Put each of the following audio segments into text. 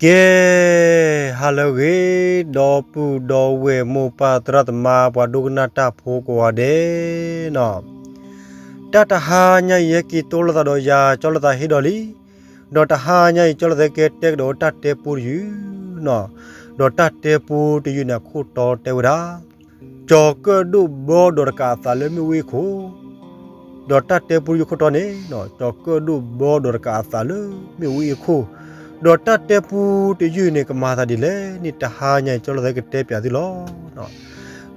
ကဲ, ဟါလၢအဂ့ၤ, ဒီပုၢ်ဒီဝဲၢ်မိၢ်ပၢ်သရၣ်သမါ ပှၤဒိကနၣ်တၢ်ဖိကိးဂၤဒဲးနီၤ, တၢ်တဟါညါအံၤ ဟဲက့ၤတိလိာ်သးဒီးယၤ ကၠီလိာ်သးဟ့ဒီးလံ, ဒီးတဟါညါအံၤ ကၠီလိာ်သးကဲတဲကဒီးတၢ်တဲပူတယုၢ်နီၤ, ဒီးတၢ်တဲပူတယုၢ်န့ၣ် အခိၣ်တီတဲဝဲဒၣ် ကၠီၤကၢၣ်ဒိၣ်ဘီဒီးတကးအသးလၢမ့ၣ်အူအ့ၣ်ခိၣ်, ဒီးတၢ်တဲပူတယုၢ်ခိၣ်တီန့ၣ်, ကၠီၤကၢၣ်ဒိၣ်ဘီဒီးတကးအသးလၢမ့ၣ်အူအ့ၣ်ခိၣ်, ဒီးတၢ်တဲပူတယုၢ်န့ၣ် ကမၤသးဒ်လဲၣ်န့ၣ် တဟါညါအံၤ ကၠီလိာ်သးကတဲပၠးသုလီၤ.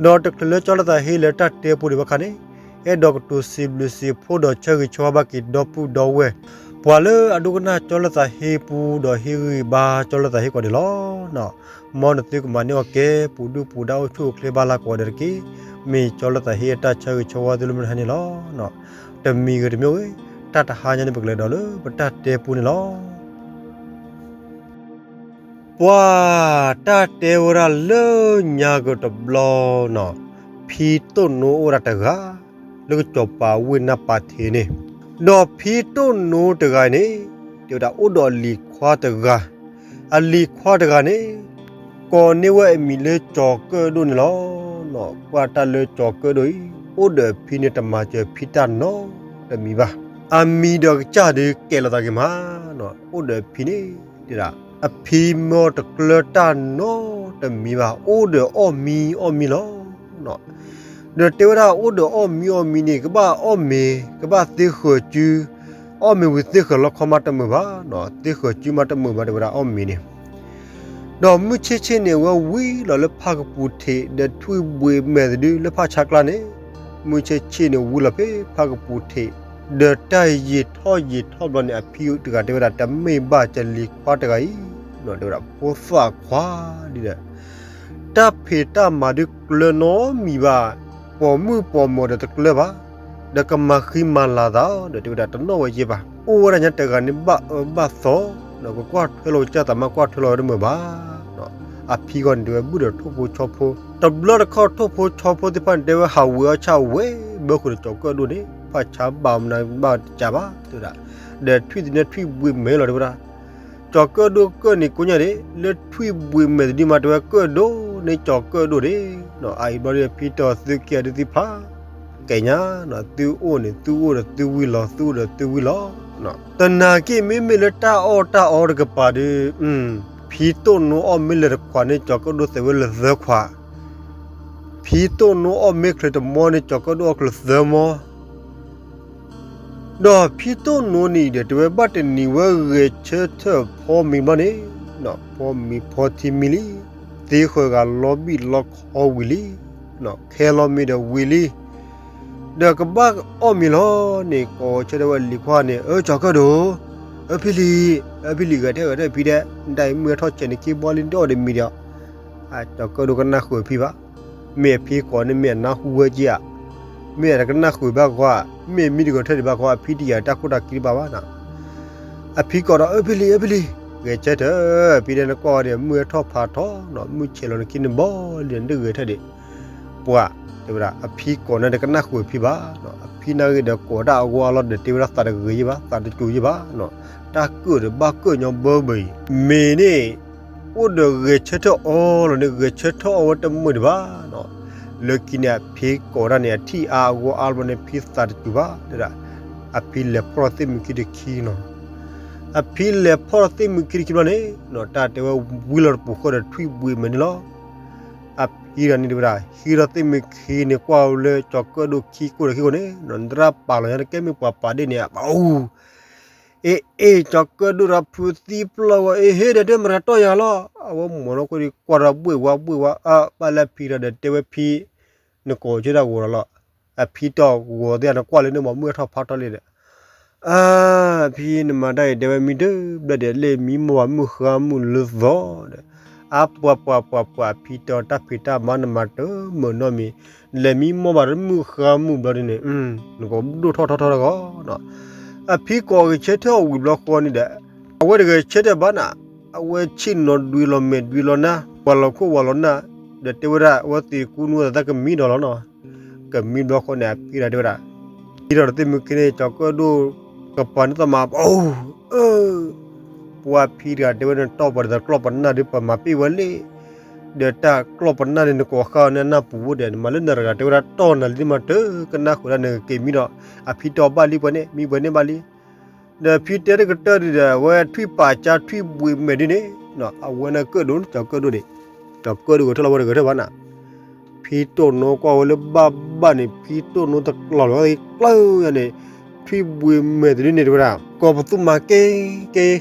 ဒီးတချုးလၢကၠီလိာ်သးဟ့လၢတၢ်တဲပူဒံးဘၣ်အခါန့ၣ်, အဲၣ်ဒိးကတိၤစံးဘျုးစံးဖှိၣ်ဒီးဆၢဂ့ၤဆၢဝါဘၣ်က့ၤ ဒီပုၢ်ဒီဝဲၢ် ပှၤလၢအဒိကနၣ်ကၠီလိာ်သးဟ့ပူဒီးဟ့ၣ်ဂံၢ်ဘါကၠီလိာ်သးဟ့ကိးဂၤဒဲးလီၤ. မ်နသုကမၤန့ၢ်အီၣ်ကဲ ပူၤဒုၣ်ပူၤဒါအိၣ်ဆူၣ်အိၣ်ချ့ဘၣ်လၢကိးဂၤဒဲးတက့ၢ်. မ့ၢ်ကၠီလိာ်သးဟ့အတၢ်ဆၢဂ့ၤဆၢဝါသုလၢမုၢ်တဟါန့ၣ်လီၤ. တမံၤဂ့ၤတမံၤဂ့ၤ, တၢ်တဟါညါန့ၣ် ပကလဲၤဒီးလၢပတၢ်တဲပူန့ၣ်လီၤ. ပှၤတၢ်တဲဝဲဒၣ်လၢညါကတဘျီနီၤ, ဖံတိၣ်နိအိၣ်ဒၣ်တဂၤ လၢကစီၤပၤဝ့ၢ်နၢ်ပၤထ့န့ၣ်, ဒီးဖံတိၣ်နိတဂၤန့ၣ် တဲဝဲဒၣ်အိၣ်ဒီးအလံၤခွါတဂၤ, အလံၤခွါတဂၤန့ၣ် ကိးန့ၢ်ဝဲအမံၤလၢကၠီၤကၢၣ်ဒိၣ်န့ၣ်လီၤ. ကွၢ်တၢ်လၢကၠီၤကၢၣ်ဒိၣ်အံၤ အိၣ်ဒီးအဖံန့ၣ် တမၤစၢၤဖံတၢ်နီတမံၤဘၣ်. အမံၤဒီးကစၢ်ဒုးကဲၤလိာ်သးဂ့ၤမး, အိၣ်ဒီးအဖံန့ၣ် တဲဒၣ် အဖံမၢတကျၢၤတၢ်နီတမံၤဘၣ်, အိၣ်ဒီးအီၣ်မံအီၣ်မံလီၤ. ဒီးတဲဝဲဒၣ်အိၣ်ဒီးအီၣ်မံအီၣ်မံန့ၣ် ကဘၣ်အီၣ်မ့ၤ ကဘၣ်သ့ဃၢၤစု, အီၣ်မ့ၤဝံၤသ့ဃၢၤလီခီမးတမုာ်ဘၣ်, သ့ဃၢၤစုမးတမုာ်ဘၣ် တဲဝဲဒၣ်အီၣ်မ့ၤန့ၣ် ဒီးမုၢ်ဆ့ၣ်ဆ့ၣ်န့ၣ် အဝဲဝံၤလီၤလၢဖၣ်ကပူၤထံး ဒီးထွံၣ်ဘှံးမဲာ်တဒုလၢဖၣ်ဆါကျါန့ၣ်, မုၢ်ဆ့ၣ်ဆ့ၣ်န့ၣ်ဝံၤလီၤဖဲဖၣ်ကပူၤထံး, ဒီးတၢ်ယံာ်ထီၣ်ယံာ်ထီၣ်ဘျီန့ၣ် အဖံတဂၤတဲဝဲဒၣ် တမ့ၢ်ဘၣ် ကလံၤခွါတဂၤအံၤ, တဲဝဲဒၣ်ဖိသၣ်ခွါဒ်ဒီး တၢ်ဖံးတၢ်မၤဒုးကျၢၤနီတမံၤဘၣ်, ပိာ်မုၣ်ပိာ်မၢၤဒီးတကျၢၤဘၣ်, ဒီးကမၤဃံမၤလၤသးဒီး တဲဝဲဒၣ်တနီၣ်ဝဲယဲၢ်ဘၣ်, အိၣ်ဝဲဒၣ်ညါတဂၤန့ၣ်ဘၣ်အၢဘၣ်သီ, ဒီးကကွၢ်ထွဲလီၤကစၢ်သးမးကွၢ်ထွဲလီၤဝဲတမုာ်ဘၣ်. အဖံဂီၢ်န့ၣ် တဲဝဲဘုၣ်ဒီးထိၣ်ဖိဆီဖိ, တဘျီတခီၣ်ထိၣ်ဖိဆီဖိသ့ၣ်တဖၣ်န့ၣ် တဲဝဲဟးဝဲအီၣ်ဆၣ်ဝဲဘၢဃုာ်ဒီးကၠီၤကၢၣ်ဒိၣ်န့ၣ် ဖၣ်ဆါဘၣ်မနုၤဘၣ်တကးဘၣ် တဲဝဲဒၣ်, ဒီးထွံၣ်သန့ထွံၣ်ဘှံးမဲာ်လီၤ တဲဝဲဒၣ် ကၠီၤကၢၣ်ဒိၣ်ကၢၣ်န့ၣ်ကိးညါဒၣ် လၢထွံၣ်ဘှံးမဲာ်တဒုမး တဲဝဲကၢၣ်ဒိၣ်န့ၣ် ကၠီၤကၢၣ်ဒိၣ်ဒၣ်, အအံၤဘျီဒုး ဖံတီၤသုက့ၤအဒုးသံဖျါ ကဲညါ, သုအိၣ်န့ၣ် သုအိၣ်ဒီးသုဝံၤလီၤ သုအိၣ်ဒီးသုဝံၤလီၤ. သနာ်က့ မ့မ့ၢ်လၢတၢ်အီၣ်တၢ်အီတကပၤဒီး ဖံတိၣ်နိအီၣ်မ့ၢ်လဲၤတခွးန့ၣ် ကၠီၤကၢၣ်ဒိၣ်သဲးဝဲလၢသၢခွး, ဖံတိၣ်နိအီၣ်မ့ၢ်ချုးတမီန့ၣ် ကၠီၤကၢၣ်ဒိၣ်အီၣ်ချုးသၢမီ ဒီးဖံတိၣ်နိန့ၣ်ဒီး တဲဝဲဘၣ်တနံၤဝဲဂဲၤဆၢထၢၣ်ဖီမ့ၤဘျီန့ၣ်, ဖီမ့ၤဖီထံမံၤလံ, သ့ဃၢၤဂၤလီၤဘံၣ်လီၤခီဝံၤလံ, ခဲလီၤမ့ၤဒီးဝံၤလံ, ဒီးကဘၣ်အီၣ်မ့ၤလီၤန့ၣ် ကိးဆၢထၢၣ်ဝဲလံၤခွါန့ၣ် အၢ ကၠီၤကၢၣ်ဒိၣ်, အၢ ဖံလံၤ, အၢ ဖံလံၤ ဂဲၤထဲဂဲၤထဲဖံဒဲး, ဒ်အံၤမုၢ်ဟဲထီၣ်ဆဲးန့ၣ်ခံဘီလံ ဒ်အီၣ်ဒီးမံၤဒီး, ကၠီၤကၢၣ်ဒိၣ်ကနၣ်ဃုာ်ဖံဘၣ် မ့ၢ်အဖံကိးန့ၣ် မ့ၢ်အနၢ်ဟူဝဲက့ဧါ, မ့ၢ်အတကနၣ်ဃုာ်ဘၣ်ဃီ, မ့ၢ်မံတဂဲၤထၢၣ်ဒံးဘၣ်ဃီ အဖံတယာ်တၢ်ခိၣ်တၢ်ခံတဘၣ်ဘၣ်နီၤ, အဖံကိးဒီး အၢ ဖံလံၤ အၢ ဖံလံၤ, ဂဲၤဆၢထၢၣ်, ဖံဒဲးနကွၢ်ဝဲဒီး မုၢ်ဟဲထီၣ်ဖးထီနီၤ မုၢ်ဆဲးလီၤနခံနဘီလံ နတဂဲၤထၢၣ်ဒံး, ပှၤ, တဲဝဲဒၣ် အဖံကိးန့ၣ်တကနၣ်ဃုာ်ဖံဘၣ်, အဖံနာ်ဂ့ၤဒီးကိးတၢ်အဂီၢ်အလီၢ်ဒီး တဲဝဲဒၣ်သးတဂ့ၤယဲၢ်ဘၣ် သးတစူၤယဲၢ်ဘၣ်, တၢ်ကၢၣ်ဒီးဘၣ်ကၢၣ်ညီဘၢဘၢအံၤ, မ့ၢ်န့ၣ် အိၣ်ဒီးဂဲၤဆၢထၢၣ်အီၤလီၤန့ၣ် ဂဲၤဆၢထၢၣ်အီၤဝဲတမုာ်ဒံးဘၣ်နီၤ, လၢခံန့ၣ် အဖံကိးတၢ်န့ၣ် အထံၣ်အါအဂီၢ်အါဘျီန့ၣ် ဖံသးတစူၤဘၣ် တဲဝဲဒၣ်, အဖံလဲၤဖီၣ်ထီၣ်သ့ၣ်မုၢ်ခံတခံနီၤ, အဖံလဲၤဖီၣ်ထီၣ်သ့ၣ်မုၢ်ခံတခံဘျီန့ၣ်, တၢ်တဲဝဲဝံလီၤတပူၤဃီဒီးထွံၣ်ဘှံးမဲာ်န့ၣ်လီၤ, အဖံဒီးန့ၣ်တဲဝဲဒၣ် ဟံးထီၣ်သ့ၣ်မုၢ်ခံန့ၣ် ကွၢ်ဝဲလၢကၠီၤကၢၣ်ဒိၣ်ခံကိၢ်ဒီးခံကိၢ်န့ၣ်, နသရၣ်ပာ်လီၤညါတကဲမ့ၢ်ပှၤပာ်ဒ့ၣ်န့ၣ် အပူၤ အ့ အ့ ကၠီၤကၢၣ်ဒိၣ်ဒီးဖုသံပျီၢ်ဝဲ အ့ ဟ့ၣ်ဒီးတမတၤတီၢ်ယၤလီၤ, အဝဲမိၢ်နီၢ်ခိၣ်ဒီးကွၢ်ဒီးဘှ့ၣ်ဝါဘှ့ၣ်ဝါ အၢ ဘၣ်လၢဖံဒီး ဒီးတဲဝဲဖံ နကိးဆၢတၢ်ဂီၤဒီးလီၤ, အဖံတီၢ်ဂီၤသ့ၣ်နကွၢ်လၢနမ့ၢ်မုၢ်ထီၣ်ဖးထီလံဒီး အၢ ဖံနမၤတၢ်အံၤ တဲဝဲမံတဘျီဒီး လဲၤမံမီၢ်ဘၣ်မုၢ်ဃါမုၢ်လၢသီဒီး အါပှၤပှၤပှၤပှၤ ဖံတီၢ်တၢ်ဖံးတၢ်မၤနမၤတမုာ်နီတမံၤ, လဲၤမံမီၢ်ဘၣ်တမုၢ်ဃါမုၢ်ဘျီဒ်န့ၣ် နကဒိၣ်ထီၣ်ထီထီတဂီၢ်နီၤ, အဖံကိးဂဲၤဆၢထၢၣ်အီၤဝံၤဘျီဃီန့ၣ်ဒီး အဝဲတဂဲၤဆၢထၢၣ်ဘၣ်နၤ, အဝဲဆ့ၣ်နီၤဒွံလီၤမဲာ်ဒွံလီၤနါ ပှၤလီၤခိၣ်ဝၤလီၤနၢ်, ဒီးတဲဝဲဒၣ် အဝဲသ့ၣ်ကူနူအသးကမံဒီးလီၤနီၤ, ကမံဘျီဃီန့ၣ် အဖံဒီးတဲဝဲဒၣ် ဟံးထီၣ်ဒီးသ့ၣ်မုၢ်ခံန့ၣ် ကၠီၤကၢၣ်ဒိၣ် ကပၤန့ၣ်သးမၤ အိၣ် ပှၢ်ဖံတဂၤတဲဝဲ နတီၢ်ပှၤဒီးတၢ်ကျီၢ်ပနၢ်ဒုး ပမၤပ့ၢ်ဝဲလံ, ဒီးတၢ်ကျီၢ်ပနၢ်န့ၣ် နကိးဃာ်အီၤန့ၣ် အနၢ်ပူၤဝဲဒီး နမၤလၢနတဂၤတဲဝဲဒၣ် တီၢ်နၤလံမးတၢ် ကနၣ်ဃုာ်ဒၣ်နက့ၤမံဒီး အဖံတဲအီၤဘၣ်လံပှဲၤန့ၣ် မံပှဲၤန့ၣ်ဘၣ်လံ. ဒီးဖံတဲတကတၢၢ်ဒုးဒီး အဝဲထွံၣ်ပာ်ကၠါထွံၣ်ဘှံးမဲာ်ဒ်န့ၣ် အဝဲန့ၣ်ကၢၣ်ဒိၣ်န့ၣ် ကၠီၤကၢၣ်ဒိၣ်န့ၣ် ကၠီၤကၢၣ်ဒိၣ်ဂဲၤထၢၣ်လီၤဝဲတဂဲၤထၢၣ်ဘၣ်နၤ ဖံတိၢ်နိကွၢ်ဝဲလၢဘၣ်ဘၣ်န့ၣ် ဖံတိၢ်နိတကျီၤလီၤကျၢၢ်ယၤန့ၣ် ထွံၣ်ဘှံးမဲာ်တဒ်န့ၣ်တဲဝဲဒၣ် ကိးပသူၣ်မၤက့က့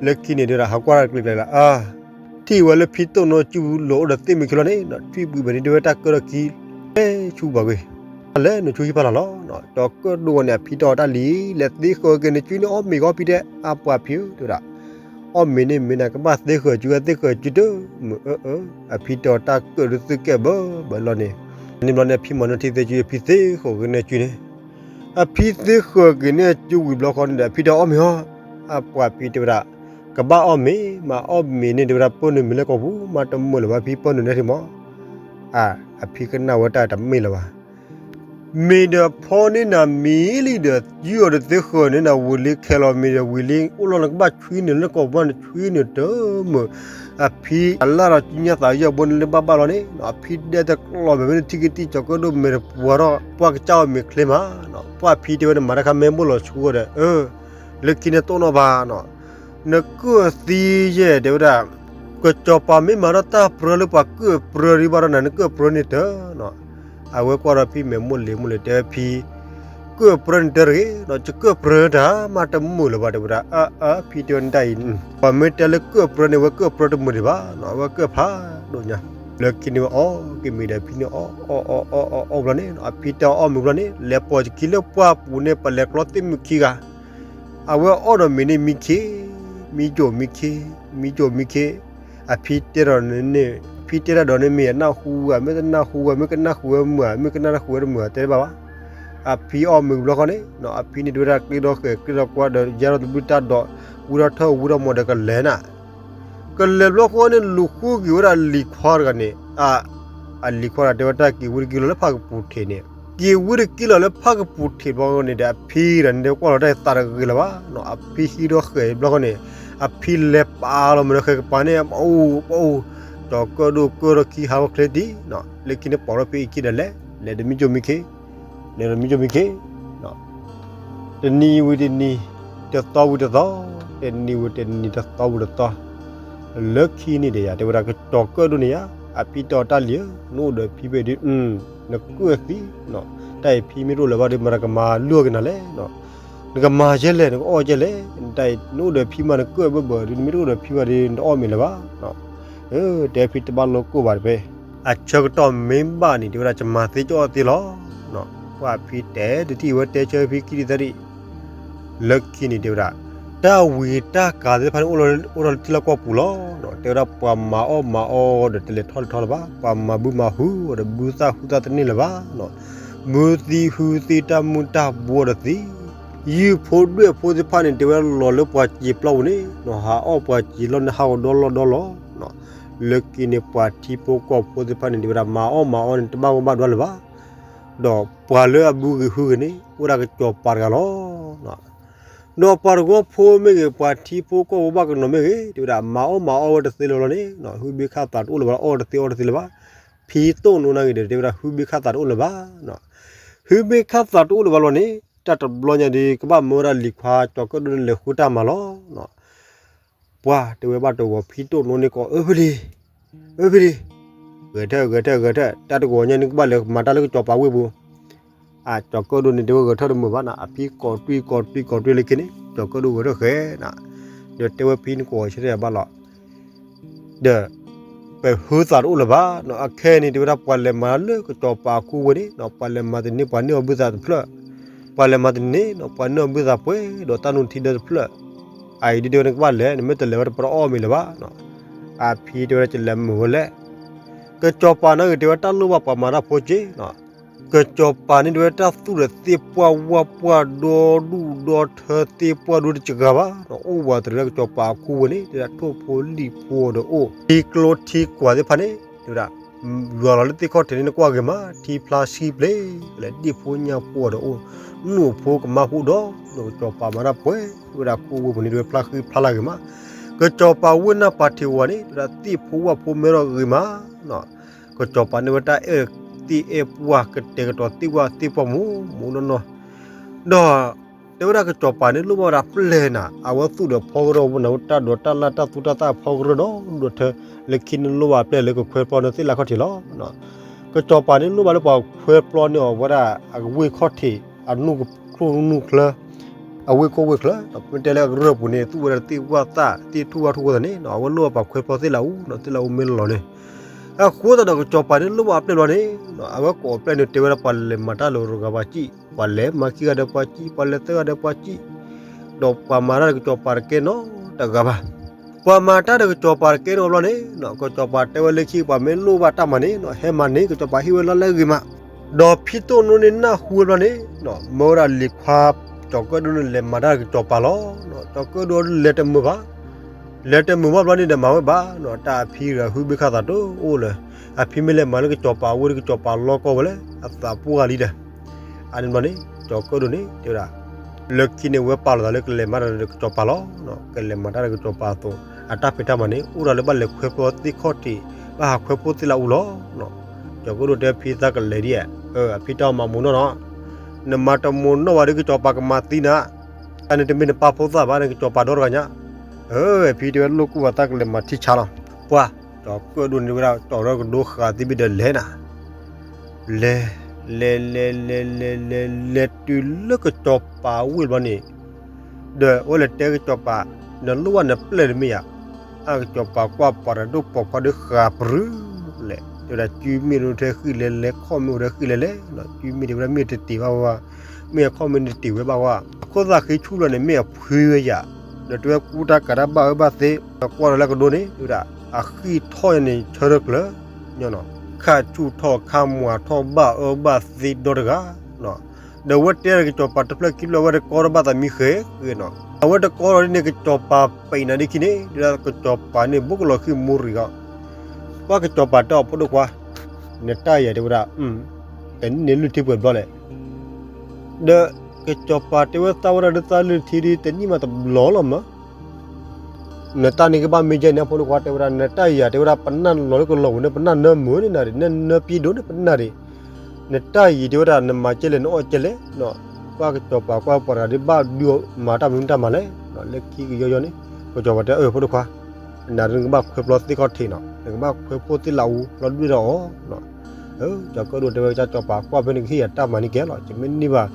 လၢခံန့ၣ်တဲဝဲဒၣ် ဟးကွၢ်တၢ်တကျဲၤကျဲၤလၢ အါ ထံၣ်ဝဲလၢဖံတိၢ်နိစုပူၤလိာ်အိၣ်ဒီးသ့ၣ်မုၢ်ခံလီၤန့ၣ် ထွံၣ်ဘှံးမဲာ်န့ၣ်တဲဝဲတၢ်ကၢၣ်ဒီးခံ လဲၤဆူပှၤကွံာ် လဲၤနုာ်ဆူဟံၣ်ဖီလာ်လီၤ. ကၠီၤကၢၣ်ဒိၣ်ဝဲန့ၣ် အဖံတဲအီၤတၢ်လံ လဲၤသ့ဃၢၤက့ၤနစုန့ၣ် အီၣ်မ့ၤကအီၣ်ဖံတဲ အါပှၢ်ဖံဧၢ တဲဝဲဒၣ် အီၣ်မ့ၤန့ၣ်မ့ၢ်နၤကဘၣ်သ့ဃၢၤစု သ့ဃၢၤစုတမုာ်အၢ အဖံတဲအီၤတၢ်ကၢၣ်ဒိၣ်သုကဲဘၢဘၢလီၤန့ၣ် န့ၣ်ဘျီန့ၣ် အဖံမၤန့ၢ်ထံသ့စု အဖံသ့ဃၢၤက့ၤန့ၢ်စုန့ၣ် အဖံသ့ဃၢၤက့ၤန့ၢ်စုဝံၤဘျီဃီန့ၣ်ဒီး အဖံတဲအီၤအီၣ်မ့ၤဟီ အပှၢ်ဖံတဲဝဲဒၣ် ကဘၣ်အီၣ်မ့ၤ မ့ၢ်အီၣ်မ့ၤန့ၣ်တဲဝဲဒၣ် ပၢနုာ်မ့ၤလၢကီၢ်ပူၤ မ့ၢ်တမုာ်လၢၤဘၣ် ဖံပၢနုာ်န့ၣ်ထံမီၢ် အဖံကနၣ်ဝဲတၢ်တမ့ၢ်လၢၤဘၣ် မ့ၢ်ဒီးဖီန့ၢ်နၤမ့ၤလံဒီး ယုၢ်အီၤဒီးသ့ဃၢၤန့ၢ်နၤဝံၤလံ ခဲလီၤမ့ၤဒီးဝံၤလံ အိၣ်လီၤနကဘၣ်ဆွံနုာ်လၢကီၢ်ပူၤဘၣ် နဆွံနုာ်တမုာ် အဖံအလၢ်ဒီးစုညါသးယၢၢ်ဘိန့ၣ်လၢဘၣ်ဘၣ်လီၤန့ၣ် အဖံဒဲတကျီၤမဲာ်မ့ၢ်နထံကတံၢ် ကၠီၤကၢၣ်ဒိၣ်မဲာ်တပှၤထီၣ် ပှၢ်ကစၢ်အီၣ်မ့ၤချ့မး ပှၢ်ဖံတဲဝဲနမၤတၢ်ခါမ့ၢ်ဘိၣ်လီၤဆူအီၤဒီး အၢ လၢခံန့ၣ်တိၢ်နီၣ်ဘၣ်နီၤ နကၢၣ်သံယဲၢ်တဲဝဲဒၣ် ကစီၤပၤမ့ၢ်မၤထီၣ်တၢ်ပြၢလၢပှၤကၢၣ်ပြၢဒံးဘၣ်ဒီးနၤ နကၢၣ်ပြၢန့ၣ်တၢ်နီၤ အဝဲကွၢ်ဒီးဖံမဲာ်မိၢ်လံၤမိၢ်လံၤ တဲဝဲဖံ ကၢၣ်ပြၢန့ၣ်တၢ်တဂ့ၤနီၤ ယကၢၣ်ပြၢတၢ်မးတမုာ်လၢၤဘၣ် တဲဝဲဒၣ် အအဖံတဲဝဲနတၢ်အံၤ ပှၤမ့ၢ်တဲလၢကၢၣ်ပြၢန့ၣ် အဝဲကၢၣ်ပြၢတမုာ်ဒံးဘၣ်နီၤ အဝဲကၢၣ်ဖးဒိၣ်ညါ လၢခံန့ၣ်ဝဲအီၣ်က့ၤမ့ၤဒီးဖံန့ၣ်အီၣ်အီၣ်အီၣ်အီၣ်အီၣ်ဘျီန့ၣ် အဖံတဲအီၤအီၣ်မ့ၤဘျီန့ၣ် လဲၤပိာ်ယခံလၢပှၢ်ပူၤန့ၣ် ပလဲၤကျီသ့ၣ်မုၢ်ခံဂၤ အဝဲအီၣ်ဒီးမ့ၤန့ၣ်မံခ့ မံကၠိၣ်မံခ့ မံကၠိၣ်မံခ့ အဖံတဲဒီးန့ၣ် အဖံတဲတၢ်ဒီးန့ၣ်မ့ၢ်အနၢ်ဟူဝဲ မ့ၢ်တနၢ်ဟူဝဲ မ့ၢ်ကနၢ်ဟူဝဲမုာ် မ့ၢ်ကနၢ်ဟူဝဲတမုာ် တဲတဘၣ်ဘၣ် အဖံအီၣ်မ့ၤဘျီဃီန့ၣ် အဖံန့ၣ်တဲဝဲဒၣ်ကျ့ဒီဃဲၤကျ့ဒီကွၢ်ဒီး ယါထီၣ်တဘျုးတၢ်ဒီး ဝံထီၣ်ထၢၣ်ဝံထီၣ်မီၤဒီးကလဲၤနၤ ကလဲၤဘျီဃီန့ၣ် လူၤဃုက့ၤဝဲဒၣ်လံၤခွါတဂၤန့ၣ် အ အလံၤခွါတဂၤတဲဝဲတၢ်က့ၤဝံတက့ၢ်လီၤလၢဖၣ်ကပူၤထံးန့ၣ် က့ၤဝံတက့ၢ်လီၤလၢဖၣ်ကပူၤထံးဘျီဃီန့ၣ်ဒီး အဖံတဂၤန့ၣ်တဲကွၢ်လီၤတၢ်သးတဂ့ၤလၢၤဘၣ်နီၤ အဖံဟံးဒီဃဲၤဘျီဃီန့ၣ် အဖံလဲၤပာ်လီၤမ့ၢ်ဒီးဃဲၤကပၤန့ၣ် ပအိၣ်ပအိၣ် ကၠီၤကၢၣ်ဒိၣ်ကၢၣ်ဒီးခံဟးဂီၤချ့တံၢ်နီၤ လၢခံန့ၣ်ပိာ်ထီၣ်ဖံအခံဒီးလဲၤ လဲၤဒီးမံကၠိၣ်မံခ့ လဲၤဒီးမံကၠိၣ်မံခ့ တနံၤဝံၤတနံၤ တသီဝံၤတသီ တနံၤဝံၤတနံၤ တသီဝံၤတသီ လၢခံန့ၣ်ဒီးယၤ တဲဝဲဒၣ်ကစီၤကၢၣ်ဒိၣ်န့ၣ်ယၤ အဖံတဲအီၤတၢ်လံၤဧၢ နအိၣ်ဒီးဖံဖဲဒုး နကၢၣ်သံ တၢ်အံၤဖံမ့ၢ်တအိၣ်လၢၤဘၣ်ဒီး မတၤကမၤလုၢ်အီၣ်က့ၤနၤလဲၣ် နကမၤယဲလဲၣ် နကအီၣ်ယဲလဲၣ် တၢ်အံၤနအိၣ်ဒီးဖံမး နကၢၣ်ဘၢဘၢဒီး နမ့ၢ်တအိၣ်ဒီးဖံမးဒီး နတအီၣ်မ့ၤလၢၤဘၣ် တဲဖံတဘၣ်လိာ်ကိၢ်ဘၣ်တဖဲ အဆၢကတီၢ်မ့ၢ်ဘၣ်န့ၣ် တဲဝဲဒၣ် ကမၤသ့ကအီၣ်သ့လီၤ ပှၢ်ဖံတဲတထံၣ်ဝဲတဲဆၢဖံခံဒံသၢဒံ လၢခံန့ၣ်တဲဝဲဒၣ် တၢ်ဝံၤတၢ်ကၤသ့ၣ်တဖၣ်န့ၣ် အိၣ်ထီၣ်လၢထံလီၢ်ကီၢ်ပူၤလီၤ. တဲဝဲဒၣ်ပှၤမၤအီၣ်မၤအီဒီးတလဲၤထီၣ်လဲၤထီလၢၤဘၣ်, ပှၤမၤဘုမၤဟုအီၤဒီးဘုသၣ်ဟုသၣ်တန့ၢ်လၢၤဘၣ်, ဘုသံဟုသံတၢ်မုၢ်တၢ်ဘိအီၤဒီးသံ, ယုၢ်ဖိဒွဲၣ်ဖိသ့ၣ်တဖၣ်န့ၣ် တဲဝဲဒၣ်လီၤလၢပှၤစံာ်ပျီပူၤန့ၣ် ဟးအီၣ်ပှၤစံာ်လီၢ်န့ၣ် ဟးဂီၤဒီလီၢ်ဒီလီၢ် လၢခံန့ၣ်ပှၤထံဖိကီၢ်ဖိသ့ၣ်တဖၣ်န့ၣ် တဲဝဲဒၣ်မၤအီၣ်မၤအီန့ၣ် တဘၣ်ဝဲဘၣ်ဒွါလၢၤဘၣ်, ဒီးပှၤလၢအဘုဂ့ၤဟုဂ့ၤန့ၣ် အိၣ်ဒၣ်ကစီၤပၤတဂၤလီၤ. ဒီးပှၤတဝၢဖိမ့ၢ်ဂ့ၤ ပှၤထံဖိကီၢ်ဖိဘၣ်ကနီၤမ့ၢ်ဂ့ၤ တဲဝဲဒၣ်မၤအီၣ်မၤအီဝဲတသ့လၢၤဘၣ်န့ၣ် ဟုဘ့ခၣ်သးတအိၣ်လၢၤဘၣ် အီၣ်တသ့အီတသ့လၢၤဘၣ်, ဖံတိၣ်နိနာ်ဂ့ၤဒီး တဲဝဲဒၣ်ဟုဘ့ခၣ်သးတအိၣ်လၢၤဘၣ်, ဟုဘ့ခၣ်သးတအိၣ်လၢၤဘၣ်လီၤန့ၣ် တၢ်တဘျီညါဒီး ကဘၣ်မၢဝဲဒၣ်လံၤခွါကၠီၤကၢၣ်ဒိၣ်န့ၣ် လဲၤဃုတၢ်မၤလီၤ. ပှၤတဲဝဲဘၣ်တဂီၤဖံတိၣ်နိန့ၣ်ကိး အၢဖဲလံ, အၢဖဲလံ, ဂဲၤထၢၣ်ဂဲၤထၢၣ်ဂဲၤထၢၣ် တၢ်တဂီၤညါန့ၣ်ကဘၣ်လဲၤမၤတၢ်လၢကစီၤပၤဝ့ၢ်ပူၤ, အကၠီၤကၢၣ်ဒိၣ်န့ၣ်တဲဝဲဂဲၤထၢၣ်တမုာ်ဘၣ်နၤ အဖံကိးတွံၢ်ကိးတွံၢ်ကိးတွံၢ်လၢခံန့ၣ် ကၠီၤကၢၣ်ဒိၣ်ဂဲၤထၢၣ်ဃဲနၤ, ဒီးတဲဝဲဖံန့ၣ်ကိးဆၢထၢၣ်ဘၣ်လီၤ. ဒီး ပဟုသးတအိၣ်လၢၤဘၣ်နီၤ အခဲအံၤန့ၣ် တဲဝဲဒၣ်ပှၤလဲၤမၤလၢကစီၤပၤအခိဝ့ၢ်န့ၣ်နီၤ ပှၤလဲၤမၤတန့ၢ်ပှၤန့ၢ်အီၤဘုသးတဖျၢၣ်, ပှၤလဲၤမၤတန့ၢ်နီၤ ပှၤန့ၢ်အီၤဘုသးပှဲၤဒီးတၢ်နိထံဒၢတဖျၢၣ်, အအံၤဒ်တဲဝဲနကဘၣ်လဲၤ နမ့ၢ်တလဲၤဝဲတပတအီၣ်မ့ၤလၢၤဘၣ်နီၤ, အဖံတဲဝဲဒၣ်ကလဲၤမုာ်ဝဲလဲၣ်, ကစီၤပၤနာ်ဂ့ၤတဲဝဲတၢ်လိၣ်ဘၣ်ပှၤမၤတၢ်ဖိက့နီၤ ကစီၤပၤန့ၣ်တဲဝဲတၢ်သူၣ်ဒီးသ့ၣ်ပှၢ်ဝၣ်ပှၢ်ဒီဒူၣ်ဒီထၢသ့ၣ်ပှၢ်ဒိတစှၤဘၣ်, အိၣ်ဝးတရံးကစီၤပၤအခိဝ့ၢ်န့ၣ် တဲဒၣ်ထိၣ်ဖိလံၣ်ဖိအီၤဒီးအိၣ် ထံကျိထံကွာ်သ့ၣ်တဖၣ်န့ၣ် တဲဝဲဒၣ် ယွၤလီၤလၢသ့ၣ်ခီၣ်ထံးန့ၣ်နကွၢ်ဂ့ၤမး ထံဖျါဆံဘျဲၣ် လဲၤဒ့ၣ်ဖိညၣ်ဖိအီၤဒီးအိၣ် နူၢ်ဖိကမါဖိဒီး ကစီၤပၤမၤတၢ်ပှဲၤ တဲဝဲဒၣ်ခိဝ့ၢ်ပူၤန့ၣ် တဲဝဲဖျါဃံဖျါလၢ်ဂ့ၤမး, ကစီၤပၤဝ့ၢ်နၢ်ပၤထံးဝၤန့ၣ် တဲဝဲဒၣ်သ့ၣ်ဖိဝၣ်ဖိမဲထီၣ်ဂ့ၤမး, ကစီၤပၤန့ၢ်ဝဲတၢ်အဲၣ်သ့ၣ်အဲၣ်ပှၢ် ကတဲာ်ကတီၤသ့ၣ်ဝၣ်သ့ၣ်ပှၢ်မူးမူးနီၢ်နီၢ်, ဒီး တဲဝဲဒၣ်ကစီၤပၤန့ၣ်လိၣ်ဘၣ်ဝဲဒၣ်ပျဲၢ်နၤ အဝဲသူၣ်ဒီးဖီကရၢၢ်ဝဲန့ၣ် တၢ်ဒိးတၢ်လၢ်တၢ်သူတၢ်သၣ်ဖီကရၢၢ်ဒီးဒိးထၢ လၢခံန့ၣ်လိၣ်ဘၣ်ပျဲၢ်လၢကခွဲးပျီန့ၢ်သ့ၣ်လၢ်ခီၣ်ထံးလီၤ. ကစီၤပၤန့ၣ်လိၣ်ဘၣ်လၢပှၤခွဲးပျီန့ၢ်အီၤဝဲဒၣ် အဝ့ၢ်ခီၣ်ထံး အနူၢ်ချူၣ်နူၢ်ချၢ အဝ့ၢ်ခိၣ်ဝ့ၢ်ချၢ, မ့ၢ်တဲလၢအကရၢၢ်ပူၤန့ၣ်သူၣ်ဝဲဒၣ်သ့ၣ်ဝၣ်ထူၣ်ဝၣ်သန့ၣ် အဝဲလိၣ်ဘၣ်ပှၤခွဲးပျီသ့ၣ်လၢအူ သ့ၣ်လၢအူမ့ၢ်လီၤန့ၣ်, အဃိသတးဒီးကစီၤပၤန့ၣ်လိၣ်ဘၣ်ပျဲၢ်ဘျီန့ၣ် အဝဲကိးပျဲၢ်န့ၣ် တဲဝဲဒၣ်ပှၤလဲၤမၤတၢ်လၢတဂၤပှၤစံၣ်, ပှၤလဲၤမၤခံဂၤဒီးပှၤစံၣ်, ပှၤလဲၤသၢဂၤဒီးပှၤစံၣ်, ဒီးပှၤမၤတၢ်ဒီးကစီၤပၤတကဲနီတဂၤဘၣ်. ပှၤမၤတၢ်ဒီးကစီၤပၤတကဲနီဘျီန့ၣ် ကစီၤပၤတဲဝဲလၢခံပှၤမ့ၢ်လိၣ်ဘၣ်တၢ်မၤန့ၣ် ဟဲမၤန့ၢ် ကစီၤပၤဟ့ၣ်ဝဲလီၤလၢအဂ့ၤမး, ဒီးဖံတိၣ်နိန့ၣ်နၢ်ဟူဝဲဘျီန့ၣ် မၢဝဲဒၣ်လံၤခွါ ကၠီၤကၢၣ်ဒိၣ်န့ၣ်လဲၤမၤတၢ်ဒီးကစီၤပၤလီၤ. ကၠီၤကၢၣ်ဒိၣ်လဲၤတမုာ်ဘၣ်, လဲၤတမုာ်ဘၣ်ဘျီန့ၣ်ဒီးမၤဝဲဘၣ်, တၢ်အဖံဂၤဟုဘ့ၣ်ခၣ်သးတအိၣ်လၢၤ, အဖံမ့ၢ်လဲၤမၤလၢကစီၤပၤအဝ့ၢ်ဒီးကစီၤပၤလီၢ်ကီၢ်ဝဲလၢ အသးပှၢ်ဂၤလံဒီး အန့ၣ်ဘျီန့ၣ် ကၠီၤကၢၣ်ဒိၣ်န့ၣ် တဲဝဲဒၣ် လၢခံန့ၣ်ဝဲပာ်လီၤသးလၢကလဲၤမၤတၢ်ဒီးကစီၤပၤလီၤ. ကလဲၤမၤတၢ်ဒီးကစီၤပၤအသိး အတၢ်ဖံးတၢ်မၤန့ၣ် အိၣ်ဒီးလၢဘၣ်လဲၤခွဲးပျီသ့ၣ်ခီၣ်ထံး ဘၣ်ဟးခွဲးဖိသ့ၣ်လၢအူလီၤ. ကၠီၤကၢၣ်ဒိၣ်တဲဖံသးကလဲၤဒ်ဧါ, အဖံတၢ်မၤမူနီၢ်နီၢ်, နမၤတမူနီၢ်ဘၣ်ဒီးကစီၤပၤကမၤသံနၤ, တၢ်န့ၣ်တမ့ၢ်နပၢ်ဖိသၣ်ဘၣ်န့ၣ် ကစီၤပၤဒီတဂၤညါ, အဖံတဲဝဲလိၣ်ကူၣ်ပၤသးကလဲၤမၤထံဆါလီၤ. ပှၤ ကၠီၤကၢၣ်ဒိၣ်န့ၣ်ဝဲဒၣ် ကၠီၤထီၣ်ကဒိဃာ်သ့ၣ်ဘ့ၣ်ဒီးလဲၤနၤ လဲၤ လဲၤ လဲၤ လဲၤ လဲၤ လဲၤ လဲၤတုၤလၢကစီၤပၤဝ့ၢ်ဘျီန့ၣ်, ဒီးအဝဲလဲၤတဲကစီၤပၤ, နလိၣ်ဘၣ်နပျဲၢ်တမ့ၢ်ဧါ, အကစီၤပၤကွၢ်ပှၤတဒိၣ်ပိာ်ခွါဒီးဃာ်ပရူၤလဲၣ်, တဲဝဲဒၣ်စုမ့ၣ်အိၣ်ထဲဃံၣ်လဲၤလဲၤ ခီၣ်မ့ၣ်အိၣ်ထဲဃံၣ်လဲၤလဲၤ, စုမ့ၣ်တဲဝဲဒၣ်မ့ၢ်တတ့ၢ်ဘၣ်ဝဲ, မ့ၢ်အခီၣ်မ့ၣ်တတ့ၢ်ဝဲဘၣ်ဝဲ, အခိၣ်သၣ်ဃ့ဆူၣ်လီၤန့ၣ် မ့ၢ်အဖှံဝဲယၤ, ဒီးတဲဝဲကူတၢ်ကးတၢ်ဘၣ်အၢဘၣ်သီ, ဒီးကွၢ်ဒီးလၢကဒိန့ၣ် တဲဝဲဒၣ် အဃံၣ်ထီၣ်န့ၣ်ဆၢထၢၣ်ကျၢၤ, ခၣ်ဆူၣ်ထီၣ်ခါမွၤထီၣ်ဘၣ်အၢဘၣ်သီဒီတဂၤ, ဒီးအဝဲတဲဒီးကစီၤပၤတဖျၢၣ်ခံဖျၢၣ် အဝဲတကီထီၣ်ဘၣ်သးမံဃဲးနီၤ, အဝဲတကီထီၣ်ဒ်န့ၣ် ကစီၤပၤပံးနၤဒ်ခံန့ၣ် ဒ်ကစီၤပၤန့ၣ် ဘူးကလီၤဃံၣ်မူရံၤဂီၢ်, ပှၤကစီၤပၤတဲအီၤဖိဒိၣ်ခွါ, နတၢ်ယၤတဲဝဲဒၣ်, တနံၣ်န့ၣ်လုၢ်ထံပှဲၤဘျီလဲၣ် ဒီးကစီၤပၤတဲဝဲသးဝဲဒၣ်ဒ်သးလုၢ်ထံဒ်တနံၣ်မးတဘျီလီၤမး, နတၢ်န့ၣ်ကဘၣ်မ့ၢ်ကဲန့ၣ် အဖိဒိၣ်ခွါတဲဝဲဒၣ် နတၢ်ယၤတဲဝဲဒၣ် ပနၢ်လီၤလၢကလီၤပူၤန့ၣ် ပနၢ်နၢမုာ်န့ၣ်နၤဒံး နၢနၢပံဒိၣ်န့ၣ်ပနၢ်ဒံး, နတၢ်ယံၤတဲဝဲဒၣ် နမၤကဲလဲၣ် နအီၣ်ကဲလဲၣ်, ပှၤကစီၤပၤကွၢ်ပှၤတဂၤဒ်ဘၣ်ဒုးမၤတၢ်မနုၤတၢ်မၤလဲၣ်, လၢခံကယီယီန့ၣ် ကစီၤပၤတဲအဖိဒိၣ်ခွါ, နၤဒ်နကဘၣ်ခွဲးပျီသ့ၣ်ခီၣ်ထံးနီၤ နကဘၣ်ခွဲးဖိသ့ၣ်လၢအူ လီၤဒွဲၣ်ဒီးအီၤ ကၠီၤကၢၣ်ဒိၣ်တဲဝဲကၠီၤပၤကွၢ်ဖဲန့ၣ်ကဟ့ၣ်ယၤတၢ်မၤန့ၣ်ကဲလီၤ ယမ့ၢ်န့ၢ်ဘၣ်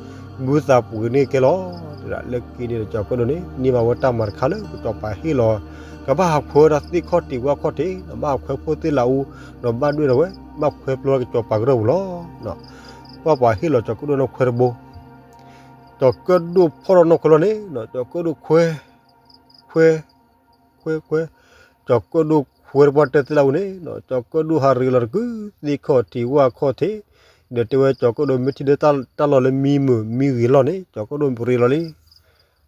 ဘုသးပူၤန့ၣ်ကဲလီၤ, လၢခံန့ၣ်ဒီးကၠီၤကၢၣ်ဒိၣ်န့ၣ် န့ၢ်ဘၣ်ဝဲတၢ်မၤတခါလၢကစီၤပၤဟ့ၣ်လီၤ, ကဘၣ်ဟးခွဲးဝဲဒၣ်သ့ၣ်ခီၣ်ထံးဝၣ်ခီၣ်ထံး ဒီးဘၣ်ဟးခွဲးဖိသ့ၣ်လၢအူ, ဒီးဘၣ်ဒွဲၣ်ဒီးဝဲ ဘၣ်ခွဲးပျီကစီၤပၤကရၢၢ်ပူၤလီၤ. ကွၢ်ပှၤဟ့ၣ်လီၤကၠီၤကၢၣ်ဒိၣ်န့ၣ်ခွဲးတဘိ, ကၠီၤကၢၣ်ဒိၣ်ဖီၣ်ထီၣ်နီၢ်ခွဲးလီၤန့ၣ် ကၠီၤကၢၣ်ဒိၣ်ခွဲး ခွဲး ခွဲး ခွဲး, ကၠီၤကၢၣ်ဒိၣ်ခွဲးတပှၢ်တဲသ့ၣ်လၢအူန့ၣ် ကၠီၤကၢၣ်ဒိၣ်ဟးရ့လီၤတကုာ် သ့ၣ်ခီၣ်ထံးဝၣ်ခီၣ်ထံး, ဒီးတဲဝဲကၠီၤကၢၣ်ဒိၣ်မ့ၢ်ထံၣ်ဒီးတၢ်လီၢ်လၢမံမုာ်မံဂ့ၤလီၤန့ၣ် ကၠီၤကၢၣ်ဒိၣ်ရ့လီၤလံ.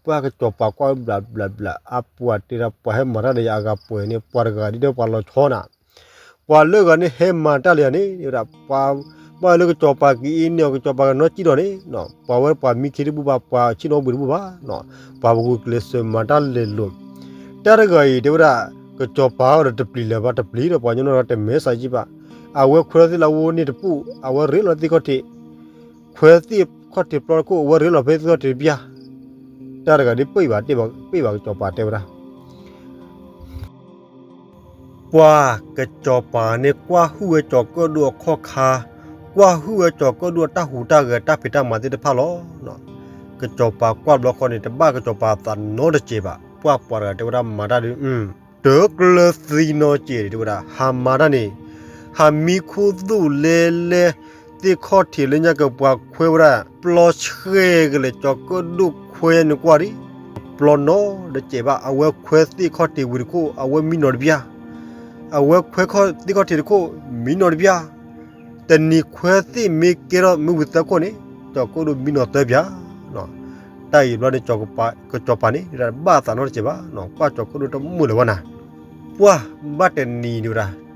ပှၤကစီၤပၤကွၢ်ဘျးဘျးဘျး အပှၤတဲဒၣ်ပှၤဟဲမၤတၢ်ဒီးယၤအဂၤပှဲၤန့ၣ် ပှၤတဂၤဒ်ဒီးပှၤလီၤဆီနၤ ပှၤလၢဂၤန့ၣ်ဟဲမၤတၢ်လၢယၤန့ၣ် တဲဝဲဒၣ် ပှၤဘၣ်လၢကစီၤပၤကအံးန့ၢ်အီၤ ကစီၤပၤကနီၢ်ကံၣ်ဒီးန့ၣ် ပှၤဝဲပှၤမံခ့တဘူၣ်ဘၣ် ပှၤဆ့ၣ်နီၤဘှံးတဘူၣ်ဘၣ်, ပှၤပဂုာ်ကျဲးစၢးမၤတၢ်လဲၤလိာ်, တၢ်တဂၤအံၤ တဲဝဲဒၣ် ကစီၤပၤဒီးတပျံၤလၢၤဘၣ် တပျံၤဒီးပှၤကညီနီၢ်ဒီးတမဲာ်ဆှးကံဘၣ်, အဝဲခွဲးသ့ၣ်လၢအူန့ၣ်တပူၤ အဝဲရ့လီၤသ့ၣ်ခီၣ်ထံး, ခွဲးသ့ၣ်ခီၣ်ထံးပျီတခိၣ် အဝဲရ့လီၤဖဲသ့ၣ်ခီၣ်ထံးတပျၢ်, တၢ်တဂၤဒ်ပ့ၢ်ဘၣ်တ့ၢ်ဘၣ် ပ့ၢ်ဘၣ်ကစီၤပၤတဲဝဲဒၣ် ပှၤကစီၤပၤန့ၣ် ကွၢ်ဟုၣ်ဝဲကၠီၤကၢၣ်ဒိၣ်အခီၣ်ခါ, ကွၢ်ဟုၣ်ဝဲကၠီၤကၢၣ်ဒိၣ်အတၢ်ဟူးတၢ်ဂဲၤတၢ်ဖံးတၢ်မၤသ့ၣ်တဖၣ်လီၤ. ကစီၤပၤကွၢ်ဘျီဃီန့ၣ် တဘၣ်ကစီၤပၤသးနီတစဲးဘၣ်, ပှၤပှၤတဂၤတဲဝဲဒၣ်မၤတၢ်ဒ် တၢ်ကျၢၤသံနီတစဲးဒံးတဲဝဲဒၣ် ဟးမၤတၢ်န့ၣ်, ဟးမံခူသူၣ်လဲလဲ သ့ၣ်ခီၣ်ထံးလၢညါကပှၤခွဲးဝဲဒၣ် ပျီဆှဲကလဲာ် ကၠီၤကၢၣ်ဒိၣ်ခွဲးန့ၣ်ကွၢ်ဒံး, ပျီနီတစဲးဘၣ် အဝဲခွဲးသ့ၣ်ခီၣ်ထံးဝံၤတခိၣ် အဝဲမံနီၤတပျၢ်, အဝဲခွဲးသ့ၣ်ခီၣ်ထံးတခိၣ် မံနီၤတပျၢ်, တနံၤခွဲးသ့ၣ်မ့ၢ်ကဲထီၣ်မ့ၢ်ဝံၤသၢခိၣ်န့ၣ် ကၠီၤကၢၣ်ဒိၣ်မံနီၤသၢပျၢ် တၢ်အံၤဘျီန့ၣ် ကစီၤပၤန့ၣ် ဘၣ်သးနီတစဲးဘၣ်, ကွၢ်ကၠီၤကၢၣ်ဒိၣ်တမုာ်လၢၤဘၣ်နၤ, ပှၤဘၣ်တနံၤဒံးဝဲဒၣ်,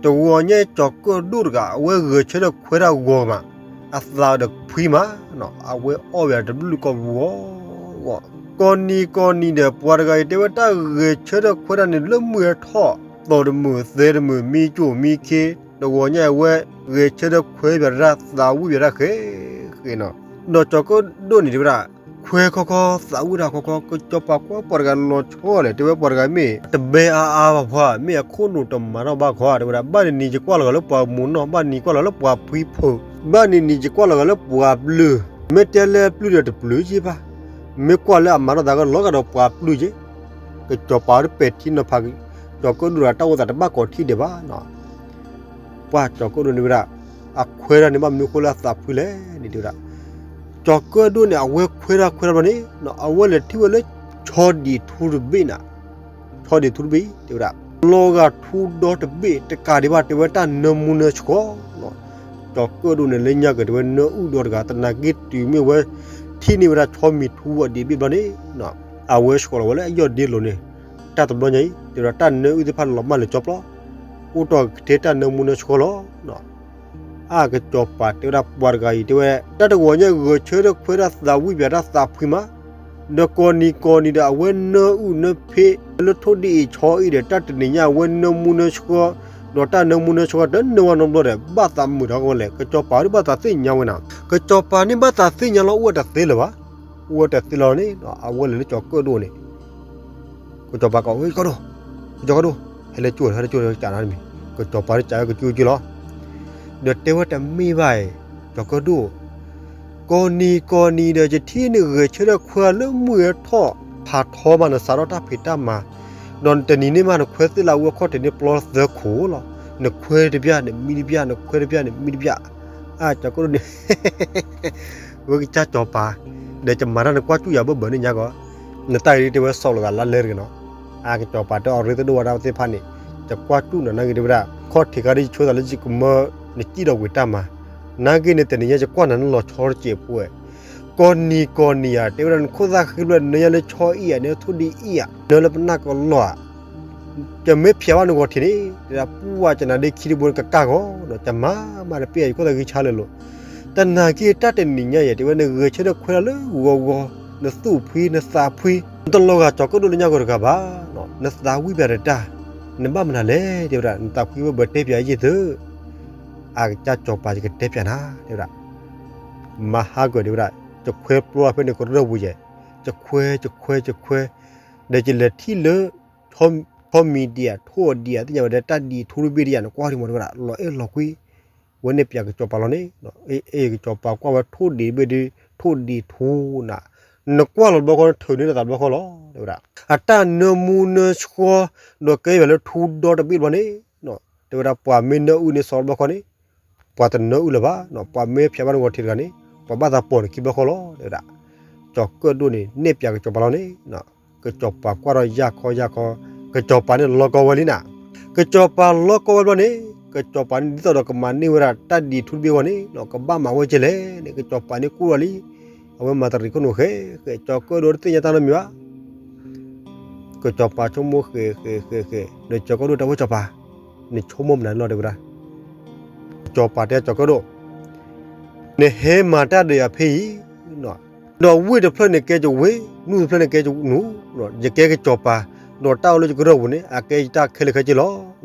တဂီၤညါကၠီၤကၢၣ်ဒိၣ်တဂၤ အဝဲဂဲၤဆၢထၢၣ်ခွဲးတၢ်ဂီၤမး, အသးဒီးဖှံမး, အဝဲအီၣ်ဝဲတဘျုးကိးပူၤဂီၢ်ဂီၢ်, ကိးနံၤကိးနံၤဒီး ပှၤတဂၤအံၤတဲဝဲတၢ်ဂဲၤဆၢထၢၣ်ခွဲးတၢ်န့ၣ် လၢမုၢ်ဟဲထီၣ် သီၣ်တမုာ်သဲတမုာ် မံကၠိၣ်မံခ့, တဂီၤညါအဝဲ ဂဲၤဆၢထၢၣ်ခွဲးပၠးတၢ် သးဝံၣ်ပၠးတၢ်ဃဲဃဲနီၤ. ဒီးကၠီၤကၢၣ်ဒိၣ်န့ၣ်တဲဝဲဒၣ် ခွဲးခီခီ သးဝံၣ်တၢ်ခီခီ ကၠီၤပၤကွၢ်ပှၤတဂၤလီၤဆီလဲၣ် တဲဝဲပှၤတဂၤမ့ၢ် တဘဲအါအါဘၣ်ပှၤ မ့ၢ်အခိၣ်နူာ်တမၤထီၣ်ဘၣ်ခီ တဲဝဲဒၣ် ဘၣ်နံၤနံၤယကွၢ်လီၤဂာ်လၢပှၤမိၢ်နီၢ် ဘၣ်နံၤကွၢ်လီၤဂာ်လၢပှၤဖှံဖိ, ဘၣ်နံၤနံၤယကွၢ်လီၤဂာ်လၢပှၤပျုၢ်, မ့ၢ်တဲလၢပျုၢ်ဒီးတပျုၢ်က့ဘၣ်, မ့ၢ်ကွၢ်လၢအမၤထီၣ်သးကလီၤဂာ်ဒီးပှၤပျုၢ်က့, ကၠီၤပၤတပဲာ်ထံနီၤဖး ကၠီၤကၢၣ်ဒိၣ်တဂၤတၢ်အိၣ်သးတဘၣ်ကိးထံၣ်ဒံးဘၣ်နီၤ. ပှၤကၠီၤကၢၣ်ဒိၣ်န့ၣ်ဝဲဒၣ် အခွဲးတၢ်န့ၣ် ဘၣ်မနုၤအဃိလၢအသးဖှံလဲၣ်န့ၣ်တဲဝဲဒၣ်, ကၠီၤကၢၣ်ဒိၣ်န့ၣ် အဝဲခွဲးတၢ်ခွဲးတၢ်ဘျီန့ၣ် အဝဲလဲၤထံၣ်ဝဲလၢ ဆီဒံၣ်ထူတဘ့ၣ်နၤ, ဆီဒံၣ်ထူတဘ့ၣ်တဲဝဲဒၣ် လီၤဂာ်ထူဒီတဘ့ၣ် တကးဒံးဘၣ်တဲဝဲတၢ်နၢမူနၢဆှီ ကၠီၤကၢၣ်ဒိၣ်န့ၣ် လၢညါက့ၤတဲဝဲနၢအုၣ်ဒီတဂၤ သနာ်က့တုၤမ့ၢ်ဝဲ ထံၣ်န့ၢ်ဝဲဒၣ်ဆီမံၤထူအဒံးဘ့ၣ်ဘျီန့ၣ် အဝဲဆှီလီၤဝဲလၢအယီၢ်ဒ့လိၤန့ၣ် တၢ်တဘျီညါအံၤ တဲဝဲဒၣ်တၢ်နၢအုၣ်သ့ၣ်တဖၣ်န့ၣ် လီၤမၢ်လၢကၠီပျီ အိၣ်တီၢ်ကထဲတၢ်နၢမူနၢဆှီလီၤ. အကၠီၤပၤတဲဝဲဒၣ်ပှၤတဂၤအံၤတဲဝဲ တၢ်တဂီၤညါဂဲၤဆၢထၢၣ်ခွဲးတၢ် သးဝံၣ်ပၠးတၢ် သးဖှံမး ဒီးကိးနံၤကိးနံၤဒီး အဝဲနၢအုၣ်နၢဖ့ လၢထိၣ်ဒ့အံၤဆီအံၤဒီး တၢ်တနံၤညါအဝဲနၢမူနၢဆှီ ဒီးတၢ်နၢမူနၢဆှီတနၢဝဲနီတဘျီဒီး ဘၣ်သးမုာ်တၢ်ကီလဲၣ် ကၠီၤပၤဒ်ဘၣ်သးသ့ၣ်ညါဝဲနၤ ကၠီၤပၤန့ၣ်ဘၣ်သးသ့ၣ်ညါလီၤ အိၣ်ဝဲတသ့လၢၤဘၣ်. အိၣ်ဝဲတသ့လီၤန့ၣ် အဝဲလဲၤလၢကၠီၤကၢၣ်ဒိၣ်န့ၣ် ကၠီၤပၤကိး ကၠီၤကၢၣ်ဒိၣ်, ကၠီၤကၢၣ်ဒိၣ်, ဟဲလၢကၠိ ဟဲလၢကၠိ ကၠးနၤတမံၤ, ကၠီၤပၤန့ၣ်ကၠးဝဲကၠိကၠိလီၤ. ဒီးတဲဝဲတမ့ၢ်ဘၣ်အံၤ ကၠီၤကၢၣ်ဒိၣ်, ကိးနံၤကိးနံၤဒီး ယထံၣ်နဂဲၤဆၢထၢၣ်ခွဲးလၢမုၢ်ဟဲထီၣ် ဖးထီမး နစးထီၣ်တၢ်ဖံးတၢ်မၤ, ဒီးတနံၤန့ၣ်မး နခွဲးသ့ၣ်လၢအဝဲခီၣ်ထံးန့ၣ်ပျီသၢခိၣ်လီၤ. နခွဲးတဘျၣ် နမံတဘျၣ် နခွဲးတဘျၣ် နမံတဘျၣ်. အကၠီၤကၢၣ်ဒိၣ်န့ၣ် ဝဲကစၢ်ကၠီၤပၤ, ဒီးယမၤတၢ်နကွၢ်စူၣ်ယၤဘၢၣ်ဘၢၣ်န့ၣ်ညါကီး, နတၢ်အံၤဒ်တဲဝဲစီၤလီၤသးလါလဲတဂ့ၤနီၤ. အကစၢ်ကၠီၤပၤတဲအီၤ ရ့သဒိၣ်ဝဲဒၣ်သ့ၣ်တဖၣ်န့ၣ်, ယကွၢ်စူၣ်နၤနာ်က့ၤတဲဝဲဒၣ် ခီၣ်ထံးခါဒ်ယဆိသးလၢယကမၢ နစံၣ်ဒီးဝံၤတၢ်မၤ, နာ်က့ၤန့ၣ်တနံၤညါယကွၢ်နၤနလီၤဆီတစဲးဖိဝဲ, ကိးနံၤကိးနံၤဧါ တဲဝဲဒၣ် နခိၣ်သၣ်ဃံဖျၢၣ် နၢယါလၢဆီအံၤဧါ နထိၣ်ဒ့အံၤဧါ နၢလၢပနၢ်ကလီၢ်ဧါ ယမ့ၢ်ဖျဲးဘၣ်နဂီၤထံးန့ၣ် တဲဒၣ်ပှၢ်ကနၣ်ဒ့ခံတဘိန့ၣ် ကကၢ်ဂီၤဒီး ကမၤမးတပ့ၢ်ယခိၣ်သၣ်ဂံၢ်ဆါလၢာ်လိၤ, တနာ်က့ၤတၢ်တနံၤညါယဲ တဲဝဲ နဂဲၤဆၢထၢၣ်ခွဲးတၢ်လၢဂီၤဂီၤ, နသူၣ်ဖှံ နသးဖှံ, နတလီၤဂာ်ကၠီၤကၢၣ်ဒိၣ်လၢညါဂီၤတဂၤဘၣ်, နသးဝံၣ်ပၠးတတၢ်, နဘၣ်မနုၤလဲၣ် တဲဝဲဒၣ် နသးဖှံဝဲဘၣ်တဲပၠးယ့ၢ်သု, အကစၢ်ကၠီၤပၤ ယကတဲပၠးနၤ တဲဝဲဒၣ် မၤဟးဂီၤတဲဝဲဒၣ် ယခွဲးပျီဖဲန့ၣ်ကရၢၢ်ပူၤယဲ, ယခွဲး ယခွဲး ယခွဲး, ဒီးယလဲၤထံၣ်လၢ ဆီမံၤဒံးဧါ ထိၣ်ဒံးဧါ သ့ၣ်ညါဝဲဒီး တၢ်ဒံးထူတဘ့ၣ်ဒံးဧါ နကွၢ်ဒံးမးတဲဝဲဒၣ် လီၤအဲၣ်လီၤကွံ, ဝဲန့ၣ်ပၠးကစၢ်ကၠီၤပၤလီၤန့ၣ်, အ့ ကစၢ်ကၠီၤပၤကွၢ်ဝဲထိၣ်ဒံးတဘ့ၣ်ဒီး ထိၣ်ဒံးထူနၤ, နကွၢ်လီၤတဘျီဃီ နထုးန့ၢ်နသးတဘျီဃီလီၤ တဲဝဲဒၣ်, အတၢ်နၢမူနၢဆှီ ဒီးကဲဘၣ်လၢထူဒီတဘ့ၣ်တဘျီန့ၣ် တဲဝဲဒၣ် ပှၤမ့ၢ်နၢအုၣ်န့ၢ်စီၤတဘျီဃီန့ၣ် ပှၤတနၢအုၣ်လၢၤဘၣ်, ပှၤမ့ၢ်ဖျဲးဘၣ်နဂီၤထံးတဂၤန့ၣ် ပှၤဘၣ်သးပိာ်နခံဘျီဃီလီၤ တဲဝဲဒၣ်, ကၠီၤကၢၣ်ဒိၣ်န့ၣ် နဲၣ်ပၠးကစၢ်ကၠီၤပၤလီၤန့ၣ်, ကစၢ်ကၠီၤပၤကွၢ်ထီၣ်ယၢ်ခီယၢ်ခီ, ကစၢ်ကၠီၤပၤန့ၣ်လီၤကီဝဲလံနၤ, ကစၢ်ကၠီၤပၤလီၤကီဝဲဘျီန့ၣ် ကစၢ်ကၠီၤပၤန့ၣ် ဒ်သိးဒီးကမၤန့ၢ်ဝဲဒၣ်တၢ်ဒံးထူတဘ့ၣ်အဂီၢ်န့ၣ် ကဘၣ်မၤဝဲကဲလဲၣ်န့ၣ် ကစၢ်ကၠီၤပၤန့ၣ်ကူၣ်လီၤလံ, အဝဲမၤတရံးခိၣ်နူာ်ဃဲဃဲ ကစၢ်ကၠီၤကၢၣ်ဒိၣ်တသ့ၣ်ညါတၢ်နီတမံၤဘၣ် ကစၢ်ကၠီၤပၤဆိကမိၣ်ဃဲဃဲဃဲဃဲ, ဒီးကစၢ်ကၠီၤကၢၣ်ဒိၣ်တဲဝဲ ကစၢ်ကၠီၤပၤ, နဆိကမိၣ်မနုၤလီၤ တဲဝဲဒၣ်, ကစၢ်ကၠီၤပၤတဲကစၢ်ကၠီၤကၢၣ်ဒိၣ်, နဟဲမၤတၢ်ဒီးယၤဖဲအံၤ, ဒီးဝ့ၢ်တဖျၢၣ်န့ၣ်ကဲယဝ့ၢ်, နူၢ်တဖျၢၣ်န့ၣ်ကဲယနူၢ်, ယကဲကစၢ်ကၠီၤပၤ, ဒီးတၢ်အိၣ်လၢယကရၢၢ်ပူၤန့ၣ် အကဲယတၢ်ခဲလၢာ်ခဲဆ့လီၤ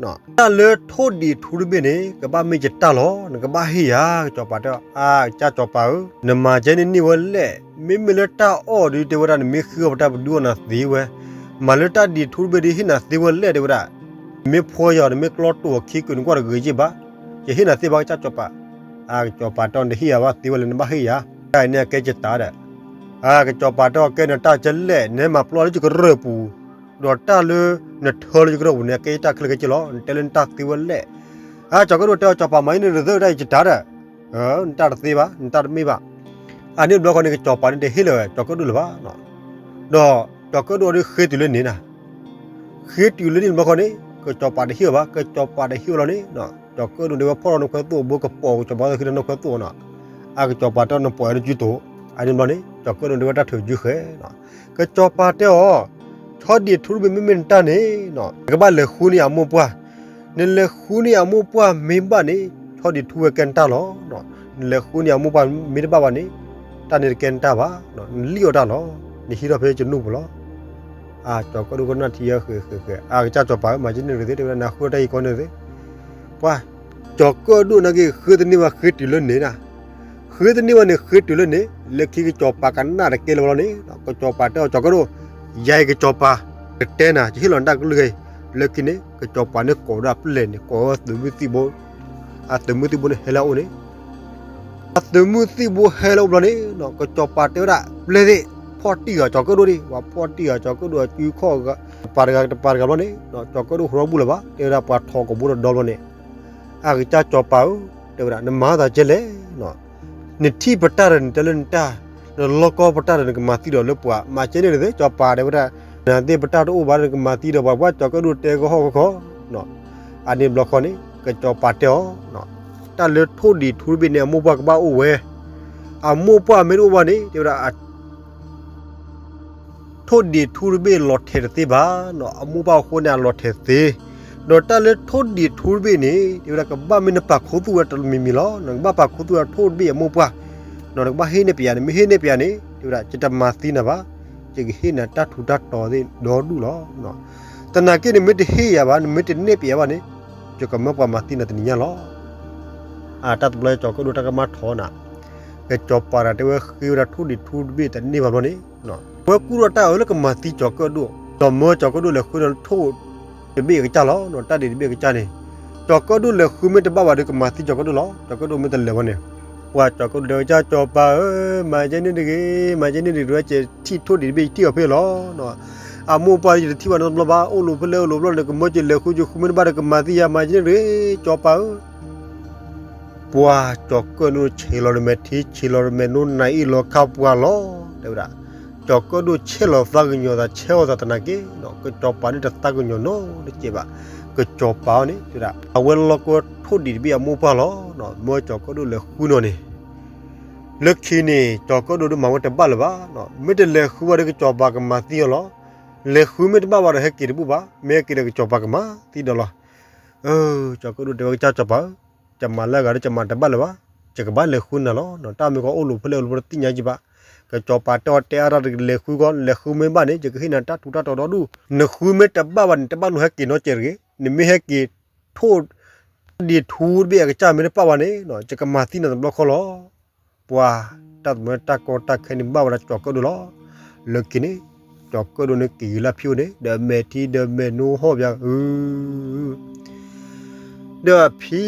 တၢ်လၢထိၣ်ဒံးထူတဘ့ၣ်န့ၣ် ကဘၣ်မ့ၢ်ယတၢ်လီၤ, နကဘၣ်ဟ့ၣ်ယၤ, ကစၢ်ကၠီၤပၤတဲအီၤ, အါ ကစၢ်ကၠီၤပၤဧၢ, နမၤကဲန့ၣ်န့ၢ်ဝဲလဲၣ်, မ့မ့ၢ်လၢတၢ်အီၣ်ဒီး တဲဝဲဒၣ်နမ့ၢ်ဃ့အီၣ်ပတၢ်ပဒုအီၣ်နၤသ့ဝဲ, မၤလၢတၢ်ဒံးထူတဘ့ၣ်ဒီးဟ့ၣ်နၤသ့ဝဲလဲၣ် တဲဝဲဒၣ်, နမ့ၢ်ဖှီယီၤ နမ့ၢ်ကျီတိာ်အခံကွံာ် နကွၢ်တဂ့ၤယ့ၢ်ဘၣ်, ယဟ့ၣ်နၤသ့ဘၣ် ကစၢ်ကၠီၤပၤ, အါ ကစၢ်ကၠီၤပၤတဲအီၤ နဟ့ၣ်ယၤဘၣ်သ့ဝဲလဲၣ် နဘၣ်ဟ့ၣ်ယၤ, တၢ်အံၤန့ၣ်အကဲယတၢ်ဒီး အါ ကစၢ်ကၠီၤပၤတဲအီၤ ကဲနတၢ်ကဲလဲၣ်, နဟဲမၤပျီလၢယကရၢၢ်ပူၤ, ဒီးတၢ်လၢနထၢလၢယကရၢၢ်ပူၤန့ၣ် အကဲယတၢ်ခဲလၢာ်ခဲဆ့လီၤ, နတဲလၢနတၢ်သ့ဝဲလဲၣ်, အါ ကစၢ်ကၠီၤကၢၣ်ဒိၣ်တဲအီၤ ကစၢ်ပၤ မၤအံၤန့ၣ်တသ့တၢ်အံၤယတၢ်ဒီး, နတၢ်တသ့ဘၣ် နတၢ်တမ့ၢ်ဘၣ်, အါန့ၣ်တဘျီဃီန့ၣ် ကစၢ်ပၤန့ၣ်တဟ့ၣ်လၢၤဝဲ ကစၢ်ကၠီၤကၢၣ်ဒိၣ်လၢၤဘၣ်, ဒီးကစၢ်ကၠီၤကၢၣ်ဒိၣ်ဒီးဃ့တုၤလၢန့ၣ်နၤ ဃ့တုၤလၢန့ၣ်တဘျီဃီန့ၣ် ကစၢ်ပၤတဟ့ၣ်အီၤဘၣ်, ကစၢ်ပၤတဟ့ၣ်အီၤလီၤန့ၣ်, ကစၢ်ကၠီၤကၢၣ်ဒိၣ်န့ၣ် ဝဲဖီၣ်ထီၣ်နီၢ်ခွဲသိၣ်အဘိ ကပိာ်ကစၢ်ပၤသ့ၣ်ခံလၢနီၢ်ခွဲသိၣ်နီၤ, အါ ကစၢ်ပၤတဲအီၤ နပိာ်ယၤလၢကုတိာ်, အါန့ၣ်တဘျီန့ၣ် ကစၢ်ကၠီၤကၢၣ်ဒိၣ်န့ၣ် ဝဲတၢ်ထုးကုဃဲနီၤ, ကစၢ်ပၤတဲအီၤ, ဆီဒံးထူတဘ့ၣ်မ့မ့ၢ်နတၢ်န့ၣ်, နကဘၣ်လဲၤဃုန့ၢ်အမိၢ်ပှၢ်, နလဲၤဃုန့ၢ်အမိၢ်ပှၢ်မ့ၢ်ဘၣ်န့ၣ် ဆီဒံးထူဝဲကဲနတၢ်လီၤ, နလဲၤဃုန့ၢ်အမိၢ်ပှၢ်မ့ၢ်တဘၣ်ဘၣ်န့ၣ်, တၢ်န့ၣ်တကဲနတၢ်ဘၣ်, နလံၣ်အီၣ်တၢ်လီၤ နဟံးထီၣ်ဖဲယနူၢ်ပူၤလီၤ. အကၠီၤကၢၣ်ဒိၣ်ကနၣ်ထံယဲ ဃဲးဃဲးဃဲး, အကစၢ်စီၤပၤဧၢ, မၤကဲန့ၣ်တဂ့ၤသ့, တဲဝဲဒၣ် နဃုထီၣ်တၢ်အံၤကီန့ၣ်တဂ့ၤသ့. ပှၤကၠီၤကၢၣ်ဒိၣ်နာ်က့ ဃုတန့ၢ်ဘၣ်ဃ့တုၤလၢန့ၣ်နၤ, ဃုတန့ၢ်ဘၣ်န့ၣ် ဃ့တုၤလၢန့ၣ်, လၢခံကစၢ်စီၤပၤကနၣ်တကဲလၢၤဘၣ်လီၤန့ၣ်, ကစၢ်စီၤပၤတဲအီၤ ကၠီၤကၢၣ်ဒိၣ်, ယၤအံၤကစၢ်စီၤပၤ ကတဲနၤ, ယဟ့ၣ်လီၤနတၢ်ကလုၢ်ခဲအံၤ, လၢခံန့ၣ် ကစၢ်စီၤပၤန့ၣ်ကိးဝဲဒၣ်ပျဲၢ်န့ၣ်, ကိးဝဲသုးမုၢ်သံၣ်ဘိ, အသုးမုၢ်သံၣ်ဘိန့ၣ်ဟဲလၢအအိၣ်န့ၣ် အသုးမုၢ်သံၣ်ဘိဟဲလၢအအိၣ်ဘျီန့ၣ်, ကစၢ်စီၤပၤတဲဝဲဒၣ် ပျဲၢ်သ့ၣ်, ဖီၣ်တံၢ်ဂၤကၠီၤကၢၣ်ဒိၣ်ဒံး, ပှၤဖီၣ်တံၢ်ဂၤကၠီၤကၢၣ်ဒိၣ်အစုခီၣ်, တပၤတဂၤတပၤတဂၤဘျီန့ၣ်, ကၠီၤကၢၣ်ဒိၣ်ဟူထီၣ်ဘူၣ်လၢၤဘၣ်, တဲဝဲဒၣ် ပှၤထိးကိာ်ဘိတဒီဘျီန့ၣ်, အကစၢ်စီၤပၤဧၢ, တဲဝဲဒၣ် နမၤသးဒ်လဲၣ်, နထံၣ်ပတၢ်ဒီးနတဲလၢနတၢ်, နလီၢ်ကီၢ်ပတၢ်ဒီးနကမၤသံဒီးလၢပှၤ, မၤကဲန့ၣ်တဂ့ၤသ့, ကစၢ်စီၤပၤတဲဝဲဒၣ်, နသ့ၣ်ပတၢ်တအိၣ်ဘၣ်ဒီးနကမၤသံဒီးပှၤ, ပှၤကၠီၤကၢၣ်ဒိၣ်တဲကဟီၣ်ကခီ, အန့ၣ်ဘျီဃီန့ၣ် ကစၢ်စီၤပၤတဲအီၤ, တၢ်လၢထိၣ်ဒံးထူတဘ့ၣ်န့ၣ် အမိၢ်ပှၢ်ကဘၣ်အိၣ်ဝဲ, အမိၢ်ပှၢ်မ့ၢ်တအိၣ်ဘၣ်န့ၣ် တဲဝဲဒၣ် ထိၣ်ဒံးထူတဘ့ၣ်လီၤထဲးတသ့ဘၣ်, အမိၢ်ပှၢ်အဃိန့ၣ် အလီၤထဲးသ့, ဒီးတၢ်လၢထိၣ်ဒံးထူတဘ့ၣ်န့ၣ် တဲဝဲဒၣ် ကဘၣ်မ့ၢ်နပာ်ခူသူၣ်ဝဲတမံၤမံၤလီၤ, နကဘၣ်ပာ်ခူသူၣ်ဝဲထိၣ်တဘ့ၣ်အမိၢ်ပှၢ်, နကဘၣ်ဟ့ၣ်န့ၢ်ပယၤ, နမ့ၢ်ဟ့ၣ်န့ၢ်ပယၤန့ၣ် တဲဝဲဒၣ် ယတမၤသံနၤဘၣ်, ယကဟ့ၣ်နၤတၢ်ထူးတၢ်တီၤသ့ၣ်ဒီဒူၣ်လီၤ. သနာ်က့ နမ့ၢ်တဟ့ၣ်ယၤဘၣ်, နမ့ၢ်တန့ၢ်ပယၤဘၣ်န့ၣ်, ယကမၢပှၤမၤသံနၤတနံၤညါလီၤ. အတၢ်တဘျီ ကၠီၤကၢၣ်ဒိၣ်တၢ်ကမၣ်ထီနၤ, ကစၢ်စီၤပၤတၢ်တဲဝဲဃ့ဝဲဒၣ်ထိၣ်ဒံးထူတဘ့ၣ်တန့ၢ်ဘၣ်ဘျီန့ၣ်, ဝဲကူၣ်ထီၣ်တၢ်အၢလၢကမၤသံကၠီၤကၢၣ်ဒိၣ်, ဒီးမၢကၠီၤကၢၣ်ဒိၣ်လဲၤဃုဒီးထိၣ်တဘ့ၣ်အကစၢ်လီၤ, တၢ်ဒံးတဘ့ၣ်အကစၢ်န့ၣ်, ကၠီၤကၢၣ်ဒိၣ်လဲၤဃုမ့ၢ်တဘၣ်ဘၣ်ဒီးကမၤသံကၠီၤကၢၣ်ဒိၣ်လီၤ, ကၠီၤကၢၣ်ဒိၣ်မ့ၢ်တလဲၤဘၣ်န့ၣ်, ပှၤကၠီၤကၢၣ်ဒိၣ်တဲဝဲ ကစၢ်စီၤပၤဧၢ, မၤကဲန့ၣ်တဂ့ၤ, မၤကဲန့ၣ်တဂ့ၤ, ဝဲကထံၣ်ထိၣ်ဒံးတဘ့ၣ် ယထံၣ်အီၤဖဲလီၤ. အမိၢ်ပှၢ်ယတထံၣ်ဘၣ်နီတဘျီဘၣ်, အိၣ်လိာ်ဖဲလဲၣ်အိၣ်လိာ်ဘျီန့ၣ် ကမၢက့ၤလဲၤဃု ယဃုမ့ၢ်တဘၣ်ဒီးကမၤသံယၤ, မၤကဲန့ၣ်တဂ့ၤ ကၠီၤပၤဧၢ. ပှၤကၠီၤကၢၣ်ဒိၣ်ဆဲးလီၤတမဲာ်ထံ ဆဲးလီၤတမဲာ်နိ နၤအ့ၣ်လီၤခၣ်ပှၤလီၤ, တဲဝဲဒၣ်, ကၠီၤကၢၣ်ဒိၣ်ဆဲးလီၤသးကညီၤသး ဆဲးအီၣ်သးသနာ်က့, ကစၢ်စီၤပၤန့ၣ်တသးကညီၤနီတစဲးဘၣ်, ကစၢ်စီၤပၤအံၤန့ၣ် တဲဝဲဒၣ် အဝဲလီၢ်ကီၢ်ထိၣ်ဒံးတဘ့ၣ်အမိၢ်ပှၢ်လီၤ, မၢကၠီၤကၢၣ်ဒိၣ်လဲၤဃုနီၤန့ၣ် လၢခံန့ၣ် ကၠီၤကၢၣ်ဒိၣ်ဒုးမၤဝဲတဘၣ်လၢၤဘၣ်, မ့ၢ်တလဲၤဃုဘၣ်ဒီးကစၢ်စီၤပၤကမၤသံအီၤလီၤ. လဲၤဃုမ့ၢ်တဘၣ်ဘၣ်ဒီးဟဲက့ၤတဘူၣ်ဘၣ်, မ့ၢ်ဟဲက့ၤဒီးကစၢ်စီၤပၤကမၤသံဒီးလီၤ. ကၠီၤကၢၣ်ဒိၣ်တဲဝဲ ကစၢ်စီၤပၤဧၢ, ယမၤလၢအဂၤဒီးယမၤတဘၣ်လၢၤဘၣ်, ယကဘၣ်လဲၤဃုနၤလီၤ, တၢ်မ့ၢ်ကီအိၣ်လိာ်ဖဲလဲၣ်အိၣ်လိာ်ဖဲလဲၣ်တသ့ၣ်ညါကံဘၣ်, ကစၢ်စီၤပၤတဲအီၤတဲအါတၢ်တကလဲၤဃုကီး, လဲၤဃုမ့ၢ်ဘၣ်န့ၣ် ယကဟ့ၣ်နၤတၢ်ထူးတၢ်တီၤဒီဒူၣ်, နဃုမ့ၢ်တဘၣ်ဘၣ်န့ၣ် တဘၣ်လိၣ်ဟဲက့ၤနီတစဲးတဂ့ၤ, နမ့ၢ်ဟဲက့ၤ ထိၣ်ဒံးထူတဘ့ၣ်အကစၢ်မ့ၢ်တဘၣ်ဘၣ်န့ၣ် ယကမၤသံနၤတဘျီဃီလီၤ. ပှၤတၢ်တမၢတၢ်ကီတၢ်ခဲန့ၣ်ဘၣ်ဝဲဒၣ်ကၠီၤကၢၣ်ဒိၣ်လီၤ. လၢခံန့ၣ် ကၠီၤကၢၣ်ဒိၣ်န့ၣ်က့ၤဂ့ၤလၢဖံအိၣ်န့ၣ် ဒီးမဲာ်ထံဒီးမဲာ်နိဟီၣ်ပၠးအု, ဒီးအဖံ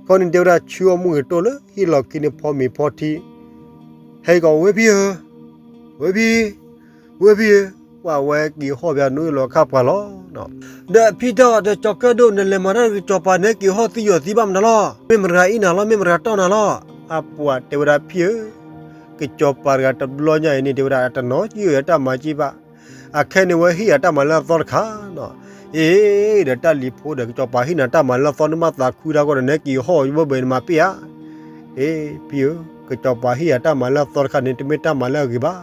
ခီန့ၣ်တဲဝဲဒၣ် ဆူအီၣ်မူဂ့ၤတိၢ်လၢဟံၣ်လီၢ်ခံန့ၣ်ဖီမ့ၤဖီထံ, ဟဲကီး ဝဲဖံဧၢ, ဝဲဖံ, ဝဲဖံဧၢ, ပှၤဝဲက့ၤဟီၣ်ပၠးနိအ့ၣ်လီၤခၣ်ပှၤလီၤ. ဒီးအဖံတဲအီၤ ဒီးကၠီၤကၢၣ်ဒိၣ် နလဲၤမၤတၢ်ကစၢ်စီၤပၤန့ၣ် က့ၤဟီၣ်သံယီၤသံဘၣ်မနုၤလီၤ. မ့ၢ်မတၤဂၤအံၣ်နၤလီၤ, မ့ၢ်မတၤဂၤတီၢ်နၤလီၤ. အပှၤတဲဝဲဒၣ် ဖံဧၢ, ကစၢ်စီၤပၤတဂၤတဘျီညါအံၤန့ၣ် တဲဝဲဒၣ် တနီၤကံၣ်အီၤတၢ်မၤကံဘၣ်, အခဲန့ၣ်ဝဲဟ့ၣ်ယၤတၢ်မၤလၢအသီတခါနီၤ. အ့, ဒီးတၢ်လံၤဖိဒီး ကစၢ်စီၤပၤဟ့ၣ်နၤတၢ်မၤလၢအသီ နဘၣ်သးခုတၢ်ဂီၢ်ဒီး နဟဲက့ၤဟီၣ်ဘၣ်ဘၣ်နမၤပ့ၢ်ဧါ. အ့, ဖံဧၢ, ကစၢ်စီၤပၤဟ့ၣ်ယၤတၢ်မၤလၢအသီတခါန့ၣ် တမ့ၢ်တၢ်မၤလၢအဂ့ၤဘၣ်.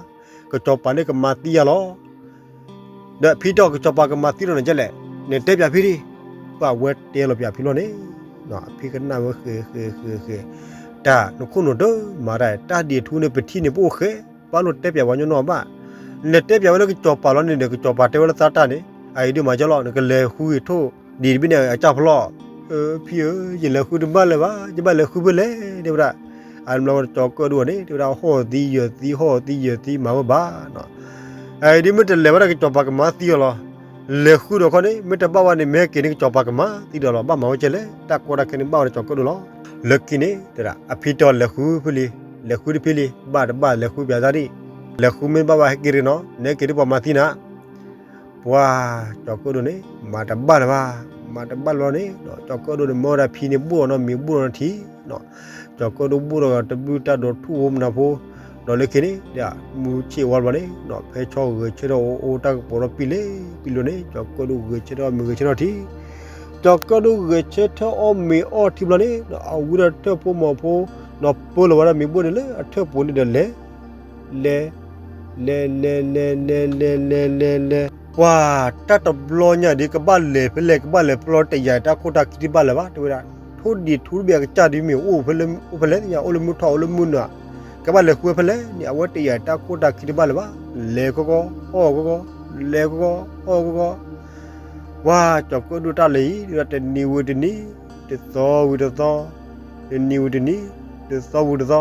ကစၢ်စီၤပၤန့ၣ်ကမၤသံယၤလီၤ. ဒီးဖံတဲအီၤ ကစၢ်စီၤပၤကမၤသံလီၤနၤဒ်လဲၣ်, နတဲပၠးဖံဒံး. ပှၤဝဲတဲလီၤပၠးဖံလီၤန့ၣ်, ဖံကနၣ်ဝဲဃဲးဃဲးဃဲးဃဲး, တၢ်နခိၣ်နူာ်တမၤတၢ်, တၢ်ဒံးထူန့ၣ် ပထံၣ်န့ၣ်ပအိၣ်ဃဲး, ဘၣ်လိၣ်တဲပၠးပှၤညီနီၢ်ဘၣ်. နတဲပၠးဝဲလၢကစၢ်စီၤပၤလီၤန့ၣ်ဒီး ကစၢ်စီၤပၤတဲဝဲလၢသးတၢ်န့ၣ်, အအံၤဒုးမၤကလီၤ, နကလဲၤဃုထိၣ်ဒံးတဘ့ၣ်န့ၣ်အကစၢ်ဖျီၣ်. ဖံဧၢ, ယလဲၤဃုတဘၣ်လၢၤဘၣ်, ယဘၣ်လဲၤဃုဖဲလဲၣ် တဲဝဲဒၣ်. အန့ၣ်ဘျီဝဲကစၢ်စီၤကၢၣ်ဒိၣ်န့ၣ် တဲဝဲဒၣ် ဟီၣ်သံယၢၤသံ ဟီၣ်သံယၢၤသံ မၤဝဲဘၣ်. အအံၤဒုးမ့ၢ်တလဲၤဘၣ်ဒီး ကစၢ်စီၤပၤကမၤသံအီၤလီၤ. လဲၤဃုဒီးခီန့ၣ် မ့ၢ်တဘၣ်ဝဲန့ၣ် မ့ၢ်ဟဲက့ၤန့ၣ် ကစၢ်စီၤပၤကမၤသံဒီးလီၤ. ဘၣ်မၤဝဲကဲလဲၣ်, တၢ်ကီတၢ်ခဲန့ၣ်ဘၣ်ဝဲဒီးကစၢ်စီၤကၢၣ်ဒိၣ်လီၤ. လၢခံန့ၣ် အဖံတဲအီၤ လဲၤဃုဖဲလံ, လဲၤဃုတဖဲလံ, ဘၣ်တဘၣ်လဲၤဃုပၠးသးဒံး. လဲၤဃုမ့ၢ်ဘၣ်ဘၣ်ဟဲက့ၤတဂ့ၤနီၤ, နဟဲက့ၤဒုးပှၤမၤသံနၤ. ပှၤကစၢ်စီၤကၢၣ်ဒိၣ်န့ၣ် မၤတဘၣ်လၢၤဘၣ်, မၤတဘၣ်လၢၤဘၣ်န့ၣ် ကစၢ်စီၤကၢၣ်ဒိၣ်န့ၣ် မၢဝဲဒၣ်ဖံန့ၣ်ဘိၣ်အီၤနီၤ, မ့ၤဘိၣ်အီၤနီၤထံနီၤ. ကစၢ်စီၤကၢၣ်ဒိၣ်ဘိၣ်ဒီးတဘျုးတၢ်ဒိးထူၣ်ဧိၤမနၤဖိ, ဒီးလၢခံန့ၣ် မူဆ့ၣ်ဝါဘျီန့ၣ် ဖဲဆီဂဲၤဆၢထၢၣ်အိၣ်အိၣ်တၢ်ကပီၤဒီးပံလ့ပံလိၤန့ၣ် ကစၢ်စီၤကၢၣ်ဒိၣ်ဂဲၤဆၢထၢၣ်အီၣ်မ့ၤဂဲၤဆၢထၢၣ်ထံ, ကစၢ်စီၤကၢၣ်ဒိၣ်ဂဲၤဆၢထၢၣ်အီၣ်မ့ၤအီထံဘျီန့ၣ် အဝံဒၣ်ထၢၣ်ဖိမီၤဖိ ဒီးပၢလီၤဝဲဒၣ်မ့ၤဘိၣ်န့ၣ်လၢအထၢၣ်ပူၤန့ၣ်ဒီးလဲၤ လဲၤ လဲၤ လဲၤ လဲၤ လဲၤ လဲၤ လဲၤ လဲၤ လဲၤ ပှၤတၢ်တဘျီညါဒ်ကဘၣ်လဲၤဖဲလဲၣ် ကဘၣ်လဲၤဖဲလဲၣ် တယာ်တၢ်ခိၣ်တၢ်ခံတဘၣ်လၢၤဘၣ် တဲဝဲဒၣ်. ထိၣ်ဒံးထူတဘ့ၣ်အကစၢ်ဒ်မ့ၢ်အိၣ်ဖဲလဲၣ် အိၣ်ဖဲလဲၣ် အိၣ်လၢမုၢ်ထီၣ်အိၣ်လၢမုၢ်နုာ်, ကဘၣ်လဲၤဃုဖဲလဲၣ်န့ၣ် အဝဲတယာ်တၢ်ခိၣ်တၢ်ခံတဘၣ်လၢၤဘၣ်. လဲၤကီကီ ဟီၣ်ကီကီ, လဲၤကီကီ ဟီၣ်ကီကီ, ပှၤကၠီၤကၢၣ်ဒိၣ်တၢ်လဲၤအံၤ တနံၤဝံၤတနံၤ, တသီဝံၤတသီ, တနံၤဝံၤတနံၤ, တသီဝံၤတသီ,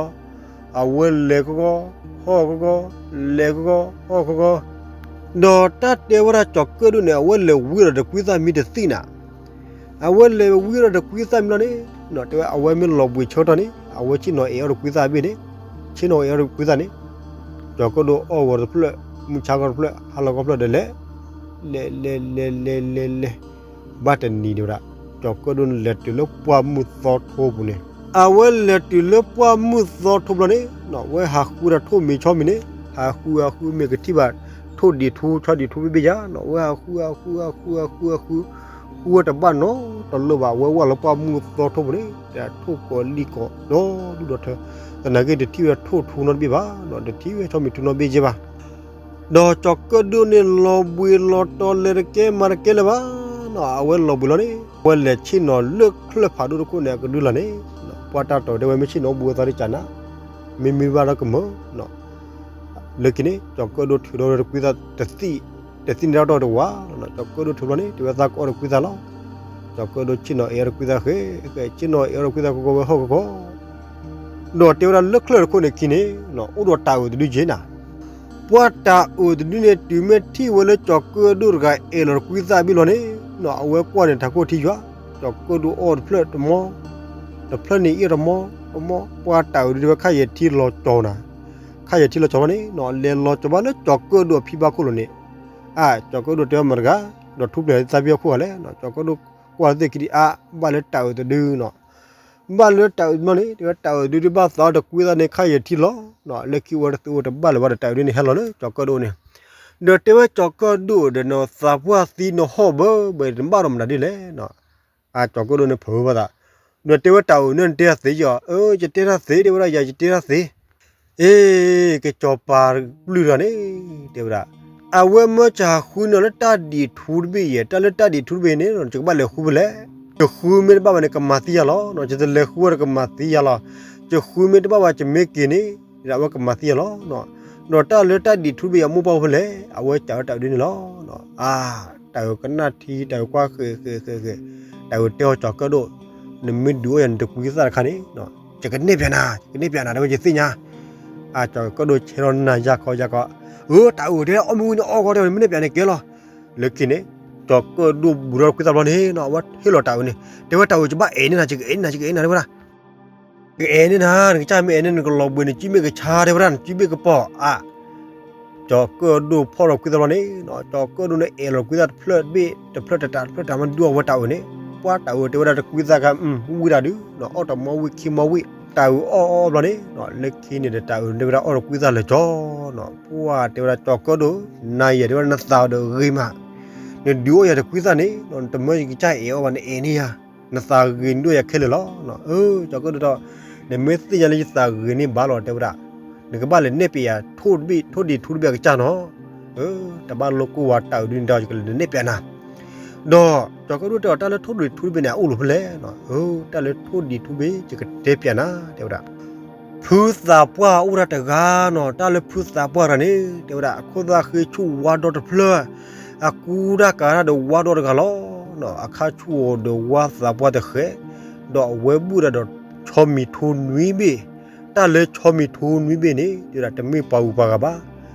အဝဲလဲၤကီကီ ဟီၣ်ကီကီ, လဲၤကီကီ ဟီၣ်ကီကီ, ဒီးတၢ်တဲဝဲဒၣ်ကၠီၤကၢၣ်ဒိၣ်န့ၣ် အဝဲလဲၤဝံဒီးတကွံသၣ်မံတသ့ၣ်နၤ အဝဲလဲၤဝံဒီးတကွံသၣ်မံလီၤန့ၣ်, တဲဝဲအဝဲမ့ၢ်လီၤဘှံးဆၢကတီၢ်န့ၣ် အဝဲဆ့ၣ်နီၤအဲၣ်အီၣ်တကွံသၣ်ဘ့ၣ်န့ၣ်, ဆ့ၣ်နီၤအဲၣ်အီၣ်တကွံသၣ်န့ၣ်, ကၠီၤကၢၣ်ဒိၣ်အီၣ်ဝဲတဖျၢၣ်, မုၢ်ဆါခီတဖျၢၣ်, ဟါလီၤခီတဖျၢၣ်ဒီးလဲၤ, လဲၤလဲၤလဲၤလဲၤလဲၤလဲၤ, ဘၣ်တနံၤတဲဝဲဒၣ်, ကၠီၤကၢၣ်ဒိၣ်န့ၣ်လဲၤတုၤလၢပှၢ်မုၢ်သီထိပူၤန့ၣ်, အဝဲလဲၤတုၤလၢပှၢ်မုၢ်သီထိဘျီန့ၣ်, ဝဲဟးဃုတၢ်ထိၣ်မံၤဆီမံၤန့ၣ်, ဟးဃုဟးဃုမ့ၢ်ကထံၣ်ဘၣ် ထိၣ်ဒံးထူဆီဒံးထူဘ့ၣ်ဘ့ၣ်ယါ, ဝဲဟးဃုဟးဃုဟးဃုဟးဃုဟးဃု, ဃုဝဲတဘၣ်နီတလၢာ်ဘၣ်, အဝဲဝဲလၢပှၢ်မုၢ်သီထိပူၤန့ၣ်, တၢ်ထိၣ်ကိးလံၢ်ကိးဒီဒူၣ်ဒီထၢ, သနာ်က့တထံၣ်ဝဲထိၣ်ထူနီတဘ့ၣ်ဘၣ်, တထံၣ်ဝဲဆီမံၤထူနီတဘ့ၣ်က့ဘၣ်. ဒီးကၠီၤကၢၣ်ဒိၣ်န့ၣ်လီၤဘှံးလီၤတီၤလဲၤတကဲမၤတကဲလၢၤဘၣ်, အဝဲလီၤဘှံးလီၤန့ၣ်, အဝဲလဲၤဆ့ၣ်နီၤလၢချၢၣ်ဖးဒိၣ်တခိၣ်န့ၣ် အကဒုလီၤန့ၣ်, ပှၤတၢ်တီၤတဲဝဲမ့ၢ်ဆ့ၣ်နီၤဘှံးအသီဒ်ကနၤ, မ့မ့ၢ်ဘၣ်ဒီးကမၢ, လၢခံန့ၣ် ကၠီၤကၢၣ်ဒိၣ်ထုးထီၣ်ဝဲတကွံသၣ်တသ့ၣ်, တသ့ၣ်န့ၣ်တၢ်တီၢ်တဝၤ, ကၠီၤကၢၣ်ဒိၣ်ထုးဘျီန့ၣ် တဲဝဲသးကအီၣ်တကွံသၣ်လီၤ. ကၠီၤကၢၣ်ဒိၣ်ဆ့ၣ်နီၤအဲၣ်အီၣ်တကွံသၣ်ဃဲ, ဆ့ၣ်နီၤအဲၣ်အီၣ်တကွံသၣ်ကီကီဝဲဟီၣ်ကီကီ, ဒီးတဲဝဲဒၣ်လၢချၢၣ်တခိၣ်န့ၣ်ခံန့ၣ်, အိၣ်ဒီးတၢ်အုးတဒုက့နၤ, ပှၤတၢ်အုးတဒုန့ၣ် တုၤမ့ၢ်ထံၣ်ဝဲလၢကၠီၤကၢၣ်ဒိၣ်တဂၤအဲၣ်လီၤတကွံသၣ်ဘ့ၣ်လီၤန့ၣ်, အဝဲကွၢ်န့ၣ်တၢ်ခိၣ်ထံယွၤ, ကၠီၤကၢၣ်ဒိၣ်အီၣ်တဖျၢၣ်တမီ, တဖျၢၣ်န့ၣ်အီၣ်တမီ, တမီ, ပှၤတၢ်အုးတဒုဝဲခါယဲၢ်ထံလီၤကၠီၤနၤ, ခါယဲၢ်ထံလီၤကၠီၤလီၤန့ၣ်, လဲၤလီၤကၠီၤဘၣ်လၢကၠီၤကၢၣ်ဒိၣ်အဖံဘၣ်ခိၣ်လိၤန့ၣ်, အါ, ကၠီၤကၢၣ်ဒိၣ်တဲအီၤမတၤတဂၤ, ဒီးထူပျဲၤသးပှၢ်ခိၣ်ဂၤလဲၣ်, ကၠီၤကၢၣ်ဒိၣ်ကွၢ်သ့ၣ်ခံဒံးအါ, ဘၣ်လၢတၢ်အုးတဒုနီၤ, ဘၣ်လၢတၢ်အုးတဘျီန့ၣ် တဲဝဲတၢ်အုးတဒုဒုးဘၣ်သးတကွံသၣ်န့ၣ် ခါယဲၢ်ထံလီၤ, လၢခံဝဲတသ့အိၣ်တဘၣ်လၢၤဘၣ်ဒီး တၢ်အုးဒုန့ၣ်ဟဲလီၤလၢကၠီၤကၢၣ်ဒိၣ်န့ၣ်, ဒီးတဲဝဲကၠီၤကၢၣ်ဒိၣ်ဒီး နသးပှၢ်သံနဟီၣ်ဘၢဘၢ နဘၣ်ဒီးမနုၤဒ်လဲၣ်, အါ ကၠီၤကၢၣ်ဒိၣ်န့ၣ်ဖုးဝဲဘၣ်သး, ဒီးတဲဝဲတၢ်အုးန့ၣ်နတဲသ့ကီး, အၢ ယတဲတၢ်သ့ တဲဝဲဒၣ်ယၤ ယတဲတၢ်သ့ အ့ ကစီၤပၤပျုၢ်တဂၤန့ၣ် တဲဝဲဒၣ်, အဝဲမၢစၢ်ဟးဃုန့ၢ်လၢတၢ်ဒံးထူတဘ့ၣ်ယဲၢ်, တၢ်လၢတၢ်ဒံးထူတဘ့ၣ်န့ၣ် ယကဘၣ်လဲၤဃုဖဲလဲၣ်, ယဃုမ့ၢ်တဘၣ်ဘၣ်န့ၣ် ကမၤသံယၤလီၤ, ယတလဲၤဃုဝဲဒီးကမၤသံယၤလီၤ, ယဃုမ့ၢ်တဘၣ်ဘၣ် ယမ့ၢ်က့ၤန့ၣ် အဝဲကမၤသံယၤလီၤ, ဒီးတၢ်လၢတၢ်ဒံးထူတဘ့ၣ်ယဲၢ် အမိၢ်ပှၢ်ဖဲလဲၣ်, အဝဲစံးဝဲတၢ်အုးဒ်န့ၣ်လီၤ, အါ တၢ်အုးကနၣ်ထံ တၢ်အုးကွၢ်ဃဲးဃဲးဃဲးဃဲး, တၢ်အုးတဲအီၤကၠီၤကၢၣ်ဒိၣ်, နမ့ၢ်ဒုးအိၣ်ယၤနတကွံသၣ်တခါန့ၣ် ယကနဲၣ်ပျးနၤ, ယကနဲၣ်ပျးနၤ တဲဝဲယသ့ၣ်ညါ, အါ ကၠီၤကၢၣ်ဒိၣ်ဆဲထီၣ်နၢ်ယၢ်ခီယၢ်ခီ, အၢ တၢ်အုးတဲအီၣ်မ့ၢ်ဝံၤန့ၣ်အီၣ်ဂီၢ်တဲဝဲ မ့ၢ်နဲၣ်ပျးန့ၣ်ကဲလီၤ, လၢခံန့ၣ် ကၠီၤကၢၣ်ဒိၣ်ဘူးထီၣ်တကွံသၣ်ဘျီန့ၣ် အဝဲဟ့ၣ်လီၤတၢ်အုးန့ၣ်, တဲဝဲတၢ်အုး ယဘၣ်အဲၣ်န့ၢ်နၤ ယကအဲၣ်န့ၢ်နၤ ယကအဲၣ်န့ၢ်နၤ တဲဝဲဒၣ် ကအဲၣ်န့ၢ်နၤ နကစၢ်မ့ၢ်အဲၣ်န့ၢ် နကလီၤဘှံး နစုမ့ၢ်ကဆါ တဲဝဲဒၣ် နစုမ့ၢ်ကပီၤ အါ ကၠီၤကၢၣ်ဒိၣ်ဖီၣ်လီၤကွံသၣ်ဘျီန့ၣ်, ကၠီၤကၢၣ်ဒိၣ်န့ၣ်အဲၣ်လီၤကွံသၣ်တဖျၢၣ်တဘ့ၣ် တဖျၢၣ်တတး တဖျၢၣ်တတးမးဒုးအီၣ်ဝဲတၢ်အုးန့ၣ်, ပှၤတၢ်အုးတဲဝဲဒၣ်တကွံသၣ်ခါ ဝံၣ်တၢ်ဒုး, အီၣ်တမီဝံၣ်ခံမီဝံၣ် တၢ်အုးအီၣ်အီၣ်ဘျီန့ၣ်, လၢခံန့ၣ်ဒီးတၢ်အုးန့ၣ်ဝဲဒၣ်အီၣ်တကွံသၣ်လၢာ်ကၠီ, ပှၤတဲဝဲဒၣ်ကၠီၤကၢၣ်ဒိၣ် နၤယဲၢ်တဲဝဲဒၣ်နသးဒီးဂ့ၤမး, နဒုးအိၣ်ယၤတကွံသၣ်န့ၣ် နတမၢယကစၢ်အဲၣ်အီၤဘၣ် နအဲၣ်န့ၢ်ယၤ, နသးဂ့ၤနဒုးအိၣ်ယၤခဲလၢာ်လီၤ, အၢ ကၠီၤကၢၣ်ဒိၣ်ဒီး နမ့ၢ်သ့ၣ်ညါလၢယသးဂ့ၤန့ၢ်ဘၣ်လီၤ တဲဝဲဒၣ်, နကဘၣ်လဲၤနဲၣ်ပျးယၤ ထိၣ်တဘ့ၣ် ထိၣ်ဒံးထူတဘ့ၣ်အကစၢ်နီၤ, တဘၣ်လိၣ်ကိၢ်ဝဲတၢ်အုးဒ်န့ၣ်ဒီး ယကလဲၤနဲၣ်ပျးနၤ, ဒီးကၠီၤကၢၣ်ဒိၣ်တဲအီၤ တၢ်လၢထိၣ်ဒံးထူတဘ့ၣ်န့ၣ် အအိၣ်လီၤဖဲလဲၣ်, အၢ တၢ်လၢထိၣ်ဒံးထူတဘ့ၣ် ယကတဲပျးနၤ တဲဝဲဒၣ် ဖုသးပှၢ်အိၣ်ဒၣ်တဂၤနီၤ, တၢ်လၢဖုသးပှၢ်တဂၤန့ၣ် တဲဝဲဒၣ် အခိၣ်သၣ်ဃ့ဆူၣ်ဝါဒီတဖျၢၣ်, အကူတၢ်ကၤတၢ်ဒီးဝါဒီတဂၤလီၤ, အခါဆူၣ်အီၤဒီးဝါသးပှၢ်တဃဲး, ဒီးအဝဲဘူၣ်တၢ်ဒီးဆီမံၤထူနွံဘ့ၣ်, တၢ်လၢဆီမံၤထူနွံဘ့ၣ်န့ၣ် တဲဝဲဒၣ် တမ့ၢ်ပှၤဂုၤပှၤဂၤဘၣ်,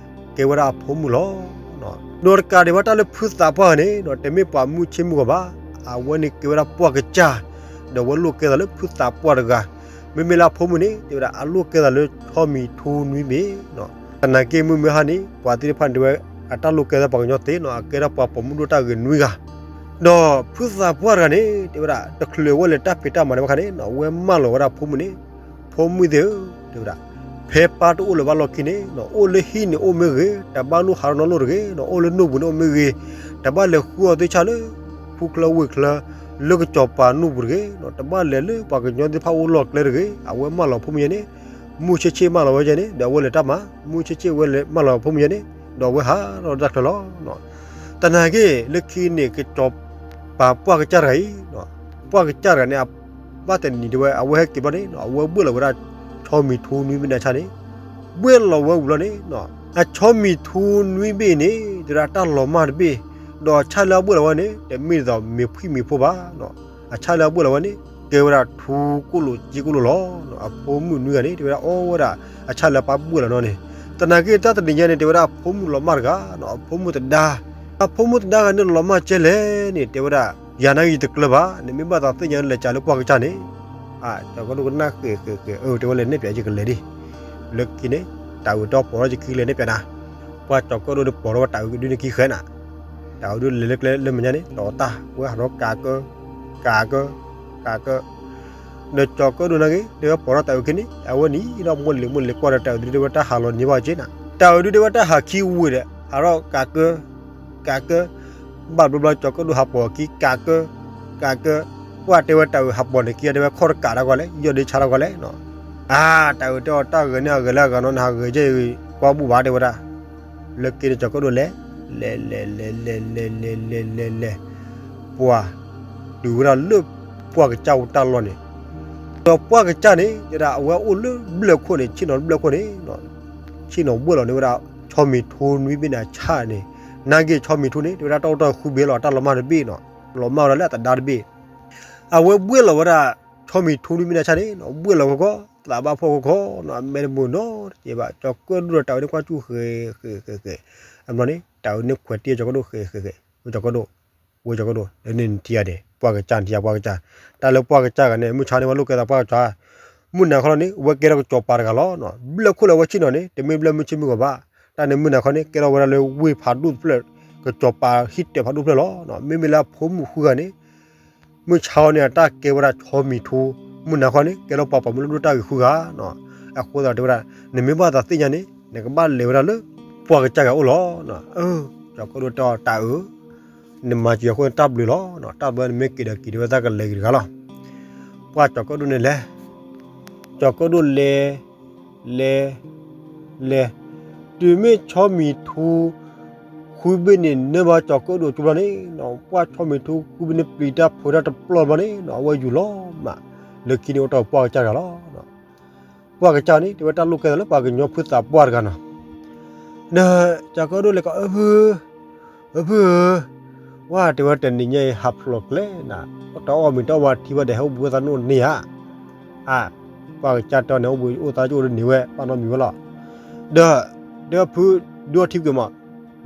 ကဲဝဲဒၣ်အဖိမုၣ်လီၤ. ဒီးတကးဒံးဘၣ် တၢ်လၢဖုသးပှၢ်တဂၤန့ၣ် တမ့ၢ်ပှၤမုၢ်ဆ့ၣ်မုၢ်ဂီၤဘၣ်, အဝဲန့ၣ်ကဲဝဲဒၣ်ပှၢ်ကစၢ်, ဒီးအဝဲလိၣ်ကဲသးလၢဖုသးပှၢ်တဂၤ, မ့မ့ၢ်လၢအဖိမုၣ်န့ၣ် တဲဝဲဒၣ် အလိၣ်ကဲသးလၢဆီမံၤထူနွံဘ့ၣ်, သနာ်က့မုၢ်မ့ၢ်ဟါန့ၣ် ပှၤသ့ၣ်တဖၣ်န့ၣ် တဲဝဲ အတၢ်လိၣ်ကဲသးပှၤကညီသ့နီၤ, အကဲဒၣ်ပှၤပိာ်မုၣ်ဒိၣ်တၢ်ဂ့ၤနွံဂၤ, ဒီးဖုသးပှၢ်တဂၤန့ၣ် တဲဝဲဒၣ် တချုးအဝဲလဲၤတၢ်ဖံးတၢ်မၤန့ၣ်ဘၣ်ခါန့ၣ် အဝဲမၢလီၤဝဲဒၣ်အဖိမုၣ်န့ၣ်, ဖိမုၣ်သ့ၣ်ဧၢ, တဲဝဲဒၣ် ဖဲပၢ်တအိၣ်လၢၤဘၣ်လီၢ်ခံန့ၣ် အိၣ်လၢဟံၣ်န့ၣ်အိၣ်မ့ၢ်ဂ့ၤ, တဘၣ်လိၣ်ဟးထီၣ်နီတလိၣ်တဂ့ၤ, အိၣ်လၢနိၣ်ပူၤန့ၣ်အိၣ်မ့ၢ်ဂ့ၤ, တဘၣ်လဲၤဃုအီၤသ့ၣ်ဆၣ်လၢ ဖူချၢဝ့ၢ်ချၢ လၢကစီၤပၤနိၣ်ပူၤတဂ့ၤ, တဘၣ်လဲၤလၢပှၤကညီသ့ၣ်တဖၣ်အိၣ်လီၢ်ကျဲတဂ့ၤ, အဝဲမၢလီၤဖိမုၣ်ယဲန့ၣ်, မုၢ်ဆ့ၣ်ဆ့ၣ်မၢလီၤဝဲယဲန့ၣ် ဒီးအဝဲလဲၤတၢ်မၤ, မုၢ်ဆ့ၣ်ဆ့ၣ်ဝဲလဲၤမၢလီၤဖိမုၣ်ယဲန့ၣ် ဒီးအဝဲဟးထီၣ်တၢ်ချၢလီၤ. သနာ်က့ လၢခံန့ၣ် ကစီၤပၤပှၢ်ကစၢ်တဂၤအံၤ, ပှၢ်ကစၢ်တဂၤန့ၣ် ဘၣ်တနံၤတဲဝဲ အဝဲဟဲက့ၤဘျီန့ၣ် အဝဲဘှ့ၣ်လီၤဝဲဒၣ် ဆီမံၤထူနွံဘ့ၣ်န့ၣ်ဆၣ်န့ၣ်, ဘှ့ၣ်လီၤဝဲဝံၤလီၤန့ၣ် အဆီမံၤထူနွံဘ့ၣ်န့ၣ် တဲဝဲဒၣ်တၢ်လီၤမၢ်တဘ့ၣ်, ဒီးအဆၣ်လၢအဘှဲၣ်လီၤဝဲန့ၣ် တမ့ၢ်ဒ်သိးမ့ၤဖှံမ့ၤဖိဘၣ်. အဆၣ်လၢအဘှဲၣ်လီၤဝဲန့ၣ် ကဲဝဲဒၣ်ထူကိၣ်လိာ်က့ကိၣ်လိာ်လီၤ. အဖိမုၣ်နွံဂၤန့ၣ် တဲဝဲဒၣ်အီၣ်ဝဲဒၣ် အဆၣ်လၢအပၢ်ဘှဲၣ်လီၤနီၤန့ၣ်, သနာ်က့တၢ်တနံၤညါန့ၣ် တဲဝဲဒၣ်အဖိမုၣ်လီၤမၢ်တဂၤ, အဖိမုၣ်တဒါ, အဖိမုၣ်တဒါဂၤန့ၣ်လီၤမၢ်ကဲလဲၣ်န့ၣ် တဲဝဲဒၣ် ယၤနာ်က့ၤယတကျၢၤဘၣ်, နမ့ၢ်ဘၣ်သးသ့ၣ်ညါလဲၤကးလၢပှၢ်ကစၢ်န့ၣ်. ကၠီၤကၢၣ်ဒိၣ်ကနၣ်ဃဲၤဃဲၤဃဲၤ အၢ တဲဝဲလဲၤနဲၣ်ပၠးယကလဲၤဒံး. လၢခံန့ၣ် တၢ်အုးတီပိာ်ထီၣ်ယခံလဲၤနဲၣ်ပၠးနၤ, ပှၢ်ကၠီၤကၢၣ်ဒိၣ်ဒီးပိာ်ထီၣ်ဝဲတၢ်အုးဒုန့ၣ်ခံဃဲနၤ, တၢ်အုးဒုလဲၤလၢကျဲလၢမဲာ်ညါန့ၣ် တီၤတၢ်ဝဲဟးထီၣ်ကးကၢ, ကးကၢ, ကးကၢ, ဒီးကၠီၤကၢၣ်ဒိၣ်နာ်က့ၤ တဲဝဲပိာ်ထီၣ်တၢ်အုးခံန့ၣ် အဝဲနံၤဒီးမိၢ်လံၤမိၢ်လံၤကွၢ်ဒီးတၢ်အုးဒုတဲဝဲတၢ်ဟးလီၤန့ၢ်ဘၣ်က့နၤ, တၢ်အုးဒုတဲဝဲတၢ်ဟးခံဝံၤဒီး ဟးထီၣ်ကးကၢ, ကးကၢ, ဘၣ်ဘျီဘျီကၠီၤကၢၣ်ဒိၣ်ဟးပိာ်ခံကးကၢ, ကးကၢ, ပှၢ်တဲဝဲတၢ်အုးဟးပိာ်န့ၣ်ခံ တဲဝဲခီၣ်တကးတၢ်ကွၢ်လဲၣ် ယီၢ်ဒ့ဆါတၢ်ကွၢ်လဲၣ်နီၤ, အါ တၢ်အုးတဲအီၤတၢ်ဂဲၤန့ၣ်ဟးဂဲၤလၢအဂၤနီၤ နဟးဂဲၤကဲအံၤ ကွၢ်ဘူၣ်ဘၣ်တဲဝဲဒၣ်, လၢခံန့ၣ်ကၠီၤကၢၣ်ဒိၣ်လဲၤ, လဲၤလဲၤလဲၤလဲၤလဲၤလဲၤလဲၤလဲၤလဲၤ, ပှၢ်, တုၤဝဲဒၣ်လၢပှၢ်ကစၢ်အိၣ်တၢ်လီၢ်န့ၣ်, ဒီးပှၢ်ကစၢ်န့ၣ် တဲဒၣ်အဝဲအိၣ်လၢဘျၢၣ်ခိၣ်န့ၣ် ဆ့ၣ်နီၤလၢဘျၢၣ်ခိၣ်န့ၣ် ဆ့ၣ်နီၤဘှဲၣ်လီၤန့ၢ်ဝဲဒၣ် ဆီမံၤထူနွံဘ့ၣ်န့ၣ်အဆၣ်န့ၣ်, နာ်က့ၤဆီမံၤထူန့ၣ် တဲဝဲဒၣ်တၢ်အိၣ်တၢ်ဃုဘ့ၣ်လီၤ တၢ်လီၤမၢ်တဘ့ၣ်နီၤ, လီၤမၢ်ဝဲဒၣ်လၢအသဒါတဘ့ၣ်, အဝဲဘှဲၣ်လီၤဝဲဒၣ် ဆီမံၤထူနွံဘ့ၣ်န့ၣ်အဆၣ်န့ၣ် ဘှဲၣ်လီၤခီခီ, သးဘၣ်ဖှီၣ်ခီခီနီၤ အမဲာ်တမုာ်နီတစဲးဘၣ်, ကၠီၤကၢၣ်ဒိၣ်ဒီးတၢ်အုးန့ၣ်ကွၢ်ကၠူၣ်ဃဲၤဃဲၤဃဲၤဃဲၤ, အဘျီန့ၣ် တၢ်အုးန့ၣ်ခွဲးတံၢ်ကၠီၤကၢၣ်ဒိၣ်ဃဲၤဃဲၤဃဲၤ, ကၠီၤကၢၣ်ဒိၣ်, ဝဲကၠီၤကၢၣ်ဒိၣ် လၢန့ၣ်နထံၣ်ဧါန့ၣ် ပှၢ်ကစၢ် နထံၣ်ဧါပှၢ်ကစၢ်, တၢ်လၢပှၢ်ကစၢ်ဂၤန့ၣ် မုၢ်ဆါန့ၣ်ဝဲလိာ်ကဲသးပှၢ်ကစၢ်, မုၢ်နၤခီလီၤန့ၣ် အဝဲကဲထီၣ်ကစီၤပၤတဂၤလီၤ, ဘျၢၣ်ခိၣ်လၢအဝဲဆ့ၣ်နီၤန့ၣ် တမ့ၢ်ဘျၢၣ်မုၢ်ဆ့ၣ်မုၢ်ဂီၤဘၣ်, တၢ်န့ၣ်မုၢ်နၤခီန့ၣ် ကဲထီၣ်ဝဲဒၣ်လၢဝ့ၢ်ဖးဒိၣ်တဖျၢၣ်, ကစီၤပၤဟံၣ်တၢၤဖးဒိၣ်တဖျၢၣ်လီၤ, မ့မ့ၢ်လၢအဖိမုၣ်ဃုဂၤန့ၣ် မုၢ်ဆါန့ၣ် အတၢ်ကဲဝဲဒၣ်ဆီမံၤထူ, မုၢ်နၤခီန့ၣ် ကဲထီၣ်ပှၤပိာ်မုၣ်လၢဒိၣ်တၢ်ဂ့ၤဃုဂၤနီၤ, အဃိသတးတဲဝဲဒၣ် နမ့ၢ်ဘၣ်သးသ့ၣ်ညါန့ၣ် နကဘၣ်လဲၤဝဲဒၣ်လၢ ပှၢ်ကစၢ်ဂၤအိၣ်လီၤ, ကၠီၤကၢၣ်ဒိၣ်တဲအီၤတၢ်အုး, နမၤစၢၤအဃိန့ၣ်တၢ်ဘျုးလီၤ, တၢ်ဘျုးနမ့ၢ်က့ၤဒီးက့ၤဒ်ဝဲသးကလဲၤဂ့ၤတဂၤလီၤ, ပှၢ်ကၠီၤကၢၣ်ဒိၣ်န့ၣ်လဲၤ ကၠီၤကၢၣ်ဒိၣ်လဲၤ, လဲၤ, လဲၤ, တုၤမ့ၢ်ဆီမံၤထူ ဃုဘ့ၣ်န့ၣ် နၢဘၣ်ကၠီၤကၢၣ်ဒိၣ်ကၠိဘျီန့ၣ်, ပှၢ်ဆီမံၤထူဃုဘ့ၣ်န့ၣ် ပျံၤတၢ်ဖုးတၢ်တပျီၢ်ဘျီန့ၣ် အဝဲယူၤလီၤမး, လၢခံန့ၣ်အိၣ်တ့ၢ်ပှၢ်ကစၢ်တဂၤလီၤ, ပှၢ်ကစၢ်န့ၣ် တဲဝဲတၢ်လိာ်ကဲသးလၢပှၤကညီဖုသးပှၢ်တဂၤနီၤ, ဒီးကၠီၤကၢၣ်ဒိၣ်လဲၤကီး အၢဖု အၢဖုဧၢ, ဝဲတဲဝဲတနံၤညါအံၤဟးဖျိးကျဲနၤ, တအီၣ်မ့ၤတအီၣ်ဝါထံဘၣ်ဒီး ဟဲအိၣ်ဘှံးဝဲသးနီၣ်န့ၢ်ဧါ, အါ, ပှၢ်ကစၢ်တဲန့ၣ် အိၣ်ဘှံးအိၣ်သးကအိၣ်ဒီးန့ၢ်ဝဲ ပာ်နီတမံၤဝဲလီၤ, ဒီး, ဒီးဖု ဒုးအီထံပက့ၤမး,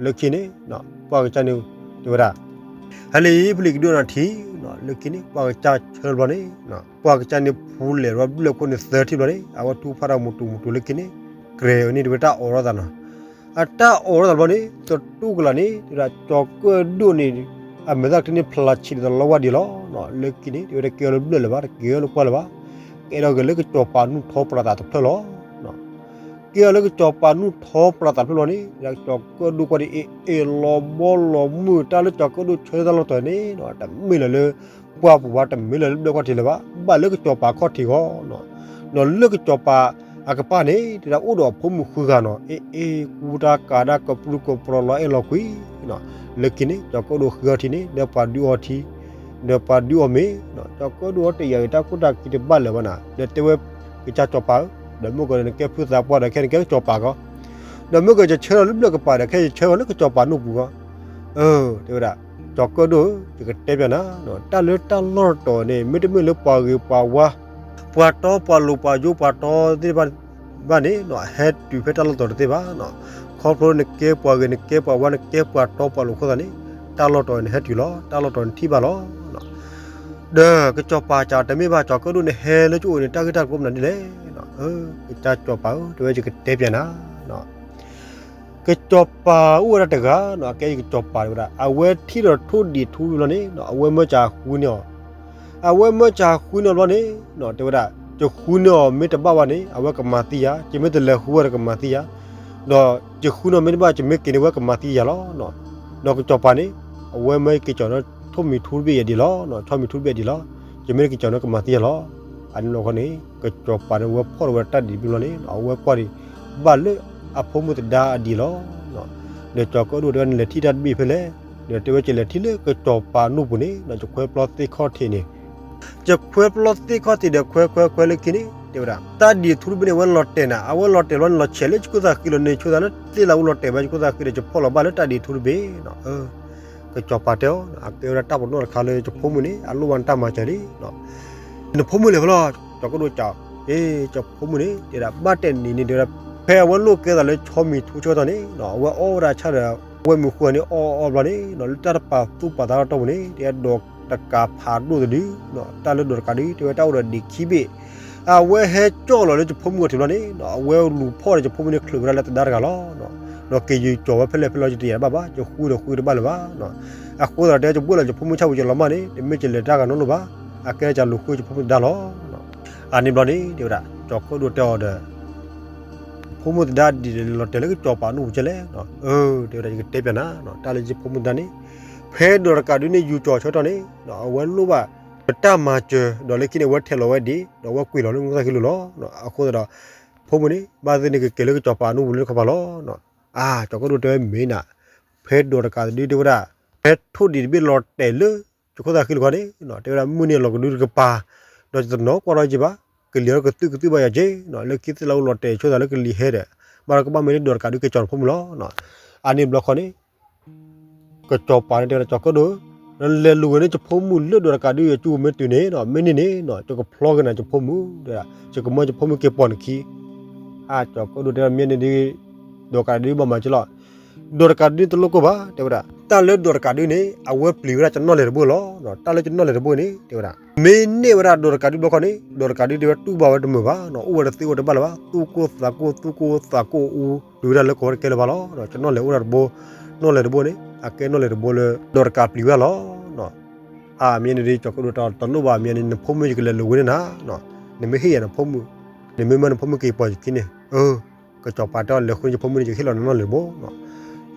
လၢခံန့ၣ်, ပှၢ်ကစၢ်န့ၣ်, တဲဝဲဒၣ်, ဟဲလံ ဖုလံၤကဒုးအီနၤထံ, လၢခံန့ၣ် ပှၢ်ကစၢ်ဆၢဘျီန့ၣ်, ပှၢ်ကစၢ်န့ၣ်ဖူလဲၤဝဲဘျၢၣ်ခိၣ်န့ၣ်သၢထံၣ်ဘျီန့ၣ် အဝဲထူဖးတၢ်မူတူၤမူတူၤလၢခံန့ၣ်, ကြဲၤအန့ၣ်တဝဲတၢ်အိးထီၣ်သးနီၤ အတၢ်အိးထီၣ်သးတဘျီန့ၣ် တတူၢ်ကလာ်န့ၣ် တဲဝဲဒၣ်ကၠီၤကၢၣ်ဒိၣ်န့ၣ် အမဲာ်သၣ်ချံန့ၣ်ဖျါဆံးဒီးလီဝါဒံးလီၤ, လၢခံန့ၣ် တဲဝဲတကဲအီၤလၢဘျၢၣ်လၢၤဘၣ် တကဲအီၤလၢပှၢ်လၢၤဘၣ်, ကဲထီၣ်က့ၤလၢကစီၤပၤနူၢ်ထီပှၤသးတဖျၢၣ်လီၤ ကဲထီၣ်လၢကစီၤပၤနူၢ်ထီပှၤသးတဖျၢၣ်လီၤန့ၣ် ကၠီၤကၢၣ်ဒိၣ်ကွၢ်ဒံး အ့ၣ်အ့ၣ်လီၤဘီလီၤမုၢ် တၢ်လၢကၠီၤကၢၣ်ဒိၣ်ဆၢသၢ်လီၤတီၤန့ၣ် တမ့ၢ်လၢၤလၢ ပှၢ်ပူၤဘၣ် တမ့ၢ်လၢၤလၢဘျၢၣ်ခီၣ်ထံးလၢၤဘၣ် ဘၣ်လၢကစီၤပၤခီၣ်ထံးဂီၢ်, ဒီးလၢကစီၤပၤအကပၤန့ၣ် တဲဒၣ်အိၣ်ဒီးအဖိမုၣ်ဃုဂၤနီၤ အ့ၣ်အ့ၣ်ကူတၢ်ကၤတၢ်ကပြုၢ်ကပြီၤလီၤအဲၣ်လီၤကွံ လၢခံန့ၣ် ကၠီၤကၢၣ်ဒိၣ်ဃုအီထံန့ၣ် ဒီးပှၤဒုးအီထံ ဒီးပှၤဒုးအီမ့ၤ, ကၠီၤကၢၣ်ဒိၣ်အီတယာ်ဂ့ၤ တၢ်ခိၣ်တၢ်ခံတဘၣ်လၢၤဘၣ်နၤ ဒီးတဲဝဲ ကစၢ်စီၤပၤဧၢ, ဒီးမ့ၢ်ကနကဲဖုသးပှၢ်ဒီးခဲနကဲကစီၤပၤကီး, ဒီးမ့ၢ်ကယဆၢထီၣ်လၢဘျၢၣ်ကပၤဒီးခဲယဆၢထီၣ်လၢကစီၤပၤနူၢ်ပူၤကီး, အၢ တဲဝဲဒၣ် ကၠီၤကၢၣ်ဒိၣ်ဧၢ ယကတဲပျးနၤ, တၢ်လၢတၢ်လီၢ်တတီၤန့ၣ် မ့တမ့ၢ်လၢပှၤဂ့ၤပှၤဝါ ပှၤတီပှၤလိၤပှၤယိပှၤတီသ့ၣ်တဖၣ်ဘၣ်န့ၣ် ဟဲတုၤဖဲတၢ်လီၢ်တတီၤတသ့ဘၣ်, ခီဖျိနကဲပှၤဂ့ၤ နကဲပှၤဝါ နကဲပှၤတီပှၤလိၤအဃိသတးန့ၣ် တၢ်လီၢ်တတီၤနဟဲတုၤလီၤ တၢ်လီၢ်တတီၤနထံၣ်ဘၣ်လီၤ ဒီးကစီၤပၤစံးတမ့ၢ်ဘၣ် ကၠီၤကၢၣ်ဒိၣ်နဟဲလၢကအိၣ်န့ၣ် တၢ်ဂ့ၢ်တၢ်ကျိၤမနုၤဒ်လဲၣ်, ကစၢ်စီၤပၤဧၢ တဲဝဲယကတဲပျးနၤ, ကစီၤပၤအိၣ်ဝဲဒၣ်တဂၤ အကဲယကစီၤပၤတဲဝဲဒၣ် အဝဲထံၣ်ဒီးထိၣ်ဒံးထူဘျီန့ၣ် အဝဲမၢစၢ်ဃုန့ၢ်အီၤ, အဝဲမၢစၢ်ဃုန့ၢ်အီၤဘျီန့ၣ် တဲဝဲဒၣ် ယဃုန့ၢ်အီၤမ့ၢ်တဘၣ်ဘၣ်န့ၣ် အဝဲကမၤသံယၤ, ယမ့ၢ်တလဲၤဃုဝဲဒီးကမၤသံယၤ, ဒီးယဃုန့ၢ်အီၤမ့ၢ်တဘၣ် ယမ့ၢ်က့ၤန့ၢ်ဝဲကမၤသံယၤလီၤ. ဒီးကစီၤပၤန့ၣ် အဝဲမၢက့ၤကီၤန့ၢ်ထိၣ်မံၤထူတဘ့ၣ်အံၤဒံးလီၤ, ဆီမံၤထူတဘ့ၣ်အံၤဒံးလီၤ, ယမ့ၢ်က့ၤကီၤန့ၢ်ကမၤသံယၤလီၤ. အန့ၣ်လီၤခီန့ၣ် ကစီၤပၤန့ၣ် အဝဲဖီၣ်ထီၣ်ဝဲတၢ်ဒံးတဘ့ၣ်လီၤန့ၣ် အဝဲကွၢ်ဒံး ဘၣ်လၢအဖိမုၣ်သဒါအဒံးလီၤ. ဒီးကၠီၤကၢၣ်ဒိၣ်တဲဝဲ နလဲၤထံၣ်တၢ်တဘ့ၣ်ဖဲလဲၣ်, ဒီးတဲဝဲယလဲၤထံၣ်လၢကစီၤပၤနူၢ်ပူၤန့ၣ် ဒီးယခွဲပျီသ့ၣ်ခီၣ်ထံးန့ၣ် ယခွဲပျီသ့ၣ်ခီၣ်ထံးဒီးခွဲခွဲခွဲလၢခံန့ၣ် တဲဝဲဒၣ် တၢ်ဒံးထူတဘ့ၣ်န့ၣ် အဝဲလီၤတဲာ်နၤ, အဝဲလီၤတဲာ်လီၤန့ၣ် လီၤဆဲးလၢယခိၣ်သၣ်ဃံလီၤန့ၣ် ဆိသးလၢသ့ၣ်လၢအူလီၤတဲာ်ဘၣ်ယခိၣ်သၣ်ဃံဒီး ယဖီၣ်လီၤဘၣ်လၢတၢ်ဒံးထူတဘ့ၣ်. ကစီၤပၤတဲအီၤ အကဲဝဲဒၣ်တၢ်ပနီၣ်တခါလၢယဖိမုၣ်န့ၣ် အလိၣ်ဘၣ်နတၢ်မၤစၢၤလံ. နဖိမုၣ်လဲၤဖဲလဲၣ်, ကၠီၤကၢၣ်ဒိၣ်ကး, အ့ ယဖိမုၣ်န့ၣ် တဲဒၣ် ဘၣ်တဲနံၤန့ၣ် တဲဝဲဒၣ် ဖဲအဝဲလိာ်ကဲသးလၢဆီမံၤထူဆၢကတီၢ်န့ၣ် အဝဲအီၣ်ဝဲဒၣ်ဆၣ်ဒီး ဝဲၢ်မုၢ်ဃုဂၤန့ၣ် အီၣ်အီၣ်ဘျီန့ၣ် လၢတၢ်တပာ်သူၣ်ပာ်သးထီၣ်အတီၢ်ပူၤန့ၣ် တဲဒိးတကးဖးဒိၣ်တဒု, တၢ်လၢဒိးတကးဒု တဲဝဲတၢ်အိၣ်ဒီးဒံးခံဘ့ၣ်. အဝဲဟဲကၠီၣ်လီၤလၢယဖိမုၣ်အထံးဘျီန့ၣ် အဝဲလူၤဖီၣ်ဒီးယဖိမုၣ်န့ၣ် ချုးဝဲဒၣ်လၢသဒါတဂၤလီၤ. ဒီးက့ၤယုာ်ကၠီၤဝဲဖဲလဲၣ်ဖဲလဲၣ် ယတယာ်တဘၣ်ဘၣ်, ယဃုဒီးဃုတဘၣ်လၢၤဘၣ်. အဃိသတးဒီးတဲ ယဘှ့ၣ်လီၤယဖိမုၣ်ဆၣ်ဝံၤ ယလီၤမၢ်န့ၣ် တမ့ၢ်ယလဲၤတၢ်ဂၤနီတလိၤဘၣ်, အကဲကလူၤဃုယဖိမုၣ်သဒါလီၤ. အန့ၣ်ဘျီန့ၣ် တဲဝဲဒၣ် ကၠီၤကၢၣ်ဒိၣ်တဲအီၤဒီး ဖိမုၣ်သဒါဒ်လဲၣ်လီၤတဲာ်လၢကစီၤပၤအဒိၣ်ပူၤကဲလဲၣ်. အၢ တဲဝဲဒၣ် ယကတဲပျးနၤ တၢ်လၢယဖိမုၣ်သဒါန့ၣ် ဖဲဒိးတကးဒုန့ၣ် ယူၤကၠီၤဆၢကတီၢ်န့ၣ် အဝဲလိၣ်ဘၣ် ပတၢ်မၤစၢၤ ဒီးလၢခံန့ၣ် အဝဲထဲးလီၤဝဲဒံး ဒီးအဝဲကွံာ်လီၤလၢမူသၣ်ခံလိၤလီၤ. အဃိသတးဒီး ဖိမုၣ်န့ၣ် ဘၣ်သ့ၣ်န့ၣ်ကကဲၤလၢကစီၤပၤအဒိၣ်ပူၤလၢခီဖးလီၤ. အၢ ကၠီၤကၢၣ်ဒိၣ်တဲဝဲမ့ၢ်နၤ ဖဲဒိးတကးဒုတဲဝဲဒၣ် ဖဲထိၣ်ဒံးတဘ့ၣ်လီၤတဲာ်လၢ ယခိၣ်သၣ်ဃံလီၤခီန့ၣ် တဲဝဲဒၣ် မုၢ်န့ၣ်လီၤကဒုတကပၤ ဒီးယတနီၤကွၢ်ထီၣ်က့ဘၣ်, ကလံၤအီၤကသုၣ်ကသုၣ်ဘၣ်ယၤက့, လၢခံသ့ၣ်လၢအူလီၤတဲာ်ဆိသးလၢကလံၤဟဲဒီး ဘၣ်ဒီးကဘၣ်မ့ၢ်လၢဒိးတကးဒုကဲၤကၠီၤနဖိမုၣ်လီၤ. အန့ၣ်ဘျီခီန့ၣ် ကစီၤပၤန့ၣ်တဲဝဲဒၣ် ကၠီၤကၢၣ်ဒိၣ်, နလဲၤလူၤဝဲန့ၣ် ယဖိမုၣ်လၢဒိးတကးဒု ယကၠူဝဲမ့ၢ်တုၤန့ၣ် မ့ၢ်န့ၢ်န့ၣ် ယကဖျီက့ၤနၤယဖိမုၣ်, ယကမၢယဖိမုၣ်က့ၤပိာ်နခံ. အၢ ကၠီၤကၢၣ်ဒိၣ်တဲဝဲ မ့ၢ်န့ၣ်ဒ် ဒိးတကးဒုဘၣ်မၤကလီၤ, ဒိးတကးဒုတလိၣ်ကိၢ်ဘၣ် တဲဝဲဒၣ်, တၢ်လၢဒိးတကးဒုန့ၣ် အဝဲပျံၤဝဲဒၣ်ကနီၣ်လဲၢ်တဘိလီၤ. တၢ်လၢကနီၣ်လဲၢ်တဘိန့ၣ် တဲဝဲဒၣ် မ့ၢ်န့ၢ်ဝဲဒၣ်ဒိးတကးဒုဘျီခီန့ၣ် ဒိးတကးဒုတဲဝဲတူၢ်ဘၣ်ဝဲတမုာ်ဘၣ်, အိၣ်ဝဲတသ့အိၣ်တဘၣ်လၢၤဘၣ်, သူၣ်ကိၢ်သးကိၢ် သူၣ်ကိၢ်သးကိၢ်အူ တုၤဝဲဒၣ်လၢကဝီၤတကဲလၢၤဘၣ်လီၤ. ကနီၣ်လဲၢ်အိၣ်ဒၣ်တဘိ, နီၣ်လဲၢ်တဘိန့ၣ် အကဲနီၣ်လဲၢ်တဘိလၢ ဒိးတကးပျံၤဝဲဒၣ်လီၤ. အၢ မ့ၢ်န့ၣ်ဒ် ကၠီၤကၢၣ်ဒိၣ်တလိၣ်ဘၣ် မ့ၢ်န့ၣ် နဖိမုၣ်ယကလဲၤလူၤဝဲန့ၣ်နၤ, နမ့ၢ်ဟ့ၣ်ယၤနဖိမုၣ်, နမ့ၢ်မၢနဖိမုၣ်က့ၤပိာ်ယခံန့ၣ်, အၢ ကစီၤပၤတဲအီၤ လဲၤဃုန့ၣ်ယဖိမုၣ်န့ၣ် ယကဟ့ၣ်လီၤနနီၣ်လဲၢ်တဘိ.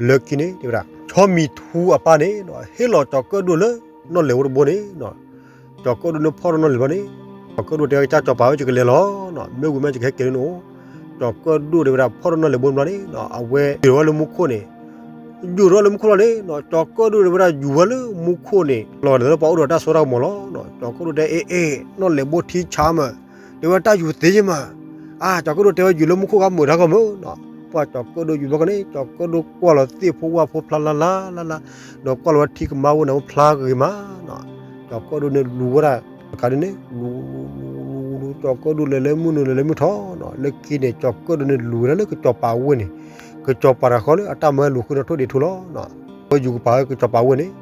လၢခံန့ၣ် တဲဝဲဒၣ် ဆီမံၤထူအပၢ်န့ၣ် ဟ့ၣ်လီၤကၠီၤကၢၣ်ဒိၣ်လၢ နီၣ်လဲၢ်အိၣ်တဘိန့ၣ်, ကၠီၤကၢၣ်ဒိၣ်န့ၣ်ဖီၣ်ထီၣ်နီၣ်လဲၢ်ဘျီန့ၣ် ကၠီၤကၢၣ်ဒိၣ်တဲဝဲ ကစၢ်စီၤပၤဧၢ ယကလဲၤလီၤ, မ့ၢ်ဝံၤမ့ၢ်ယကဟဲက့ၤလၢနအိၣ်. ကၠီၤကၢၣ်ဒိၣ်တဲဝဲဒၣ် ဖီၣ်ထီၣ်နီၣ်လဲၢ်ဘိဘျီန့ၣ် အဝဲယူၤထီၣ်ဝဲလၢမူခိၣ်န့ၣ်, ယူၤထီၣ်လၢမူခိၣ်လီၤန့ၣ် ကၠီၤကၢၣ်ဒိၣ်တဲဝဲဒၣ် ယူၤဝဲလၢမူခိၣ်န့ၣ် လီၤဂာ်ဒ်သိးလၢပှၤအိၣ်ဒီးတၢ်စိတၢ်ကမီၤလီၤ. ကၠီၤကၢၣ်ဒိၣ်တဲ အ့ အ့ နီၣ်လဲၢ်ဘိထံဆါမး, တဲဝဲတၢ်ယူၤသ့ယမး, အၢ ကၠီၤကၢၣ်ဒိၣ်တဲဝဲ ယူၤလၢမူခိၣ်ဂၤမုာ်တၢ်ဂီၢ်မး. ပှၤကၠီၤကၢၣ်ဒိၣ်ယူၤဘျီခီန့ၣ် ကၠီၤကၢၣ်ဒိၣ်ကွၢ်လီၤသ့ၣ်ဖိဝၣ်ဖိဖျါလါလါလါလါ, ဒီးကွၢ်လီၤဝဲထံကမါဝဲန့ၣ် ဖိဖျါဂ့ၤမး. ကၠီၤကၢၣ်ဒိၣ်န့ၣ်လူၤဝဲဒၣ် တကးဒုန့ၣ် လူၤ လူၤ လူၤ လူၤ လူၤ ကၠီၤကၢၣ်ဒိၣ်လဲၤလၢမုၢ်နုာ်လဲၤလၢမုၢ်ထီၣ်, လၢခံန့ၣ် ကၠီၤကၢၣ်ဒိၣ်န့ၣ်လူၤဝဲဒၣ်လၢကစီၤပၤဝ့ၢ်န့ၣ်, ကစီၤပၤတဂၤဃီလၢအတၢ်မၢလူၤဃုနီၣ်ထိၣ်ဒံးထူလီၤ. အဝဲယူၤကပၤဝဲကစီၤပၤဝ့ၢ်န့ၣ်,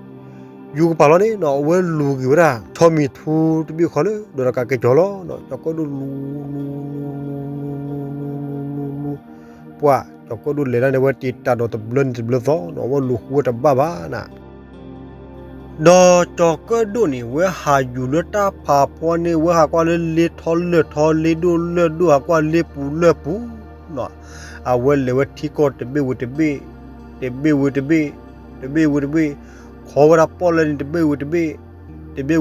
ယူၤကပၤလီၤန့ၣ် အဝဲလူၤက့ၤဝဲဒၣ် ဆီမံၤထူတဘ့ၣ်ဃီလၢ ဒိးတကးကဲၤကၠီၤလီၤ. ကၠီၤကၢၣ်ဒိၣ်လူၤ လူၤ လူၤ လူၤ လူၤ လူၤ လူၤ လူၤ ပှၤ ကၠီၤကၢၣ်ဒိၣ်လဲၤဒၣ်န့ၣ် ဝဲတံာ်တာ်ဒီးတဘျၢနံၤတဘျၢသီန့ၣ် အဝဲလူၤဃုဝဲတဘၣ်ဘၣ်နၤ. ဒီးကၠီၤကၢၣ်ဒိၣ်န့ၣ် ဝဲဟးယူၤလၢတၢ်ဖးဖီန့ၣ် ဝဲဟးကွၢ်လၢလ့ထီလၢၢ်ထီ လ့ဒိၣ်လၢၢ်ဒိၣ် ဟးကွၢ်လ့ပူၤလၢၢ်ပူၤန့ၣ်, အဝဲလဲၤဝဲထံကီၢ်တဘ့ၣ်ဝံၤတဘ့ၣ်, တဘ့ၣ်ဝံၤတဘ့ၣ်, တဘ့ၣ်ဝံၤတဘ့ၣ်, ခီဝဲဒၣ်ပီၣ်လဲၣ်န့ၣ် တဘ့ၣ်ဝံၤတဘ့ၣ်, တဘ့ၣ်ဝံၤတဘ့ၣ်, ခီဒီ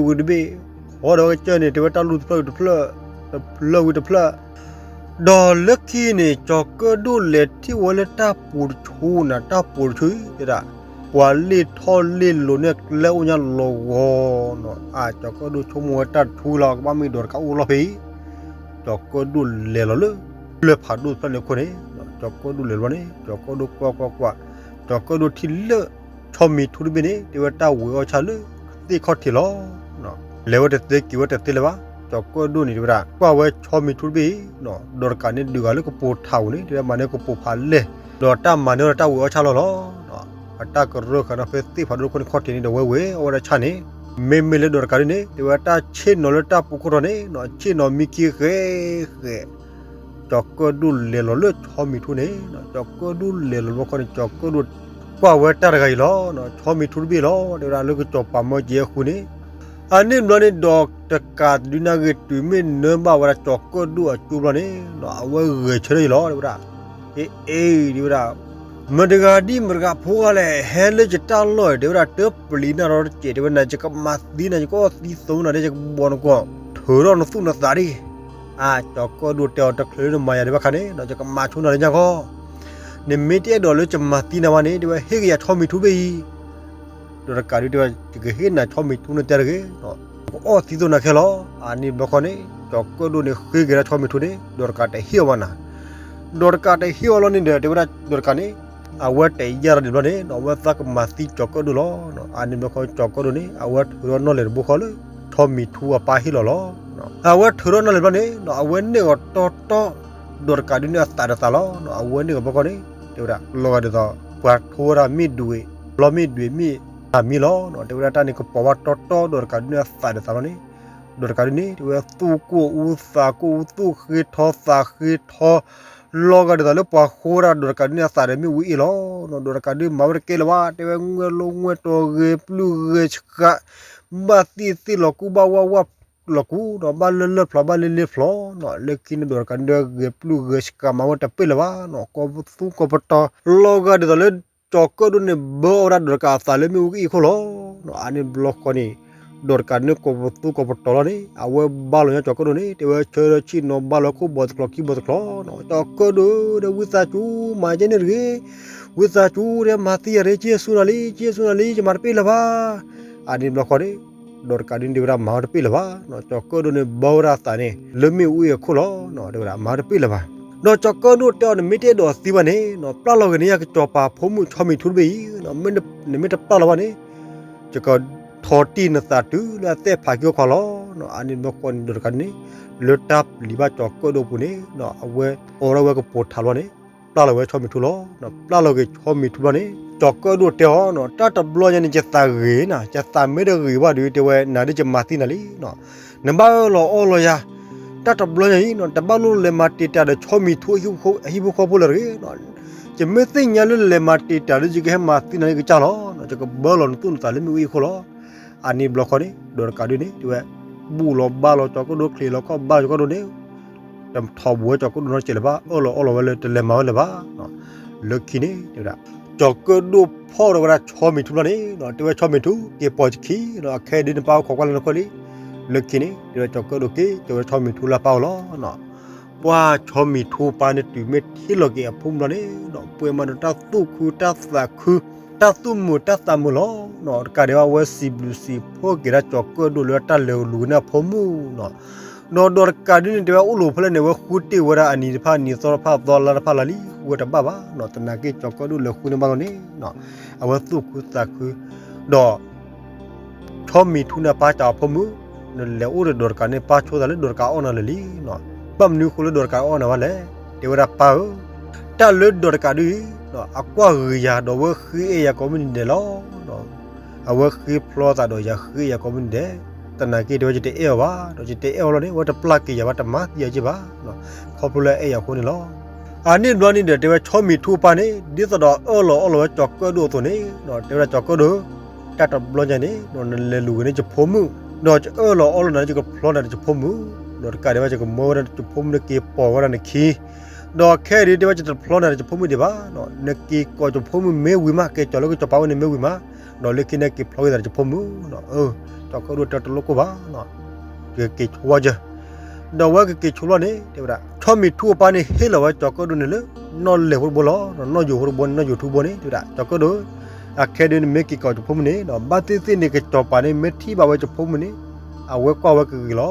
းဝဲကစၢၢ်န့ၣ် တဲဝဲတၢ်လူၢ်တဖျၢၣ်ဝံၤတဖျၢၣ်, တဖျၢၣ်ဝံၤတဖျၢၣ် ဒီးလၢခံန့ၣ် ကၠီၤကၢၣ်ဒိၣ်လဲၤထံၣ်ဝဲလၢတၢ်ပူၤတဆူနၤ, တၢ်ပူၤတဆူတဲဒၣ်, ပှၤလ့ၢ်ထီၣ်လ့ၢ်လိၤန့ၣ် ကျဲအိၣ်ညါလီၤဂီၤန့ၣ်, အၢ ကၠီၤကၢၣ်ဒိၣ်ဆိကမိၣ်ဝဲတၢ်တဆူလီၤ ကဘၣ်မ့ၢ်ဒိးတကးအိၣ်လီၢ်ဖဲအံၤ, ကၠီၤကၢၣ်ဒိၣ်လဲၤလီၤလၢ လၢၢ်ဖးဒိၣ်တဖျၢၣ်န့ၣ်အခိၣ်န့ၣ်, ကၠီၤကၢၣ်ဒိၣ်လဲၤလီၤန့ၣ် ကၠီၤကၢၣ်ဒိၣ်ကွၢ်ကွၢ်ကွၢ်, ကၠီၤကၢၣ်ဒိၣ်ထံၣ်လၢ ဆီမံၤထူတဘ့ၣ်န့ၣ် တဲဝဲတၢ်ဝဲၤအီၣ်ဆၣ်လၢ သ့ၣ်ခီၣ်ထံးလီၤ. လဲၤဝဲတသ့က့ၤဝဲတသ့လၢၤဘၣ်, ကၠီၤကၢၣ်ဒိၣ်န့ၣ်တဲဝဲဒၣ် ကွၢ်ဝဲဆီမံၤထူတဘ့ၣ်အံၤ, ဒိးတကးန့ၣ်ဒုးဂၤလၢကပိာ်ထးဧိၤန့ၣ် တဲဝဲမၤန့ၢ်ကပိာ်ဖးလဲၢ်, ဒီးတၢ်မၤန့ၢ်ဝဲဒၣ်တၢ်ဝဲၤအီၣ်ဆၣ်လီၤလီၤ. အတၢ်ကရၢၢ်ဃာ်နီၤဖဲသ့ၣ်ဖးဒိၣ်ခိၣ်န့ၣ်ခီၣ်ထံးန့ၣ်ဒီးဝဲဝဲၤအီၣ်ဝဲဒၣ်ဆၣ်န့ၣ်, မ့မ့ၢ်လၢဒိးတကးဒုန့ၣ် တဲဝဲတၢ်ဆ့ၣ်နီၤလၢတၢ်ပူၤခိၣ်ထီၣ်န့ၣ် ဆ့ၣ်နီၤမံခံဃဲဃဲ ကၠီၤကၢၣ်ဒိၣ်လဲၤလီၤလၢဆီမံၤထူန့ၣ်, ကၠီၤကၢၣ်ဒိၣ်လဲၤလီၤလၢခီန့ၣ် ကၠီၤကၢၣ်ဒိၣ်ကွၢ်ဝဲတၢ်တဂၤအံၤလီၤ. ဆီမံၤထူတဘ့ၣ်လီၤ တဲဝဲဒၣ်လၢကစီၤပၤမၢက့ၤအဃုန့ၣ်, အန့ၣ်ဘျီန့ၣ်ဒီးတကးတဒုန့ၣ်ဂ့ၤ တုၤမ့ၢ်နၢဘၣ်ဝဲဒၣ်ကၠီၤကၢၣ်ဒိၣ်အကၠိဘျီန့ၣ် အဝဲဂဲၤဆၢထၢၣ်အံၤလီၤ တဲဝဲဒၣ်, အ့ အ့ တဲဝဲဒၣ် မတၤတဂၤဒ်မတၤတဂၤဖိဂၤလဲၣ် ဟဲလၢယတၢ်လီၢ်အံၤ တဲဝဲဒၣ် တပျံၤနၤဒီးတစဲး တဲဝဲနၤ ယကမၤသံနၤ ယကအီၣ်သံသိနၤ ယကဘီနကွီၢ် ထုးထီၣ်နသူၣ်နသးဒ် အၢ ကၠီၤကၢၣ်ဒိၣ်တဲအီၤ တချုးလၢနမၤယၤဒံးဘၣ်ခါန့ၣ် ယကမၤဆိနၤလၢညါခီ, နမ့ၢ်တအဲၣ်ဒိးလၢယမၤသံနၤဘၣ်န့ၣ် တဲဝဲ ဟ့ၣ်က့ၤယၤဆီမံၤထူတဘ့ၣ်အံၤ, ဒီးတကးဒုးတဲဝဲ ယကဟ့ၣ်နၤဆီမံၤထူန့ၣ်တၢ်တဂ့ၤ, အီၣ်သံသိးနၤခဲလီၤ. အန့ၣ်ဘျီဃီန့ၣ် ကၠီၤကၢၣ်ဒိၣ်န့ၣ်ဃ့က့ၤဒၣ်ဆီမံၤထူန့ၣ် ဒီးတကးတဟ့ၣ်အီၤဘၣ်နၤ. ဒီးတကးတဟ့ၣ်အီၤလီၤန့ၣ်ဒီး တဲဝဲဒၣ်ဒီးတကးန့ၣ် အဝဲတယၢ်ဒီးဒံးဘျီန့ၣ် အဝဲသးကမၤသံကၠီၤကၢၣ်ဒိၣ်လီၤ. အန့ၣ်ဘျီဃီကၠီၤကၢၣ်ဒိၣ်န့ၣ် အဝဲထုးထီၣ်နီၣ်လဲၤတဘိဃီလၢ ဆီမံၤထူအပၢ်ဟ့ၣ်လီၤလီၤ. အဝဲထုးထီၣ်နီၣ်လဲၤဘျီန့ၣ် အဝဲန့ၢ်အီၤတီတီ ဒီးတကးဒုန့ၣ်အသးဒီးသးလီၤ. အဝဲန့ၢ်အီၤဘျီဃီန့ၣ် တဲဝဲဒၣ်လီၤဂာ်ဒ်သိး ပှၤထိဝဲဒၣ်မ့ၢ်ဒွံး ဘျီမ့၁့ၣ်ဒွံးမ့ၢ်တၢ်မံလီၤ. တဲဝဲဒၣ်တၢ်န့ၣ်ကပီၤဘၣ်တီတီ ဒီးတကးဒုန့ၣ်အသးဒီးသးလီၤန့ၣ် ဒီးတကးဒုန့ၣ် တဲဝဲသူၣ်ကိၢ်အူသးကိၢ်အူ သူၣ်ဃ့ထီသးဃ့ထီ လီၤဂာ်ဒ်သိးလၢပှၤဃိဝဲဒၣ်ဒီးတကးဒုန့ၣ်အသးဒီးမ့ၣ်အူအ့ၣ်လီၤ. ဒီးတကးဒုမၤဝဲတကဲလၢၤဘၣ် တဲဝဲငွဲၣ်လိာ်ငွဲၣ်တီၤ ဂဲၤပျုၢ်ဂဲၤဆှး ဘၣ်သ့ၣ်သ့ၣ်လီၤကူၣ် ဘၣ်ဝၣ်ဝၣ်လီၤကူၣ် ဒီးဘၣ်လၢလၢၢ်ဖျိး ဘၣ်လ့လ့ဖျိးနီၤ လၢခံန့ၣ်ဒီးတကးဒုန့ၣ် ဂဲၤပျုၢ်ဂဲၤဆှးမၤဝဲတပ့ၢ်လၢၤဘၣ်နီၤ ကိးပသူကိးပတီၤ လီၤဂာ်ဒ်သိးလၢ ကၠီၤကၢၣ်ဒိၣ်န့ၣ် ဘၢအီၣ်ဝဲဒၣ်ဒီးတကးအသးလၢမ့ၣ်အူကအ့ၣ်ခိၣ်လီၤ.အန့ၣ်ဘျီဃီန့ၣ် ဒီးတကးဒုန့ၣ်ကိးပသူကိးပတီၤလီၤန့ၣ် အဝဲဘါလီၤညါကၠီၤကၢၣ်ဒိၣ်န့ၣ် တဲဝဲဆၢထၢၣ်ဆ့ၣ်နီၤ ဘါလီၤခိၣ်ဘီတချီခံဘီတချီနီၤ ကၠီၤကၢၣ်ဒိၣ်ဒီး ဝံသးစူၤ မၤကဲန့ၣ်တဂ့ၤ ဝံသးစူၤဒီး မၤသံယၤတဂ့ၤ က့ၤဆူနၤလံ က့ၤဆူနၤလံ ယမၤတပ့ၢ်လၢၤဘၣ်. အန့ၣ်ဘျီဃီန့ၣ် ဒီးတကးဒုန့ၣ် တဲဝဲဒၣ်မၤဝဲတပ့ၢ်လၢၤဘၣ်နီၤ ကၠီၤကၢၣ်ဒိၣ်န့ၣ် ဘၢဝဲဒၣ်အသးန့ၣ် လၢမ့ၣ်အူအ့ၣ်အခိၣ်လီၤနီၤ တဲဝဲဒၣ်မၤဝဲတပ့ၢ်လၢၤဘၣ် ဒီးကၠီၤကၢၣ်ဒိၣ်တဲအီၤ နမ့ၢ်တအဲၣ်ဒိးသံဘၣ်န့ၣ်နီၤ ပျၢ်လီၤဂ့ၤန့ၢ်ယၤကစီၤပၤဖိမုၣ်ဆီမံၤထူတဘ့ၣ်အံၤ နမ့ၢ်တပျၢ်လီၤဘၣ်န့ၣ် ယကထီၣ်တံၢ်နသးတုၤလၢအသ့ၣ်ဖးက့ၤခီလီၤ. အန့ၣ်ဘျီဃီန့ၣ် ဒီးတကးဒုန့ၣ် လၢတၢ်ပျံၤဘၣ်ကၠီၤကၢၣ်ဒိၣ်အပူၤန့ၣ် အဝဲအိးထီၣ်ဝဲကပိာ်ထးလီၤန့ၣ် ပျၢ်လီၤဝဲဆီမံၤထူလီၤ. ပျၢ်လီၤက့ၤဆီမံၤထူဘျီန့ၣ် ကၠီၤကၢၣ်ဒိၣ်တဲအီၤ တၢ်တဘျီညါန့ၣ် ယသးဂ့ၤနၤ ယသးမ့ၢ်တဂ့ၤဘၣ်ဒီး တဲဝဲနၤဒ်ယမၤသံနၤလံ နဘၣ်အၢၣ်လီၤအီလီၤယၤ တၢ်တဘျီညါအံၤ တဘၣ်လိၣ်လဲၤမၤတံာ်တာ်ဒီးဆီမံၤထူအဟံၣ်ဖိဃီဖိလၢၤတဂ့ၤ. ယမ့ၢ်သ့ၣ်ညါလၢလဲၤမၤတံာ်တာ်ဒီး ယကဟဲမၤသံနၤလၢယကစၢ်လီၤ. ယကဘၢလီၤနသူၣ်နသးလၢမ့ၣ်အူအ့ၣ်ခိၣ်လီၤ. အန့ၣ်ဘျီဃီန့ၣ် ဒီးတကးဒုန့ၣ် တဲဝဲ ဘူၣ်လီၤဘါလီၤကၠီၤကၢၣ်ဒိၣ် ချံးလီၤခီၣ်ဘါလီၤကၠီၤကၢၣ်ဒိၣ်န့ၣ် တထီၣ်ဘူးဝဲကၠီၤကၢၣ်ဒိၣ်နီတစဲးလၢၤဘၣ် အၢၣ်လီၤအီလီၤဝဲလၢတလဲၤမၤဝဲလၢၤဘၣ်. လၢခံန့ၣ် တဲဝဲဒၣ် ကၠီၤကၢၣ်ဒိၣ်ဖီၣ်ဒီးဝဲဒၣ်ဆီမံၤထူဘျီန့ၣ် တဲဝဲဆီမံၤထူ က့ၤပိာ်ယခံ အခဲအံၤဒ်နပၢ်အိၣ်ခိးကွၢ်လၢနခိၣ်လံ. လၢခံန့ၣ် တဲဝဲကၠီၤကၢၣ်ဒိၣ်က့ၤ ကၠီၤဝဲဆီမံၤထူလၢပၢ်အိၣ်လီၤ. ပှၤဆီမံၤထူပၢ်န့ၣ်တုၤမ့ၢ်ထံၣ်လီၤက့ၤအဖိမုၣ်ဘျီန့ၣ် ပှဲၤမးဒီးတၢ်သူၣ်ခုတၢ်သးခု တၢ်သူၣ်မုာ်တၢ်သးမုာ်လီၤ. တကးဒံးဘၣ်ဝဲစံးဘျုးစံးဖှိၣ်က့ၤဒၣ်ကၠီၤကၢၣ်ဒိၣ်လၢတၢ်လဲၤလူၤက့ၤန့ၢ်အဖိမုၣ်နီၤ ဒီးဒီးတကးဒုန့ၣ် တဲဝဲအိၣ်လီၤဖဲလဲၣ်န့ၣ် အဝဲဃုတ့ၢ်ဝဲဒၣ်အနံၤတဖၣ်အနံၤသီတဖၣ်သီလါတဖၣ်လါလံ ဃုဝဲတဘၣ်ဘၣ်နီၤ သနာ်က့ကၠီၤကၢၣ်ဒိၣ်လဲၤဃုန့ၢ်ဘၣ်လီၤန့ၣ် အဝဲသူၣ်ခုသးခု ဒီး ဆီမံၤထူန့ၣ်အပၢ်စံးအဖိမုၣ်, နလဲၤအိၣ်ဒီးဒီးတကးန့ၣ် ပၢ်ဆိသးလၢဒီးတကးအီၣ်နၤလၢာ်လံနီၤ. ဘၣ်မနုၤအဃိလၢဒီးတကးအီၣ်နၤဘၣ်လဲၣ်. တဲဝဲဒၣ်ပၢ်ဧၢ, တၢ်လၢဒီးတကးဒ်အံၤ, အကွၢ်ဂ့ၤယၤဒီးအဝဲဃ့အဲၣ်ယၤကိးမုၢ်နံၤဒဲးလီၤ. အဝဲဃ့ဖျီသးဒီးယၤဃ့အဲၣ်ယၤကိးမုၢ်နံၤဒဲး, သနာ်က့တဲဝဲယတအဲၣ်အီၤဘၣ်, ဒီးယတအဲၣ်အီၤလီၤန့ၣ် အဝဲတပျၢ်က့ၤယၤဘၣ် တမၤသံယၤက့ဘၣ်, ခီဖျိလၢအအဲၣ်ယၤအဃိန့ၣ်လီၤ. အန့ၣ်တဘျီန့ၣ်ဒီး တဲဝဲဆီမံၤထူအပၢ်န့ၣ် ဒ်သိးဒီးအၢၣ်လီၤအီလီၤဝဲကၠီၤကၢၣ်ဒိၣ်အသိးန့ၣ်, တဲဝဲဒၣ်ကၠီၤကၢၣ်ဒိၣ်, တၢ်တဘျီညါန့ၣ် နလဲၤလူၤက့ၤန့ၢ်ယဖိမုၣ်, ဒီးယအၢၣ်လီၤအီလီၤနၤ ယကဖျီနၤဒီးယဖိမုၣ်, ဒီးတကးဒံးဘၣ် ယကမၢဝဲဒၣ်ယဖိမုၣ်န့ၣ်က့ၤပိာ်ဝဲဒၣ်နခံ, ဒီးခဲအံၤဒ်တဲဝဲယတဖျီနၤဒီးယဖိမုၣ်ဒံးဘၣ်, နက့ၤကိးယဖိမုၣ်မ့ၢ်ဝံၤမး က့ၤကၠီၤလၢကစီၤပၤဝ့ၢ်န့ၣ်မ့ၢ်ဝံၤမး, ဒီးလၢခံန့ၣ်က့ၤဖျီက့ၤသးဒီးယဖိမုၣ်, ကၠီၤကၢၣ်ဒိၣ်တဲတလိၣ်ကိၢ်ဘၣ် ကက့ၤဆိဝဲကၢ, ဒီးအဝဲကက့ၤဆိလီၤန့ၣ် တဲဝဲဒၣ် ဆီမံၤထူအပၢ်န့ၣ်ဟ့ၣ်လီၤဝဲကၠီၤကၢၣ်ဒိၣ်န့ၣ်လၢ နီၣ်လဲၤဖိတဘိလီၤ, နီၣ်ယိၤဖိတဘိန့ၣ် နီၣ်ယိၤထူဘိန့ၣ် တဲဝဲဒၣ်ကၠီၤကၢၣ်ဒိၣ်, အခဲဒ်နမ့ၢ်က့ၤကိးယဖိမုၣ်န့ၣ် ဘၣ်သ့ၣ်သ့ၣ်န့ၣ် ကစီၤပၤန့ၣ် မ့ၢ်ထံၣ်ဘၣ်ဝဲယဖိမုၣ်န့ၣ် အဝဲကွၢ်ဝဲကဂ့ၤလီၤ.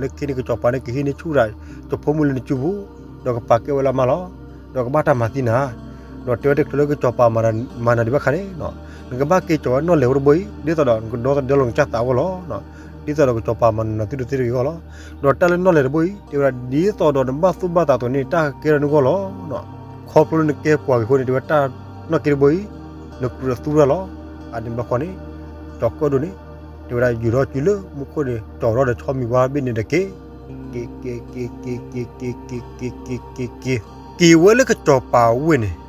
လၢခံန့ၣ် ကစီၤပၤန့ၣ် ကဟံးန့ၢ်ဆူၣ်ဒၣ်ယဖိမုၣ်လၢနစုပူၤ, ဒီးကပာ်ကဲဝဲလၢအမါလီၤ. ဒီးကဘၣ်တၢ်မၤသံနၤ, ဒီးတဲဝဲတချုးလၢကစီၤပၤမၤနၤဒံးဘၣ်ခါန့ၣ်, နကဘၣ်က့ၤကၠီၤဝဲနီၣ်လဲၤဖိတဘိအံၤ ဒ်သိးဒီးနကဒီသဒၢလီၤနကစၢ်သးအဂီၢ်လီၤ. ဒ်သိးဒီးကစီၤပၤမၤနၤနသုတသ့တဂ့ၤအဂီၢ်လီၤ. ဒီးတၢ်လၢနီၣ်လဲၤတဘိအံၤ တဲဝဲဒၣ်ဒ်သိးဒီးနဘၣ်သူၣ်ဘၣ်သးအသိးန့ၣ် တၢ်ကကဲထီၣ်နဂီၢ်လီၤ. ခီဖျိလၢနကဲပှၤဂ့ၤအဃိန့ၣ် တဲဝဲတၢ်နီၣ်က့တဘိအံၤ နကြၢးသူၣ်တၢ်လီၤ. အန့ၣ်ဘျီဃီန့ၣ် ကၠီၤကၢၣ်ဒိၣ်န့ၣ် တဲဝဲဒၣ်ယူၤထီၣ်စုလၢမူခိၣ်န့ၣ် ကၠီၤထီၣ်ဒီးဆီမံၤဝါဘ့ၣ်န့ၣ်တက့ၢ်, က့ၤ က့ၤ က့ၤ က့ၤ က့ၤ က့ၤ က့ၤ က့ၤ က့ၤ က့ၤ က့ၤ က့ၤဝဲလၢကစီၤပၤဝ့ၢ်န့ၣ်,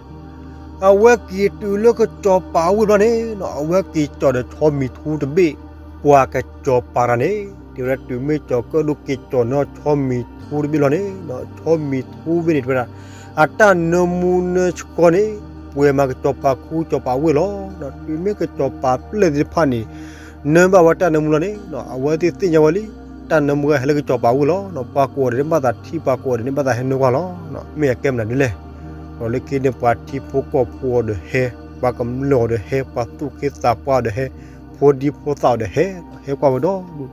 အဝဲက့ၤတုၤလၢကစီၤပၤဝ့ၢ်ဘျီန့ၣ် အဝဲက့ၤကၠီၤဒီးဆီမံၤထူတဘ့ၣ်, ပှၤကစီၤပၤတဂၤန့ၣ် တဲဝဲဒၣ်တုၤမ့ၢ်ကၠီၤကၢၣ်ဒိၣ်က့ၤကၠီၤန့ၢ်ဆီမံၤထူတဘ့ၣ်လီၤန့ၣ်, ဆီမံၤထူဘ့ၣ်န့ၣ် တဲဝဲဒၣ် အတၢ်နၢမူနၢဆှီန့ၣ် ပှဲၤမးကစီၤပၤခူကစီၤပၤဝ့ၢ်လီၤ. တုၤမ့ၢ်ကစီၤပၤပျဲၢ်သ့ၣ်တဖၣ်န့ၣ် နၢဘၣ်ဝဲတၢ်နၢမူလီၤန့ၣ် အဝဲသ့ၣ်သ့ၣ်ညါဝဲလံ, တၢ်နၢမူဟဲလၢကစီၤပၤဝ့ၢ်လီၤ. ပှၤကိးဂၤဒဲးန့ၣ်ဘၣ်သးထံၣ် ပှၤကိးဂၤဒဲးန့ၣ်ဘၣ်သးဟဲနၢကွၢ်လီၤ. မ့ၢ်အကဲမနုၤဒ်လဲၣ်. ဒီးလၢခံန့ၣ် ပှၤထံဖိကီၢ်ဖိအီၤဒီးဟဲ, ပှၤကမျၢၢ်အီၤဒီးဟဲ, ပှၤသူၣ်က့သးပှၢ်အီၤဒီးဟဲ, ဖိဒံဖိသၣ်အီၤဒီးဟဲ, ဟဲကွၢ်ဝဲဒီဒူၣ်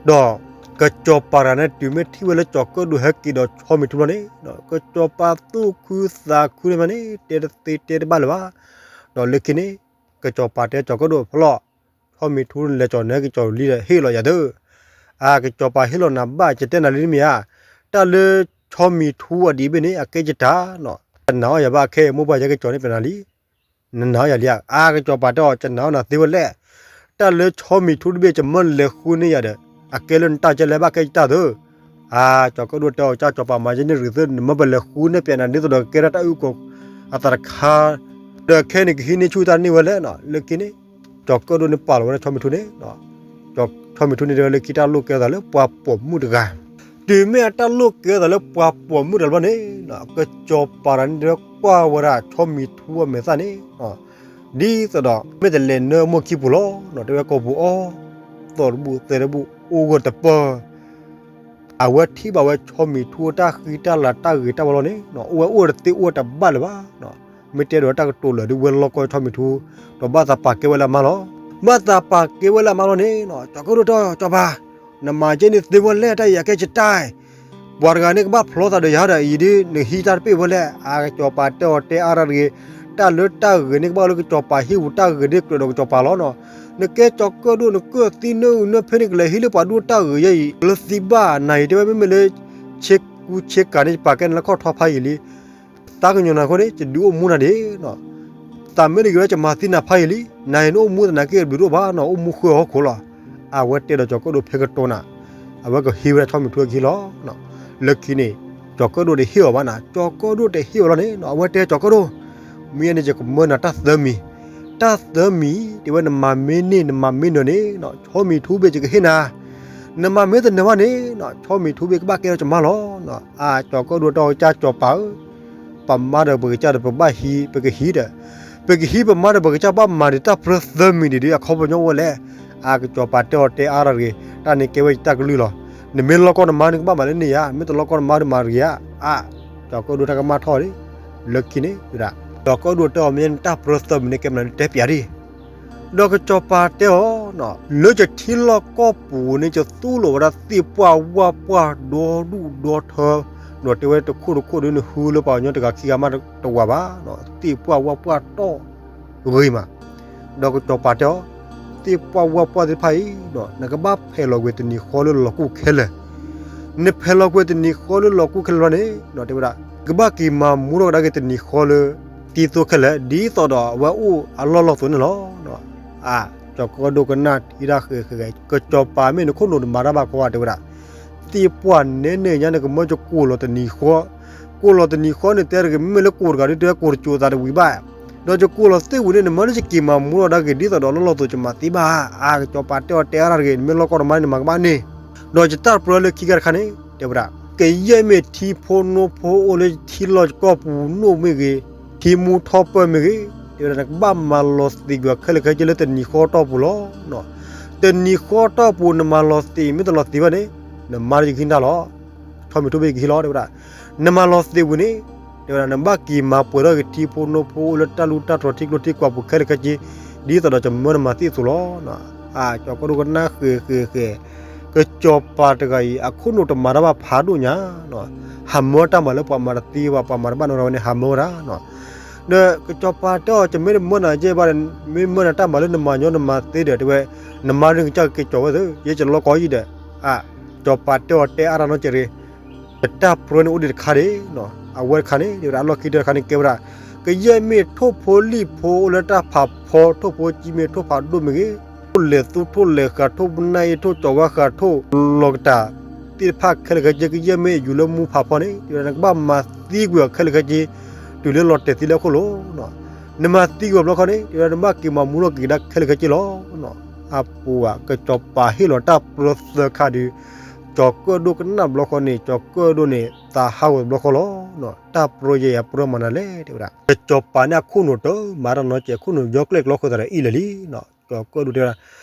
ဒီးကစီၤပၤတဂၤန့ၣ် တုၤမ့ၢ်ထံၣ်ဝဲလၢကၠီၤကၢၣ်ဒိၣ်ဟဲက့ၤဒီးဆီမံၤထူလီၤန့ၣ်, ကစီၤပၤသူၣ်ခုသးခုန့ၣ်မးန့ၣ် တဲတသ့တဲတဘၣ်လၢၤဘၣ်. ဒီးလၢခံန့ၣ် ကစီၤပၤတဲကၠီၤကၢၣ်ဒိၣ်ဖီလီၤ, ဆီမံၤထူလဲၤကၠီၤနဟဲက့ၤကၠီၤလံဒီး ဟ့ၣ်လီၤယၤသၢ. အကစီၤပၤဟ့ၣ်လီၤနၤဘၣ် ယတဲနၤလံမ့ၢ်ဧါ, တၢ်လၢဆီမံၤထူအဒံးဘ့ၣ်န့ၣ် အကဲယတၢ်နီၤ, တနာ်အီၤယၤဘၣ်အခဲအံၤ မိၢ်ပှၢ်ယဲက့ၤကၠီၤန့ၢ်ပနၤလံ နနာ်အီၤယၤလံဧါ. အကစီၤပၤတဲအီၤ ယနာ်အီၤနၤသ့ဝဲလဲၣ်, တၢ်လၢဆီမံၤထူတဘ့ၣ် ယမၢလဲၤဃုန့ၢ်ယၤဒီး အကဲလၢနတၢ်ကဲလဲၣ်ဘၣ်ကဲယတၢ်သၢ. အကစီၤကၢၣ်ဒိၣ်တဲအီၤ ကၢ်ကစီၤပၤ မၤယဲန့ၣ်ရံးသၢ နမၢပလဲၤဃုန့ၢ်ပနၤဒ်သိးဒီးကကဲထီၣ်တၢ်အုၣ်ကီၤအသးတခါ, ဒီးခဲန့ၣ်ကဟံးန့ၢ်ဆူၣ်တၢ်န့ၢ်ဝဲလဲၣ်နီၤ. လၢခံန့ၣ် ကစီၤကၢၣ်ဒိၣ်န့ၣ်ပာ်လီၤဝဲဒၣ်ဆီမံၤထူန့ၣ် ဆီမံၤထူန့ၣ်တဲဝဲလၢခံတၢ်လိၣ်ကဲထီၣ်သးလၢပှၤပိာ်မုၣ်တဂၤ, တုၤမ့ၢ်အတၢ်လိၣ်ကဲထီၣ်သးလၢပှၤပိာ်မုၣ်တဂၤလီၤန့ၣ်, ကစီၤပၤတဂၤန့ၣ်တဲဝဲကွၢ်ဝဲဒၣ်ဆီမံၤထူအမဲာ်သၣ်န့ၣ် ဒ်သိးဒီး မ့ၢ်တလဲၤနၢမူခိၣ်ပူၤလီၤနီၤ, တဲဝဲကိာ်ပူၤအီၣ်, သီၣ်တဘူၣ်သဲတဘူၣ် အိၣ်ဂၢၢ်တပၢၢ် အဝဲထံၣ်ဘၣ်ဝဲဆီမံၤထူအတၢ်ဃံတၢ်လၤတၢ်ဂ့ၤတၢ်ဝါလီၤန့ၣ်, အိၣ်ဝဲအိၣ်တသ့အိၣ်တဘၣ်လၢၤဘၣ်. မ့ၢ်တဲဒီးတၢ်ကတိၤလၢာ်ဒ်ဝဲလီၢ်ကီၢ်ဆီမံၤထူ ဒီးဘၣ်သးပာ်ကဲဝဲလၢအမါလီၤ. ဘၣ်သးပာ်ကဲဝဲလၢအမါလီၤန့ၣ်, ကစီၤကၢၣ်ဒိၣ်တဲအီၤ ကစီၤပၤ, နမၤကဲန့ၣ်သ့ဝဲလဲၣ် တၢ်အံၤအကဲယတၢ်, ပှၤတဂၤန့ၣ်ကဘၣ်ဖျီသးဒီးယၤဒီး အံၤဒ်နဟံးတၢ်တပ့ၢ်ဝဲလဲၣ်. အကစီၤပၤတဲအီၤတဲအါတၢ်တဂ့ၤ, တၢ်လၢတၢ်ဂ့ၤန့ၣ်ကဘၣ်လၢကစီၤပၤဟံၣ်ပူၤ တၢ်ဂ့ၤဒ်ကြၢးဒီးကစီၤပၤလီၤနီၤ. နကဲကစီၤကၢၣ်ဒိၣ် နကၢၣ်သံနၢအုၣ်နၢဖဲန့ၣ် ကလဲၤဟံးလၢပှၤဒိၣ်တၢ်ဂ့ၤယဲအံၤ လၢသံဘၣ်နၤအံၤ တဲဝဲမ့မ့ၢ်လၢ ဆ့ကူဆ့ကၤန့ၣ် ယပာ်ကဲနၤလၢခီၣ်ထီဖးယံာ်လံ သးကညီၤနၤအဃိန့ၣ် ယဒုးအိၣ်မူနၤဒံး, သးမ့ၢ်တဂ့ၤဝဲ ယမၤသံနၤဖးယံာ်လံ, နၤအံၤနအိၣ်မူသနာ်က့ ဘျုးဒိၣ်ဘၣ်နီၤ, အိၣ်မူဃုအီၣ်ဟီၣ်ခိၣ်လီၤ. အဝဲတဲဒီးကစီၤကၢၣ်ဒိၣ်ဖဲကတိၤနၤ, အဝဲကဟံးဝဲဒၣ်ဆီမံၤထူအခံလီၤ. လၢခံန့ၣ် ကစီၤကၢၣ်ဒိၣ်တဟ့ၣ်အီၤဘၣ်နၤ, ကစီၤကၢၣ်ဒိၣ်တဟ့ၣ်အီၤလီၤန့ၣ် အဝဲတဲကစီၤကၢၣ်ဒိၣ်, မ့ၢ်န့ၣ် ယကမၢနၤတၢ်သၢမံၤ, တၢ်သၢမံၤ တဲဝဲနမၤမ့ၢ်န့ၢ် နမၤမ့ၢ်နၢၤန့ၣ် ဆီမံၤထူဘ့ၣ်ယကဟ့ၣ်နၤ, နမၤမ့ၢ်တနၢၤဘၣ်န့ၣ် ဆီမံၤထူဘ့ၣ်ကဘၣ်ကဲထီၣ်ယမါလီၤ. အကစီၤကၢၣ်ဒိၣ်တဲအီၤ ကစီၤပၤဧၢ, ပမါဒီးပကစၢ်ဒီးပဘၣ်ဟံး ပကဟံးဒီး, ပကဟံးပမါဒီးပကစၢ်ဘၣ်မၤဒံးတၢ်ပြၢသၢမံၤဒံးဒီး အခီပညီအိၣ်ဝဲလဲၣ်. အကစီၤပၤတဲအီၤတဲအါတၢ်တဂ့ၤ, တၢ်န့ၣ်ကဲဝဲယတၢ်ကလုၢ်လီၤ. နမ့ၢ်လီၢ်ကီၢ်နမါန့ၣ် ကဘၣ်မၤလၢန့ၣ်ဧါ, မ့ၢ်တလီၢ်ကီၢ်နမါဒီးမၤတဂ့ၤဧါ. အ ကစီၤကၢၣ်ဒိၣ်တၢ်ကမၣ်ထီၣ်ဒံး, လၢခံန့ၣ် ကစီၤကၢၣ်ဒိၣ်တဲအီၤ မ့ၢ်န့ၣ်တၢ်ပြၢသၢမံၤန့ၣ် ကဲမနုၤန့ၣ် တဲပျးဒံး. ဒီးကစီၤပၤတဲအီၤ, လၢယထံလီၢ်ကီၢ်ပူၤန့ၣ် ယသူၣ်လီၤဝဲဒၣ်သ့ၣ်ပှၢ်ဝၣ်ပှၢ်ဒီဒူၣ်ဒီထၢ, ဒီးတဲဝဲတခိၣ်တခိၣ်ဒီး နဟုလၢပှၤကညီတဂၤခံဂၤမးတဝၤဘၣ်, သ့ၣ်ပှၢ်ဝၣ်ပှၢ်တီၢ်ဂ့ၤမး. ဒီးကစီၤပၤတဲအီၤ, သ့ၣ်ပှၢ်ဝၣ်ပှၢ်သ့ၣ်တဖၣ်အံၤ, နကဘၣ်ဖဲးလီၤကွံာ်တနံၤဃီလၢလီၤကူၣ်ခဲလၢာ် နဖဲးလီၤကွံာ်တနံၤဃီလၢလီၤကူၣ်ခဲလၢာ်လီၤန့ၣ်, တဲဝဲဒၣ် ကဘၣ်က့ၤမၤမူထီၣ်ကဒါက့ၤတနံၤဃီလၢ သံသိခဲလၢာ် ဒ်သိးဒီးအဝဲအိၣ်အလီၢ်လီၢ်သိးန့ၣ်လီၤ. အ ကစီၤကၢၣ်ဒိၣ်ကနၣ်ထံတၢ်ဃဲးဃဲး, ကစီၤပၤမ့ၢ်နခိၣ်နူာ်တမၤတၢ်ဘၣ်ခီ တဲဝဲဒၣ် သ့ၣ်ပှၢ်နဲနဲညါန့ၣ် ကမၢယကိၢ်လီၤတနံၤဃီ, ကိၢ်လီၤတနံၤဃီန့ၣ် တဲတဂ့ၤ မ့မ့ၢ်လၢကိၢ်တဂၤဒ်တဲဝဲကိၢ်တစိၤသးတဝံၤဘၣ်, ဒီးယကိၢ်လီၤသ့ၣ်ဝံၤန့ၣ် နမၤလၢယက့ၤမၤမူထီၣ်ကဒါက့ၤ ဒ်သိးဒီးလီၢ်လီၢ်သိးယမၤသ့ဘၣ်. အ ကစီၤပၤတဲအီၤတဲအါတၢ်တဂ့ၤ, နမ့ၢ်လီၢ်ကီၢ်တမါန့ၣ် နမၤကမၣ်န့ၣ်, ဒီးယတၢ်ပြၢလၢခံခါတခါန့ၣ် တဲဝဲဒၣ် ကယဲၢ်မ့ၢ်ထံဖိနိဖိအိၣ်လၢထံလီၢ်ကီၢ်ပူၤနိၣ်မ့ၢ်ဂ့ၤ, ထံမူထီၣ်ပၢၢ်မ့ၢ်ဂ့ၤ, တဲဝဲဒၣ် နကဘၣ်မၤလီၤသံးကွံာ်အီၤခဲလၢာ်ခဲဆ့လၢတနံၤဃီတီၢ်ပူၤလီၤ. တနံၤဃီတီၢ်ပူၤ နမၤလီၤသံး မ့ၢ်တလီၤသံးဘၣ်န့ၣ် နမါတယကဟံးတၢ်လီၤ. ဆီမံၤထူဘ့ၣ်ယကဟံးလီၤ တဲဝဲဒၣ်. နမၤလီၤသံးဝံၤန့ၣ် တဲဝဲဒၣ် နဘၣ်က့ၤမၤပှဲၤထီၣ်က့ၤထံဖိနိဖိအိၣ်လၢတၢ်လူၢ်တၢ်တြီၤထံကျိထံကွာ်ပူၤခဲလၢာ်ခဲဆ့ ဒ်သိးဒီးယမၢနမၤသံအသိးလီၤ. အ ကစီၤကၢၣ်ဒိၣ်ကနၣ်ဃဲးဃဲးဃဲး, ကစီၤပၤတဂၤအံၤ အခိၣ်နူာ်တမၤတၢ်ဘၣ်ဖးဒိၣ်ညါ, ဟးမၢတၢ်မၤလၢပှၤမၤတသ့ဘၣ် ပှၤမၤတဘၣ်နီတဂၤဝဲန့ၣ် ဟးမၢဝဲဒၣ် ဒီးကစီၤပၤတဲအီၤ ယမ့ၢ်မၢနၤယဲၢ်ဘၣ်ဒီး မ့ၢ်မၢနၤတၢ်မၤလၢနမၤညီနမၤသ့ဒီး တဲဝဲ နမါဒ်ကစၢ်က့ၤကၠီၤဝဲသ့ ယဲယလီၢ်ကီၢ်ယံၤဒီး, အ ကစီၤပၤတဲအီၤတဲအါတၢ်နီတစဲးရ့ၣ်, ယတၢ်ပြၢန့ၣ်အိၣ်ဒံးတခါဒံး, အဝဲတခါန့ၣ် တဲဝဲဒၣ် အလီၢ်ခံတၢတခါန့ၣ်ကဲဝဲဒၣ်, ကယဲၢ်မ့ၢ်ထိၣ်ဖိလံၣ်ဖိအိၣ်လၢတၢ်ဖးဖီ ထိၣ်ဖိကံမ့ၢ်ထိၣ်ဖးဒိၣ်မ့ၢ်ဂ့ၤ, ထိၣ်လဲၤသူထိၣ်လဲၤဃာ် ထိၣ်ပနၢ်အ့ၣ် ထိၣ်ကၠီၤဝါဃာ် ထိၣ်လီၤကတၢ် သ့ၣ်တဖၣ်ခဲလၢာ်ခဲဆ့ ကယဲၢ်မ့ၢ်ယူၤလၢမူဖးဖီန့ၣ် တဲဝဲဒၣ်နကဘၣ်မၤသံကွံာ်အီၤခဲလၢာ်ခဲဆ့ တုၤလၢလီၤတဲာ်သံလၢအခိၣ်လိၤ, နမၤသံကွံာ်အီၤဘျီခီန့ၣ် တဲဝဲဒၣ်နဘၣ်က့ၤမၤမူထီၣ်က့ၤကဒါခဲလၢာ်ခဲဆ့လီၤ. အပူၤ ကစီၤပၤဟ့ၣ်လီၤတၢ်ပြၢသၢခါဒီး ကစီၤကၢၣ်ဒိၣ်ကနၣ်ဘျီခီန့ၣ် ကစီၤကၢၣ်ဒိၣ်န့ၣ် သးဟးဂီၤဘျီခီလီၤ. တၢ်ပြၢယဲယပြၢမနုၤလဲၣ် တဲဝဲဒၣ် ကစီၤပၤန့ၣ်အခိၣ်နူာ်တမၤတၢ်နီတစဲး အခိၣ်နူာ်ယီကျဲၣ်ကျီခိၣ်သးဒီးအံၣ်လၢာ်လံ, ကစီၤကၢၣ်ဒိၣ်တဲဝဲဒၣ်,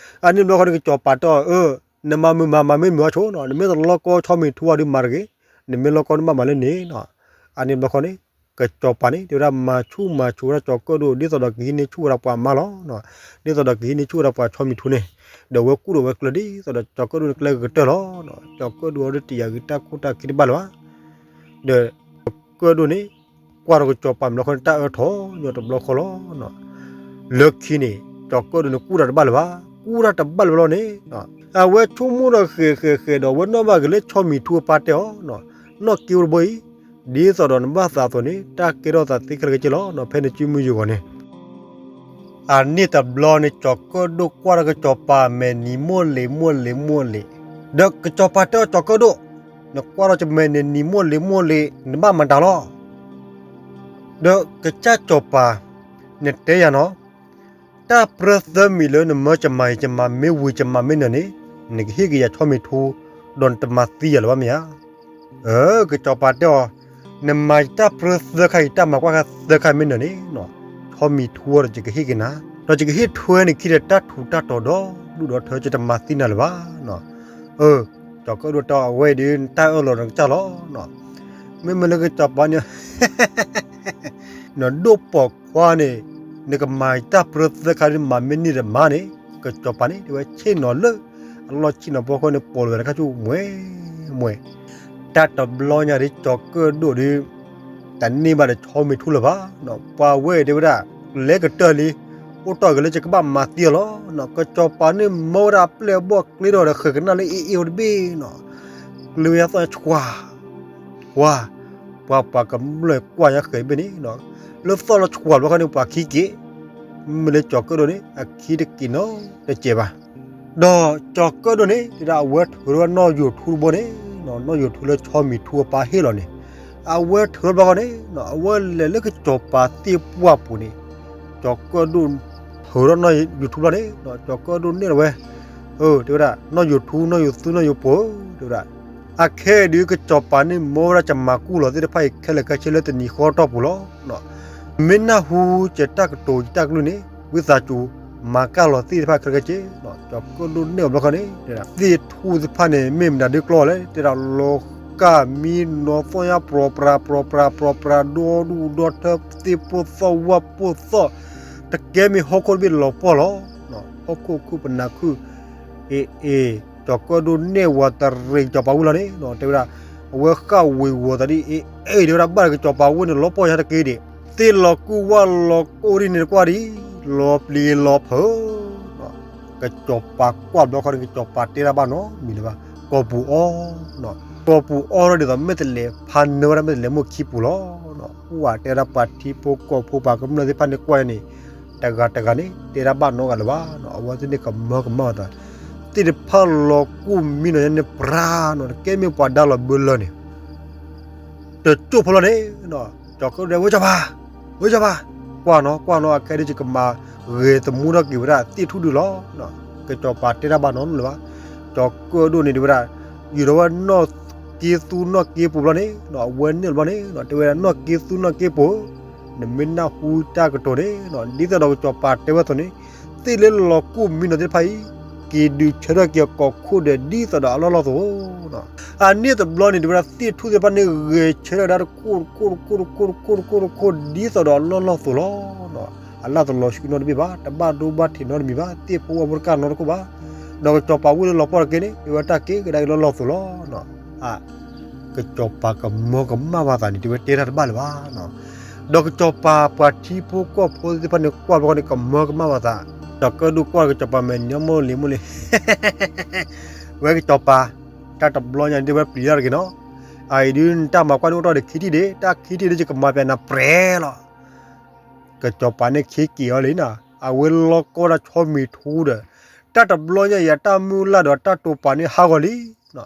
အန့ၣ်ဘျီခီန့ၣ် ကစီၤပၤတဲအီၤ အၢ နမၤမုာ်မၤမၤမ့ၢ်မုာ်အီၤဆိနီၤ နမ့ၢ်တလီၢ်ကီၢ်ဆီမံၤထူဝါဒုးမၤတဂ့ၤ, နမ့ၢ်လီၢ်ကီၢ်နဘၣ်မၤလၢန့ၣ်နီၤ. အန့ၣ်ဘျီခီန့ၣ် ကစီၤပၤန့ၣ် တဲဝဲဒၣ်မၤဆူၣ်မၤဆူၣ်ဝဲဒၣ်ကၠီၤကၢၣ်ဒိၣ် ဒ်သိးဒီးကဟံးန့ၢ်ဆူၣ်ဝဲဒၣ်ပှၤမါလီၤ. ဒ်သိးဒီးကဟံးန့ၢ်ဆူၣ်ဝဲဒၣ်ပှၤဆီမံၤထူန့ၣ်, ဒီးဝဲကူၣ်ဒီးဝဲကျၢၤ ဒ်သိးဒီးကၠီၤကၢၣ်ဒိၣ်န့ၣ်ကျဲကတၢၢ်လီၤ. ကၠီၤကၢၣ်ဒိၣ်အီၤဒ်တယာ်ဂ့ၤ တၢ်ကူၣ်တၢ်ခံတဘၣ်လၢၤဘၣ်. ဒီးကၠီၤကၢၣ်ဒိၣ်န့ၣ် ကွၢ်ထီၣ်ကစီၤပၤမံၤလီၤခီန့ၣ် တၢ်အၢထီၣ်ညီတဘျီဃီလီၤ. လၢခံန့ၣ် ကၠီၤကၢၣ်ဒိၣ်န့ၣ် ကူၣ်တၢ်တဘၣ်လၢၤဘၣ်, ကူၣ်တၢ်တဘၣ်လၢၤဘၣ်လီၤန့ၣ်, အဝဲဆိကမိၣ်ဒီးဃဲၤဃဲၤဃဲၤဒီး အဝဲနီၣ်ဘၣ်က့ၤလၢဆီမံၤထူအပၢ်တဲအီၤ, နီၣ်က့အိၣ်တဘိအံၤ, ဒ်သိးဒီးနဘၣ်သးအသိးန့ၣ် တၢ်ကဲထီၣ်သးသ့ခဲလၢာ်ခဲဆ့လီၤ. ဖဲနစုမုၢ်ယဂီၢ်န့ၣ် အန့ၣ်တဘျီန့ၣ် ကၠီၤကၢၣ်ဒိၣ်ကွၢ်ထီၣ်ကစီၤပၤမဲာ်နံၤ မိၢ်လ့ၤမိၢ်လ့ၤမိၢ်လ့ၤ, ဒီးကစီၤပၤတဲအီၤ ကၠီၤကၢၣ်ဒိၣ်, နကွၢ်ထီၣ်ယမဲာ်နံၤ မိၢ်လ့ၤမိၢ်လ့ၤ နဘၣ်မၤတၢ်လီၤ. ဒီးကစၢ်ကစီၤပၤ နတဲယၤနီၤ, တၢ်ပြၢသၢမံၤလၢနမၢယမၤ ယမၤမ့ၢ်ဝံၤ ယမၤမ့ၢ်နၢၤန့ၣ်, နကဟ့ၣ်က့ၤယၤဆီမံၤထူ, ဒီးနတမၤသံယၤလၢၤဘၣ်မ့ၢ်ဧါ. အၢ ကစီၤပၤတဲအီၤ, နမၤယတၢ်ပြၢသၢခါ ယတၢ်မၤကွၢ်ခါသၢခါမ့ၢ်နၢၤန့ၣ်, ဆီမံၤထူအီၤဒီးယကဟ့ၣ်က့ၤနၤ, ဒီးယကဟ့ၣ်ထွဲနခံဒီးတၢ်ထူးတၢ်တီၤဒီး ဒူၣ်ဒီးထၢ ယတမၤသံနၤလၢၤဘၣ်. အၢ ကစီၤကၢၣ်ဒိၣ်တဲအီၤ အဝဲအံၤဒီး နတၢ်အၢၣ်လီၤနကစၢ်လီၤ. မ့မ့ၢ်လၢကစီၤပၤန့ၣ် နဒိၣ်ပိာ်ခွါန့ၣ်, နကမၤတၢ်ပြၢသၢခါဒီး နမၤမ့ၢ်န့ၢ်ဒီးမၤန့ၣ်, ကစီၤပၤန့ၣ် တဲဝဲဆ့ၣ်နီၤလၢ အလီၢ်ဆ့ၣ်နီၤဘီဃီန့ၣ် ပိာ်လီၤဝဲတခါဆူၣ်မှဲမှဲ, တၢ်တဘျီညါဒီး ကစီၤကၢၣ်ဒိၣ်ဒီး တန့ၢ်ဘၣ်ဒီးဆီမံၤထူလၢၤဘၣ်. ပှၤဝဲတဲဝဲဒၣ် လဲၤကတၢၢ်လံ, အိၣ်တီၢ်က့ၤလၢယကဘၣ်မၤသံအီၤလီၤ. ကစီၤပၤန့ၣ်မၢဝဲဒၣ်အပျဲၢ်အဘီၣ်ကျ့ထီၣ်ဒီး ဃဲၤကနၣ်လၢအ့ၣ်အ့ၣ်အိၣ်တဘ့ၣ်နီၤ, ကျ့ဝဲယါသီၣ်ညါဆှၤ ဝါ, ပှၤပှၤကမျၢၢ်ကွၢ်ညါဃဲၤဘ့ၣ်န့ၣ်, လၢသီၣ်လီၤဆှၣ်ဘျီခီန့ၣ် ပှၤခံက့ၤ, မ့မ့ၢ်လၢကစီၤကၢၣ်ဒိၣ်န့ၣ် အခံတက့ၤနီတစဲးဘၣ်. ဒီးကစီၤကၢၣ်ဒိၣ်န့ၣ် တဲဒၣ်အဝဲထုးထီၣ်ဝဲနီၣ်ယိၤထူတဘိန့ၣ်, နီၣ်ယိၤထူလၢဆီမံၤထူအပၢ်ဟ့ၣ်လီၤန့ၣ်, အဝဲထုးထီၣ်ဘျီခီန့ၣ် အဝဲလဲၤလၢကစီၤပၤသ့ၣ်ပှၢ်ပူၤန့ၣ်, ကစီၤကၢၣ်ဒိၣ်ထုးထီၣ်နီၣ်ယိၤထူဘျီန့ၣ် ကစီၤကၢၣ်ဒိၣ်နဲၣ်လီၤဝဲ တဲဝဲဒၣ် နီၣ်ယိၤထူ နီၣ်ယိၤသူ နီၣ်ယိၤပိၤဧၢ, တဲဝဲဒၣ်, အခဲအံၤဒုး ကစီၤပၤန့ၣ်မၢဝဲဒၣ်ယမၤကူၣ်လီၤသ့ၣ်တဖၣ်အံၤ ခဲလၢာ်ခဲဆ့လၢတနံၤဃီတီၢ်ပူၤလီၤ. မ့ၢ်နၢ်ဟူယတၢ်ကတိၤယတၢ်ကလုၢ်န့ၣ် ဝံသးစူၤ မၤကၢ်လီၤသ့ၣ်တဖၣ်ခဲလၢာ်ခဲဆ့, ကစီၤကၢၣ်ဒိၣ်နဲၣ်အီၤဘျီခီန့ၣ် သ့ၣ်ထူၣ်သ့ၣ်တဖၣ်န့ၣ် မ့ၢ်မတၤဒုးကျီလဲၣ် တဲဒၣ်လီၤကၢ်မံနီၤသီၣ်ညါ ပြီၤပြၤ ပြီၤပြၤ ပြီၤပြၤ ဒီဒူၣ်ဒီထၢ သ့ၣ်ပိၢ်သီၣ် ဝၣ်ပိၢ်သီၣ်, တကဲမ့ၢ်ဟီၣ်ခိၣ်တဘ့ၣ်လီၤပှီၢ်လီၤ. ဟီၣ်ခိၣ်ခုၣ်ပနၢ်ခုၣ်, အ့ၣ်အ့ၣ် ကစီၤကၢၣ်ဒိၣ်နဲၣ်ဝဲတရံးကစီၤပၤဝံၤလီၤန့ၣ် တဲဝဲဒၣ်, အဝဲဃၣ်ဝ့ၤဝီၤသးဒ်အ့ၣ်အ့ၣ် တဲဝဲဒၣ် ဘၣ်ဒီးကစီၤပၤဝံၤန့ၣ် လီၤပှီၢ်ညါတက့ၢ်ဒံး, သ့ၣ်လီၤကူၣ်ဝၣ်လီၤကိၢ်ဒ်န့ၣ်တကွၢ်ဒံး, လီၤပျံၤလီၤဖုး ကစီၤပၤကွၢ်ဘျီခီန့ၣ် ကစီၤပၤတဲတၢ်ဘၣ်နီတမံၤလၢၤဘၣ်, ကိာ်ပူၤအီ, ကိာ်ပူၤအီလီၤဒ်သိး မ့ၢ်တလဲၤဖးနၢဝဲဒၣ် မ့ၢ်တလဲၤမိၢ်ခံပူၤလီၤ. ပှၤတဲဒၣ်ပှၤထံဖိကီၢ်ဖိပှၤကမျၢၢ်သ့ၣ်တဖၣ်န့ၣ်ကွၢ်န့ၣ်, တဂၤတဂၤန့ၣ် တဲဒၣ်ဘၣ်နီတဂၤလၢၤဘၣ်, အဝဲသ့ၣ်န့ၣ်ကမၢကမၣ်အသး, သ့ၣ်တဖၣ်လီၤကူၣ်မံနီၤညါန့ၣ်ပြၤနီၤ တကဲမ့ၢ်ပှၤဒါလီၤဘၢလၢန့ၣ် တကၠိၢ်ဖိလီၤန့ၣ်, ကစီၤကၢၣ်ဒိၣ်ဝဲကစီၤပၤ, ဝဲကစီၤပၤ, ကွၢ်နီၤ ကွၢ်နီၤ အခဲဒ်ယကမၤဂဲၤသမူထီၣ်က့ၤဝဲဒၣ်သ့ၣ်ထူၣ်ဒုးလီၤ. ကစီၤပၤတဲတၢ်ဘၣ်နီတမံၤလၢၤဘၣ်, ကစီၤကၢၣ်ဒိၣ်န့ၣ်တဲဝဲဒၣ်, ယူၤထီၣ်ဝဲနီၣ်က့သူနီၣ်က့ပိၤဘျီန့ၣ် အဝဲနဲၣ်လီၤဘျီန့ၣ် တဲဝဲဒၣ် နီၣ်က့သူနီၣ်က့ပိၤ, နမ့ၢ်နၢ်ဟူတၢ်ကတိၤန့ၣ် ဒ်သိးဒီးကစီၤပၤတဲဝဲအသိးန့ၣ်, သ့ၣ်လၢလီၤကူၣ်မံနီၤသ့ၣ်တဖၣ်အံၤ က့ၤဒုးဆၢထၢၣ်က့ၤအကိာ်ခိၣ်ဒီး ဒ်သိးဒီးအလီၢ်လီၢ်သိး အန့ၣ်တဘျီန့ၣ် တဲဝဲဒၣ်သ့ၣ်ထူၣ်သ့ၣ်တဖၣ်န့ၣ် ဂဲၤဆၢထၢၣ်ဒၣ်တခိၣ်တခိၣ်တခိၣ်တခိၣ်တခိၣ်တခိၣ်တခိၣ် ဒ်သိးဒီးအလီၢ်လီၢ်သိးလီၤ. အလၢ်တလီၤဆှုနီတဘ့ၣ်ဘၣ်, တဘၣ်ဒိဘၣ်ထံးနီတမံၤဘၣ်, သ့ၣ်ဖိဝၣ်ဖိတကၢ်နီတခိၣ်ဘၣ်. ဒီးကစီၤပၤဝံၤလၢလီၤပှီၢ်တက့ၢ်န့ၣ် တဲဝဲတၢ်က့ၤကဒါက့ၤလီၢ်လီၢ်သိးလီၤ. ကစီၤပၤကမၢကမၣ်ဘၣ်သးန့ၣ် တဲဝဲတဲတၢ်တဘၣ်လၢၤဘၣ်. ဒီးကစီၤပၤပှၤထံဖိကီၢ်ဖိသ့ၣ်တဖၣ်န့ၣ် ကွၢ်ဘျီဃီန့ၣ် ကမၢကမၣ်ဘၣ်သး, ကစီၤကၢၣ်ဒိၣ်ကွၢ်ကစီၤပၤမဲာ်နံၤ မိၢ်လ့ၤမိၢ်လ့ၤ ဝဲကစီၤပၤ, တၢ်တဘျီညါန့ၣ် တဲဝဲပျံၤတၢ်တဂ့ၤနီၤ, အအံၤဒုးနတၢ်မၤကွၢ်န့ၣ်အိၣ်ထီၣ်ဒီးခံထံၣ်ဒံး, တၢ်ခံထံၣ်ဒုးယကမၤပျဲနၤပြဲလီၤ. ကစီၤပၤန့ၣ်ခံက့ၤအီၤလံနီၤ, အဝဲလီၤကီတၢ်ဆီမံၤထူဒီး, တၢ်တဘျီညါအံၤ အတၢ်မုၢ်လၢ်ဒီးတၢ်တိာ်ပာ်န့ၣ်ဟးဂီၤလံ.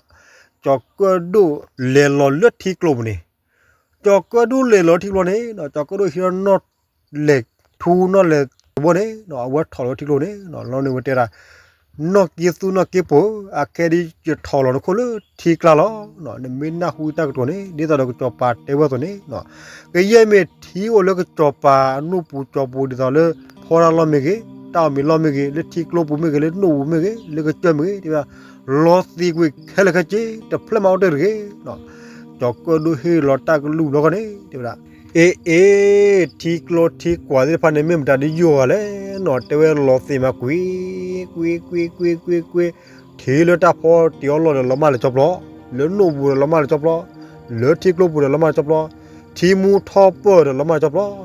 ကစီၤကၢၣ်ဒိၣ်လဲၤလီၤလၢထံကျိပူၤန့ၣ်, ကစီၤကၢၣ်ဒိၣ်လဲၤလီၤထံကျိန့ၣ်, ကစီၤကၢၣ်ဒိၣ်ဟံးထီၣ်နီၣ်လဲၢ်ထူနီၣ်လဲၢ်တဘိန့ၣ်, အဝဲထီၣ်လီၤထံကျိန့ၣ်, လီၤန့ၣ်ဝဲတဲဒၣ်, နီၣ်က့သူနီၣ်က့ပိၤ, အခဲဒုးယထီၣ်လီၤနခိၣ်လၢထံကျါလီၤ. နမ့ၢ်နၢ်ဟူတၢ်ကတိၤန့ၣ် ဒ်သိးဒီးကစီၤပၤတဲဝဲအသိးန့ၣ်, ကယဲၢ်မ့ၢ်ထံအိၣ်လၢကစီၤပၤအနူၢ်ပူၤကၠီပူၤ ဒ်သိးလၢ ဖီတၢ်လီၢ်မ့ၢ်ဂ့ၤ, တၢ်အီၣ်မ့ၤလီၢ်မ့ၢ်ဂ့ၤ, လၢထံကျိပူၤမ့ၢ်ဂ့ၤ, လၢနိၣ်ပူၤမ့ၢ်ဂ့ၤ, လၢကစၢၢ်မ့ၢ်ဂ့ၤ, တဲဝဲဒၣ်, လီၤသံးကွံာ်ခဲလၢာ်ခဲဆ့, တဖျၢၣ်မးအိၣ်တ့ၢ်တဂ့ၤ. ကစီၤကၢၣ်ဒိၣ်ဟ့ၣ်လီၤတၢ်ကလုၢ်ဘျီဃီန့ၣ် တဲဝဲဒၣ် အ့ အ့ ထံကျိထံကွၢ်သ့ၣ်တဖၣ်န့ၣ် မ့ၢ်မတၤဒ်ယိာ်ဂၤလဲၣ်နီၤ, တဲဝဲလီၤသ့ၣ်မးကွံာ် ကွံာ် ကွံာ် ကွံာ် ကွံာ် ကွံာ်, ထံလၢတၢ်ဖီတ့ၤအီၣ်လီၢ်ဒီးလီၤမၢ်လၢကၠီပျီ, လၢနိၣ်ပူၤဒီးလီၤမၢ်လၢကၠီပျီ, လၢထံကျိပူၤဒီးလီၤမၢ်လၢကၠီပျီ, ထံမူထီၣ်ပၢၢ်ဒီးလီၤမၢ်လၢကၠီပျီနီၤ.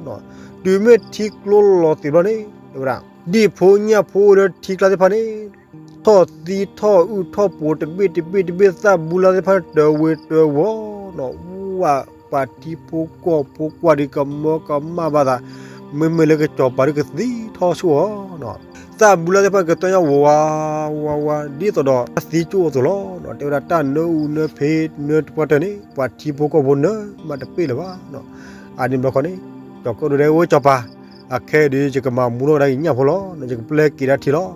တုၤမ့ၢ်ထံကျိလီၤသ့ၣ်ဘျီန့ၣ် တဲဝဲဒၣ် ဒံၣ်ဖိညၣ်ဖိအိၣ်လၢထံကျါသ့ၣ်တဖၣ်န့ၣ် ထီၣ်သံထီၣ်အုၣ်ထီၣ်ပိာ်တဘ့ၣ်တဘ့ၣ်တဘ့ၣ် သၣ်ဘူလါသ့ၣ်တဖၣ်န့ၣ် တဝ့ၤတဝီၤနီၤ, ဝဲပှၤထံဖိကီၢ်ဖိကွၢ်ဒံးကမၢကမၣ်ဘၣ်သး, မ့မ့ၢ်လၢကစီၤပၤဒုးကသံထီၣ်ဆူၣ်အီၤနီၤ, သၣ်ဘူလါသ့ၣ်တဖၣ်န့ၣ် ကတၢၢ်ညါဝးဝးဝးဝး ဒ်သိးဒီးသံကၠိၣ်အသိးလီၤနီၤ. တဲဝဲဒၣ်တၢ်နၢအူနၢဖံးနၢတပှၢ်တၢၢ်န့ၣ် ပှၤထံဖိကီၢ်ဖိနၢမးတပ့ၢ်လၢၤဘၣ်နီၤ. အန့ၣ်ဘျီခီန့ၣ် ကၠီၤကၢၣ်ဒိၣ်တဲ အိၣ်ကၠီၤပၤ အခဲအံၤဒုး ယကမၤမူထီၣ်ကဒါက့ၤညၣ်ဖိလီၤ, ယကပျဲက့ၤဒၣ်ထံလီၤ.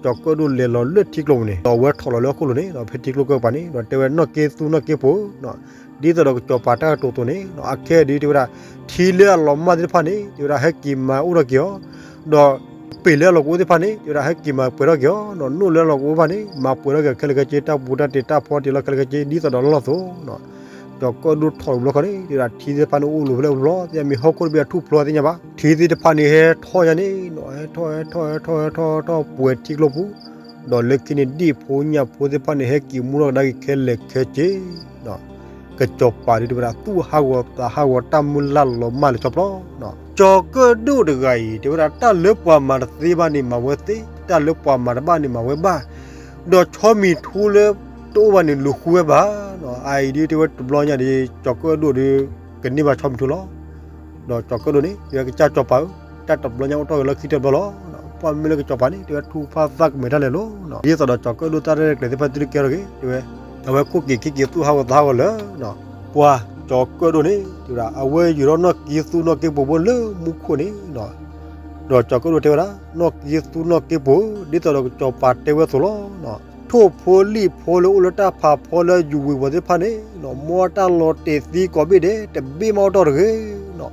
ကၠီၤကၢၣ်ဒိၣ်လဲၤလီၤလၢထံကျိပူၤန့ၣ် ဒီးအဝဲထီၣ်လီၤလၢဟီၣ်ခိၣ်လိၤန့ၣ်ဒီး ဖဲထံကျိကၢၢ်ပၤန့ၣ် ဒီးတဲဝဲနီၣ်က့သူနီၣ်က့ပိာ်နီၤ, ဒ်သိးဒီးကစီၤပၤတၢ်ကတိၤအသိးန့ၣ်နီၤ, အခဲအံၤဒုးတဲဝဲဒၣ် ထံလၢအလီၤမၢ်သ့ၣ်တဖၣ်န့ၣ် တဲဝဲဒၣ်ဟဲက့ၤမၤအိၣ်ထီၣ်က့ၤအီၤ, ဒီးပ့ၤလၢအလီၤကအိၣ်သ့ၣ်တဖၣ်န့ၣ် တဲဝဲဒၣ်ဟဲက့ၤမၤပှဲၤထီၣ်က့ၤအီၤနီၤ, နိၣ်လၢအလီၤကအိၣ်တဖၣ်န့ၣ် မၤပှဲၤထီၣ်က့ၤခဲလၢာ်ခဲဆ့, တၢ်ပူၤတၢ်တ့ၤတၢ်ဖီတ့ၤလီၤခဲလၢာ်ခဲဆ့ ဒ်သိးဒီးလီၢ်လီၢ်အသိးနီၤ. ကၠီၤကၢၣ်ဒိၣ်ထီၣ်လီၤဘျီခီန့ၣ် တဲဝဲဒၣ်ထံသ့ၣ်တဖၣ်န့ၣ်အိၣ်လီၤဖဲလဲၣ်အိၣ်လီၤ, သ့ၣ်မ့ၢ်ဟီၣ်ခိၣ်တဘ့ၣ်အထူၣ်ဖျိသ့ၣ်ညါဘၣ်, ထံသ့ၣ်တဖၣ်န့ၣ်ဟဲထီၣ်ညါန့ၣ်နီၤ, ဟဲထီၣ် ဟဲထီၣ် ဟဲထီၣ် ဟဲထီၣ် ဟဲထီၣ် ပှဲၤထံကျိပူၤ, ဒီးလၢခံန့ၣ် ဒံၣ်ဖိညၣ်ဖိသ့ၣ်တဖၣ်န့ၣ် ဟဲက့ၤမူထီၣ်ကဒါက့ၤခဲလၢာ်ခဲဆ့နီၤ. ကစီၤပၤဒုးတဲဝဲဒၣ် သူၣ်ဟးဂီၤသးဟးဂီၤ တၢ်မုၢ်လၢ်လီၤမၢ်လၢကၠီပျီနီၤ. ကၠီၤကၢၣ်ဒိၣ်တဂၤအံၤ တဲဝဲဒၣ် တၢ်လၢပှၤမၤတသ့ဘၣ်န့ၣ် မၤဝဲသ့, တၢ်လၢပှၤမၤတဘၣ်န့ၣ် မၤဝဲဘၣ်, ဒီးဆီမံၤထူလၢတအိၣ်ဘၣ်န့ၣ် လူၤဃုဝဲဘၣ်နီၤ. အအံၤဒုးတဲဝဲတဘျီညါဒီး ကၠီၤကၢၣ်ဒိၣ်ဒီး ကန့ၢ်ဘၣ်ဆီမံၤထူလီၤ. ဒီးကၠီၤကၢၣ်ဒိၣ်န့ၣ် တဲဝဲကစၢ်ကၠီၤပၤဧၢ, တၢ်တဘျီညါအိၣ်ထီၣ်က့ၤလၢခံတဘျီလီၤ. ပှၢ်မ့ၢ်လၢကစီၤပၤန့ၣ် တဲဝဲထူၣ်ဖးသးကမဲာ်တၢ်လဲၤလိၤနီၤ. ဒ်သိးဒီးကၠီၤကၢၣ်ဒိၣ်တၢ်ရဲၣ်ကျဲၤသ့ၣ်တဖၣ်သုတကဲထီၣ်က့ၤ တဲဝဲ အဝဲခိၣ်က့ၤခံက့ၤသူၣ်ဟးဂီၤသးဟးဂီၤလၢ ပှၢ်ကၠီၤကၢၣ်ဒိၣ်န့ၣ် တဲဝဲဒၣ် အဝဲယူၤထီၣ်နီၣ်က့သူနီၣ်က့ပိာ်ဖိလၢမူခိၣ်န့ၣ်နီၤ. ဒီးကၠီၤကၢၣ်ဒိၣ်တဲဝဲဒၣ် နီၣ်က့သူနီၣ်က့ပိာ် ဒ်သိးဒီးကစီၤပၤတဲဝဲအသိးလီၤ. ထိၣ်ဖိလံၣ်ဖိလၢအိၣ်လၢတၢ်ဖးဖီလၢယူၤဝ့ၤဝီၤသ့ၣ်တဖၣ်န့ၣ် မ်တၢ်လီၤတဲာ်သံကိးဘ့ၣ်ဒဲး တဘ့ၣ်မးအိၣ်တ့ၢ်တဂ့ၤနီၤ.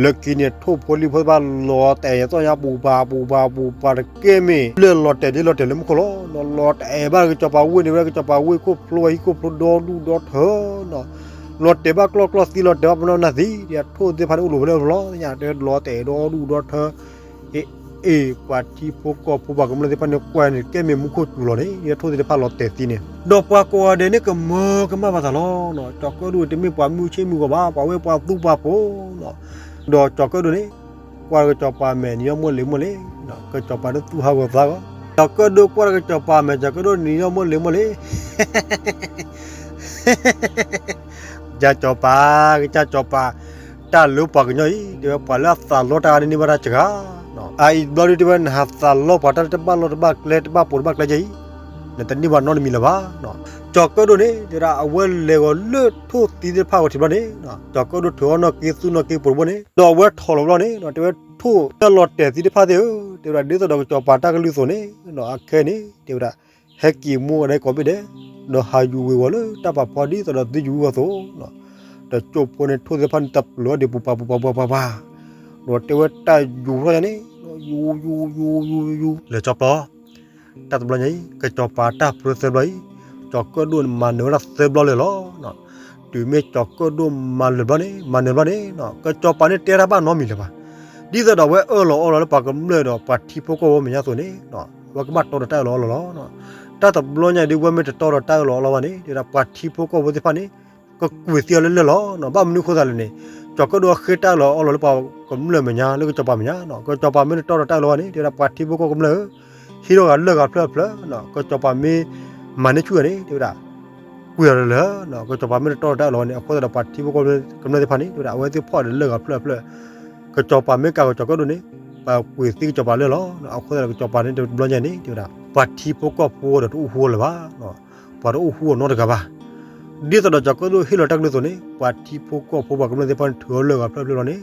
လၢခံန့ၣ် ထိၣ်ဖိလံၣ်ဖိသ့ၣ်တဖၣ်လီၤတဲာ်သီၣ်ညါ ပူၤပၤပူၤပၤပူၤပၤတကဲမ့ၢ် လၢလီၤတဲာ်ဒ်လီၤတဲာ်လၢမူခိၣ်လီၤ. လီၤတဲာ်ဘၣ်ကစီၤပၤဝ့ၢ်န့ၣ်ဝဲ ကစီၤပၤဝ့ၢ်ခိၣ်ဖျိဝဲဟံၣ်ခိၣ်ဖျိဒီဒူၣ်ဒီထၢနီၤ. လီၤတဲာ်ဘၣ်ကျီၢ်ကျီၢ်သံ လီၤတဲာ်ဘၣ်ပနီၢ်နၢ်သံ ဒ်ထိၣ်သ့ၣ်တဖၣ်န့ၣ်အိၣ်လီၤဖဲလဲၣ်လီၤ သ့ၣ်ညါတဲလီၤတဲာ်ဒီဒူၣ်ဒီထၢ အ့ အ့ ပှၤထံဖိကီၢ်ဖိပှၤကမျၢၢ်သ့ၣ်တဖၣ်န့ၣ် ကွၢ်န့ၣ် ကဲမ့ၢ်မူခိၣ်စူၤလီၤန့ၣ် ဒ်ထိၣ်သ့ၣ်တဖၣ်လီၤတဲာ်သံန့ၣ် ဒီးပှၤကိးဂၤဒဲးန့ၣ် ကမၢကမၣ်ဘၣ်သးလီၤ. ကၠီၤကၢၣ်ဒိၣ်တမ့ၢ်ပှၤမုၢ်ဆ့ၣ်မုၢ်ဂီၤဘၣ် ပှၤဝဲပှၤသူပှၤပိာ်နီၤ. ဒီးကၠီၤကၢၣ်ဒိၣ်န့ၣ် ကွၢ်ကစီၤပၤမဲာ်နံၤဒီးမိၢ်လ့ၤမိၢ်လ့ၤ ကစီၤပၤဒုးသူၣ်ဟးဂီၤသးဂီၤ ကၠီၤကၢၣ်ဒိၣ်ကွၢ်ကစီၤပၤမဲာ် ကၠီၤကၢၣ်ဒိၣ်နံၤဒီးမိၢ်လ့ၤမိၢ်လ့ၤ ကစၢ်ကစီၤပၤ ကစၢ်ကစီၤပၤ တၢ်လၢပှၤကညီအံၤ တဲဝဲပှၤလၢအသးလီတၢ်န့ၣ်န့ၢ်ဘၣ်တၢ်စှၤနီၤ. အအံၤဘျီဒုးတဲဝဲ နဟးသးလီပှၤတၢ်လၢတဘၣ်လီၢ်တဘၣ်ကျဲ တဘၣ်ပိာ်တဘၣ်ကျဲကဲအံၤ နတန့ၢ်ဘၣ်နီတမံၤလၢၤဘၣ်နီၤ. ကၠီၤကၢၣ်ဒိၣ်န့ၣ် တဲဝဲဒၣ် အဝဲလဲၤဂီၤလၢထိၣ်သံသ့ၣ်တဖၣ်ဝဲထံးဘျီန့ၣ် ကၠီၤကၢၣ်ဒိၣ်ထုးအီၣ်နီၣ်က့သူနီၣ်က့ပိာ်တဘိန့ၣ် ဒီးအဝဲထီၣ်လီၤဘျီန့ၣ် တဲဝဲထိၣ်လၢလီၤတဲာ်သံတဖၣ်သ့ၣ်ဧၢ တဲဝဲဒၣ် ဒ်သိးဒီးကစီၤပၤတၢ်ကလုၢ်အသိးန့ၣ် အခဲအံၤန့ၣ် တဲဝဲဒၣ် ဟဲက့ၤမူကဒါကိးဘ့ၣ်ဒဲး ဒီးဟးယူၤဝ့ၤဝီၤလၢတၢ်ဖးဖီဒ်သိးဒီးသုယူၤဝံၤအသိး တစိၢ်ဖိန့ၣ် ထိၣ်သ့ၣ်တဖၣ်န့ၣ်တပျၢၤဒံးပူၤပၤပူၤပၤပှၤပှၤပှၤ ဒီးတဲဝဲတၢ်ယူၤထီၣ်ညါန့ၣ် ယူၤယူၤယူၤယူၤယူၤ လဲၤကၠီပျီ တၢ်တဘျီညါအံၤ ကစီၤပၤတၢ်ပြၢသၢဘျီအံၤ ကၠီၤကၢၣ်ဒိၣ်န့ၣ် မၤနၢၤဝဲဒၣ်သၢဘျီလၢာ်လီၤ. တုၤမ့ၢ်ကၠီၤကၢၣ်ဒိၣ်မၤလၢာ်ဘျီန့ၣ် မၤနၢၤဘျီန့ၣ် ကစီၤပၤန့ၣ်တဲတၢ်ဘၣ်နီတမံၤလၢၤဘၣ်. ဒ်သိးဒီးအဝဲအၢၣ်လီၤအီလီၤလၢပှၤကမျၢၢ်ဒီးပှၤထံဖိကီၢ်ဖိမဲာ်ညါအသိးန့ၣ် အဝဲကဘၣ်တီဒီးတၢ်အၢၣ်လီၤအီလီၤလီၤ. တၢ်တဘျီညါအံၤဒ်ဝဲမ့ၢ်တတီဒီးတၢ်အၢၣ်လီၤအီလီၤဘၣ်န့ၣ် တဲဝဲဒၣ်ပှၤထံဖိကီၢ်ဖိသ့ၣ်တဖၣ်န့ၣ် ကကွံာ်သံအီၤလၢလၢၢ်လီၤ. ဘၣ်မနုၤအဃိသတးလဲၣ်န့ၣ် ကၠီၤကၢၣ်ဒိၣ်ဃ့တၢ်အၢၣ်လီၤအီလီၤလၢပှၤကမျၢၢ်မဲာ်ညါ လၢကစီၤပၤမဲာ်ညါ ကစီၤပၤမ့ၢ်တတီဒီးတၢ်အၢၣ်လီၤဘၣ်န့ၣ် တဲဝဲဒၣ်ပှၤထံဖိကီၢ်ဖိကမျၢၢ်ဧၢ ဟံးထီၣ်ဂၤလၢၢ်ဂၤဖျၢၣ်ဖျၢၣ် ကစီၤပၤမ့ၢ်မၤန့ၢ်ဆူၣ်ဂၤန့ၣ် တဲဝဲဒၣ် ကွံာ်အီၤလၢလၢၢ် ကစီၤပၤမ့ၢ်တတီဒီးတၢ်အၢၣ်လီၤဘၣ်န့ၣ် အဃိသတးဒီးပှၤထံဖိကီၢ်ဖိကမျၢၢ်သ့ၣ်တဖၣ်န့ၣ် တဲဝဲဒၣ် အဝဲသ့ၣ်ဖီၣ်ဒီးလၢၢ်ဂၤဖျၢၣ်ဖျၢၣ် ကစီၤပၤမ့ၢ်ကးကစီၤကၢၣ်ဒိၣ်န့ၣ် ပှၤကွံာ်သံကစီၤပၤလၢလီၤ. အဃိသတးဒီးကစီၤပၤန့ၣ်တဘျီညါန့ၣ် တဲဝဲဒၣ် ပှၤထံဖိကီၢ်ဖိဒီးတအိၣ်ဃူအီၤလၢၤဘၣ် ပှၤတအိၣ်ဃူအီၤနီတဂၤဘၣ်. ဒ်သိးဒီးကၠီၤကၢၣ်ဒိၣ်ဟ့ၣ်လီၤတၢ်ကလုၢ်အသိးန့ၣ် ပှၤထံဖိကီၢ်ဖိပှၤကမျၢၢ်သ့ၣ်တဖၣ်န့ၣ် ထုးအီၤလၢၢ်ဂၤဖျၢၣ်ဖျၢၣ်လီၤန့ၣ်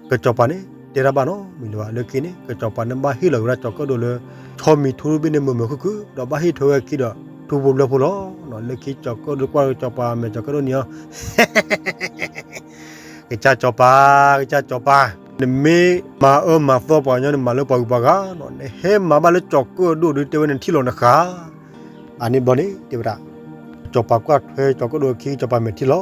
ကစီၤပၤန့ၣ် တဲတၢ်ဘၣ်နီတမံၤလၢၤဘၣ်. လၢခံန့ၣ် ကစီၤပၤန့ၣ်ဘၣ်ဟ့ၣ်လီၤက့ၤဝဲဒၣ်ကၠီၤကၢၣ်ဒိၣ်လၢ ဆီမံၤထူတဘ့ၣ်န့ၣ် မုာ်မုာ်ခုၣ်ခုၣ် ဒီးဘၣ်ဟ့ၣ်ထွဲဝဲအခံဒီး ထူဖိဘျၢဖိလီၤ. လၢခံကၠီၤကၢၣ်ဒိၣ်ကွၢ်ကစီၤပၤမဲာ် ကစီၤကၢၣ်ဒိၣ်နံၤအီၤ ကစၢ်ကစီၤပၤ ကစၢ်ကစီၤပၤ နမ့ၢ်မၤအၢမၤသီပှၤကညီန့ၣ် မၤလၢပှၤဂုၤပှၤဂၤနီၤ နဟဲမၤဘၣ်လၢကၠီၤကၢၣ်ဒိၣ်ဒုး တဲဝဲနထံၣ်လီၤနဃၣ်. အန့ၣ်ဘျီန့ၣ် တဲဝဲဒၣ် ကစီၤပၤကွၢ်ထွဲကၠီၤကၢၣ်ဒိၣ်အခံ ကစီၤပၤမဲာ်ထံၣ်လီၤ.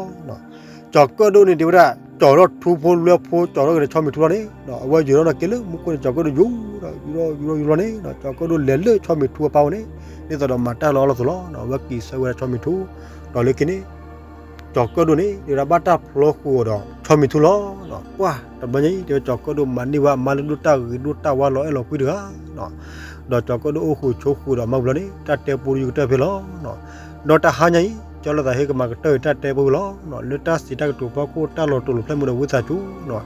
ကၠီၤကၢၣ်ဒိၣ်န့ၣ် တဲဝဲဒၣ် ကၠီၤထီၣ်ထူဖိလွဲဖိ ကၠီၤထီၣ်က့ၤဒီးဆီမံၤထူလီၤန့ၣ်, အဝဲယိၤထီၣ်န့ၣ်က့ၤလၢမူခိၣ်န့ၣ် ကၠီၤကၢၣ်ဒိၣ်ယူၤဒီးယူၤဒီးယူၤလီၤယူၤလီၤန့ၣ်, ကၠီၤကၢၣ်ဒိၣ်လဲၤလၢဆီမံၤထူအပၢ်အိၣ်န့ၣ်, ဒ်သိးဒီးမၤတၢ်လီၤအီလီၤသိးလီၤ. အဝဲက့ၤဆၢဝဲဒၣ်ဆီမံၤထူ, ဒီးလၢခံန့ၣ် ကၠီၤကၢၣ်ဒိၣ်န့ၣ် ဒ်ဝဲဒၣ်ဘၣ်တၢ်ဖျီဃုာ်အီၤဒီးဆီမံၤထူလီၤ. ပှၢ်တဘျီညါအံၤ တဲဝဲကၠီၤကၢၣ်ဒိၣ်မၤန့ၢ်ဝဲအမါလၢဒိၣ်တၢ်ဂ့ၤဒိၣ်တၢ်ဝါ လီၤအဲၣ်လီၤကွံတဂၤ ဒီးကၠီၤကၢၣ်ဒိၣ်အိၣ်ဃုာ်ဆိးဃုာ်ဒီးမါဝံၤလီၤန့ၣ် တၢ်တဲပူတယုၢ်ကတၢၢ်ဖဲလီၤ. ဒီးတဟါညါအံၤ ကၠီလၢသးဟ့ကမၤကတၢၢ်အံၤတၢ်တဲပူဝံၤလီၤ. လၢတၢ်စံးတၢ်ကတိၤဖီခိၣ် တၢ်လီၤတိာ်လီၤဖျဲၣ်မ့ၢ်ဒီးဝံသးစူၤ,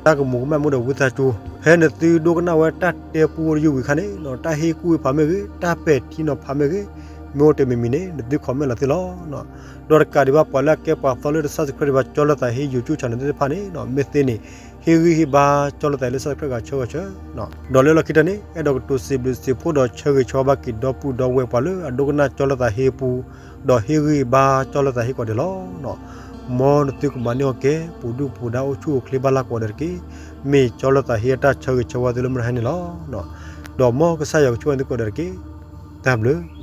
တၢ်ကမူၤကမၣ်မ့ၢ်ဒီးဝံသးစူၤ, ဖဲနသုဒိကနၣ်ဝဲတၢ်တဲပူတယုၢ်ဝံၤအခါန့ၣ် တၢ်ဟ့ၣ်ကူၣ်ဟ့ၣ်ဖးမ့ၢ်ဂ့ၤ, တၢ်ပဲာ်ထံနီၤဖးမ့ၢ်ဂ့ၤ, မ့ၢ်အိၣ်တမံၤမံၤန့ၣ် နသု comment လီၤသ့လီၤ. ဒီးတကးဒံးဘၣ် ပှၤလၢအကဲပှၤသီလၢတ subscribe ဒံးဘၣ် ကၠီလၢသးဟ့ YouTube channel သ့ၣ်တဖၣ်န့ၣ် မ့ၢ်သ့န့ၣ် ဟ့ၣ်ဂံၢ်ဟ့ၣ်ဘါ ကၠီလၢသးဟ့လၢ subscribe ဂၤဆၢဂီၤဆၢ, ဒီးလၢလီၢ်ခံတၢ်န့ၣ် အဲၣ်ဒိးကတိၤစံးဘျုးစံးဖှိၣ်ဒီးဆၢဂ့ၤဆၢဝါဘၣ်က့ၤဒီပုၢ်ဒီဝဲၢ်ပှၤလၢအဒိကနၣ်ကၠီလၢသးဟ့အပူၤ, ဒီးဟ့ၣ်ဂံၢ်ဟ့ၣ်ဘါကၠီလၢသးဟ့ကိးဂၤဒဲးလီၤ. မ်နသုကမၤန့ၢ်အီၤကဲ ပူၤဒုၣ်ပူၤဒါအိၣ်ဆူၣ်အိၣ်ချ့ဘၣ်လၢကိးဂၤဒဲးတက့ၢ်. မ့ၢ်ကၠီလၢသးဟ့အတၢ်ဆၢဂ့ၤဆၢဝါသုလၢမုၢ်နၤဟဲန့ၣ်လီၤ. ဒီးမ်ကစၢ်ယွၤကဆိၣ်ဂ့ၤသုကိးဂၤဒဲးတက့ၢ်. တၢ်ဘျုး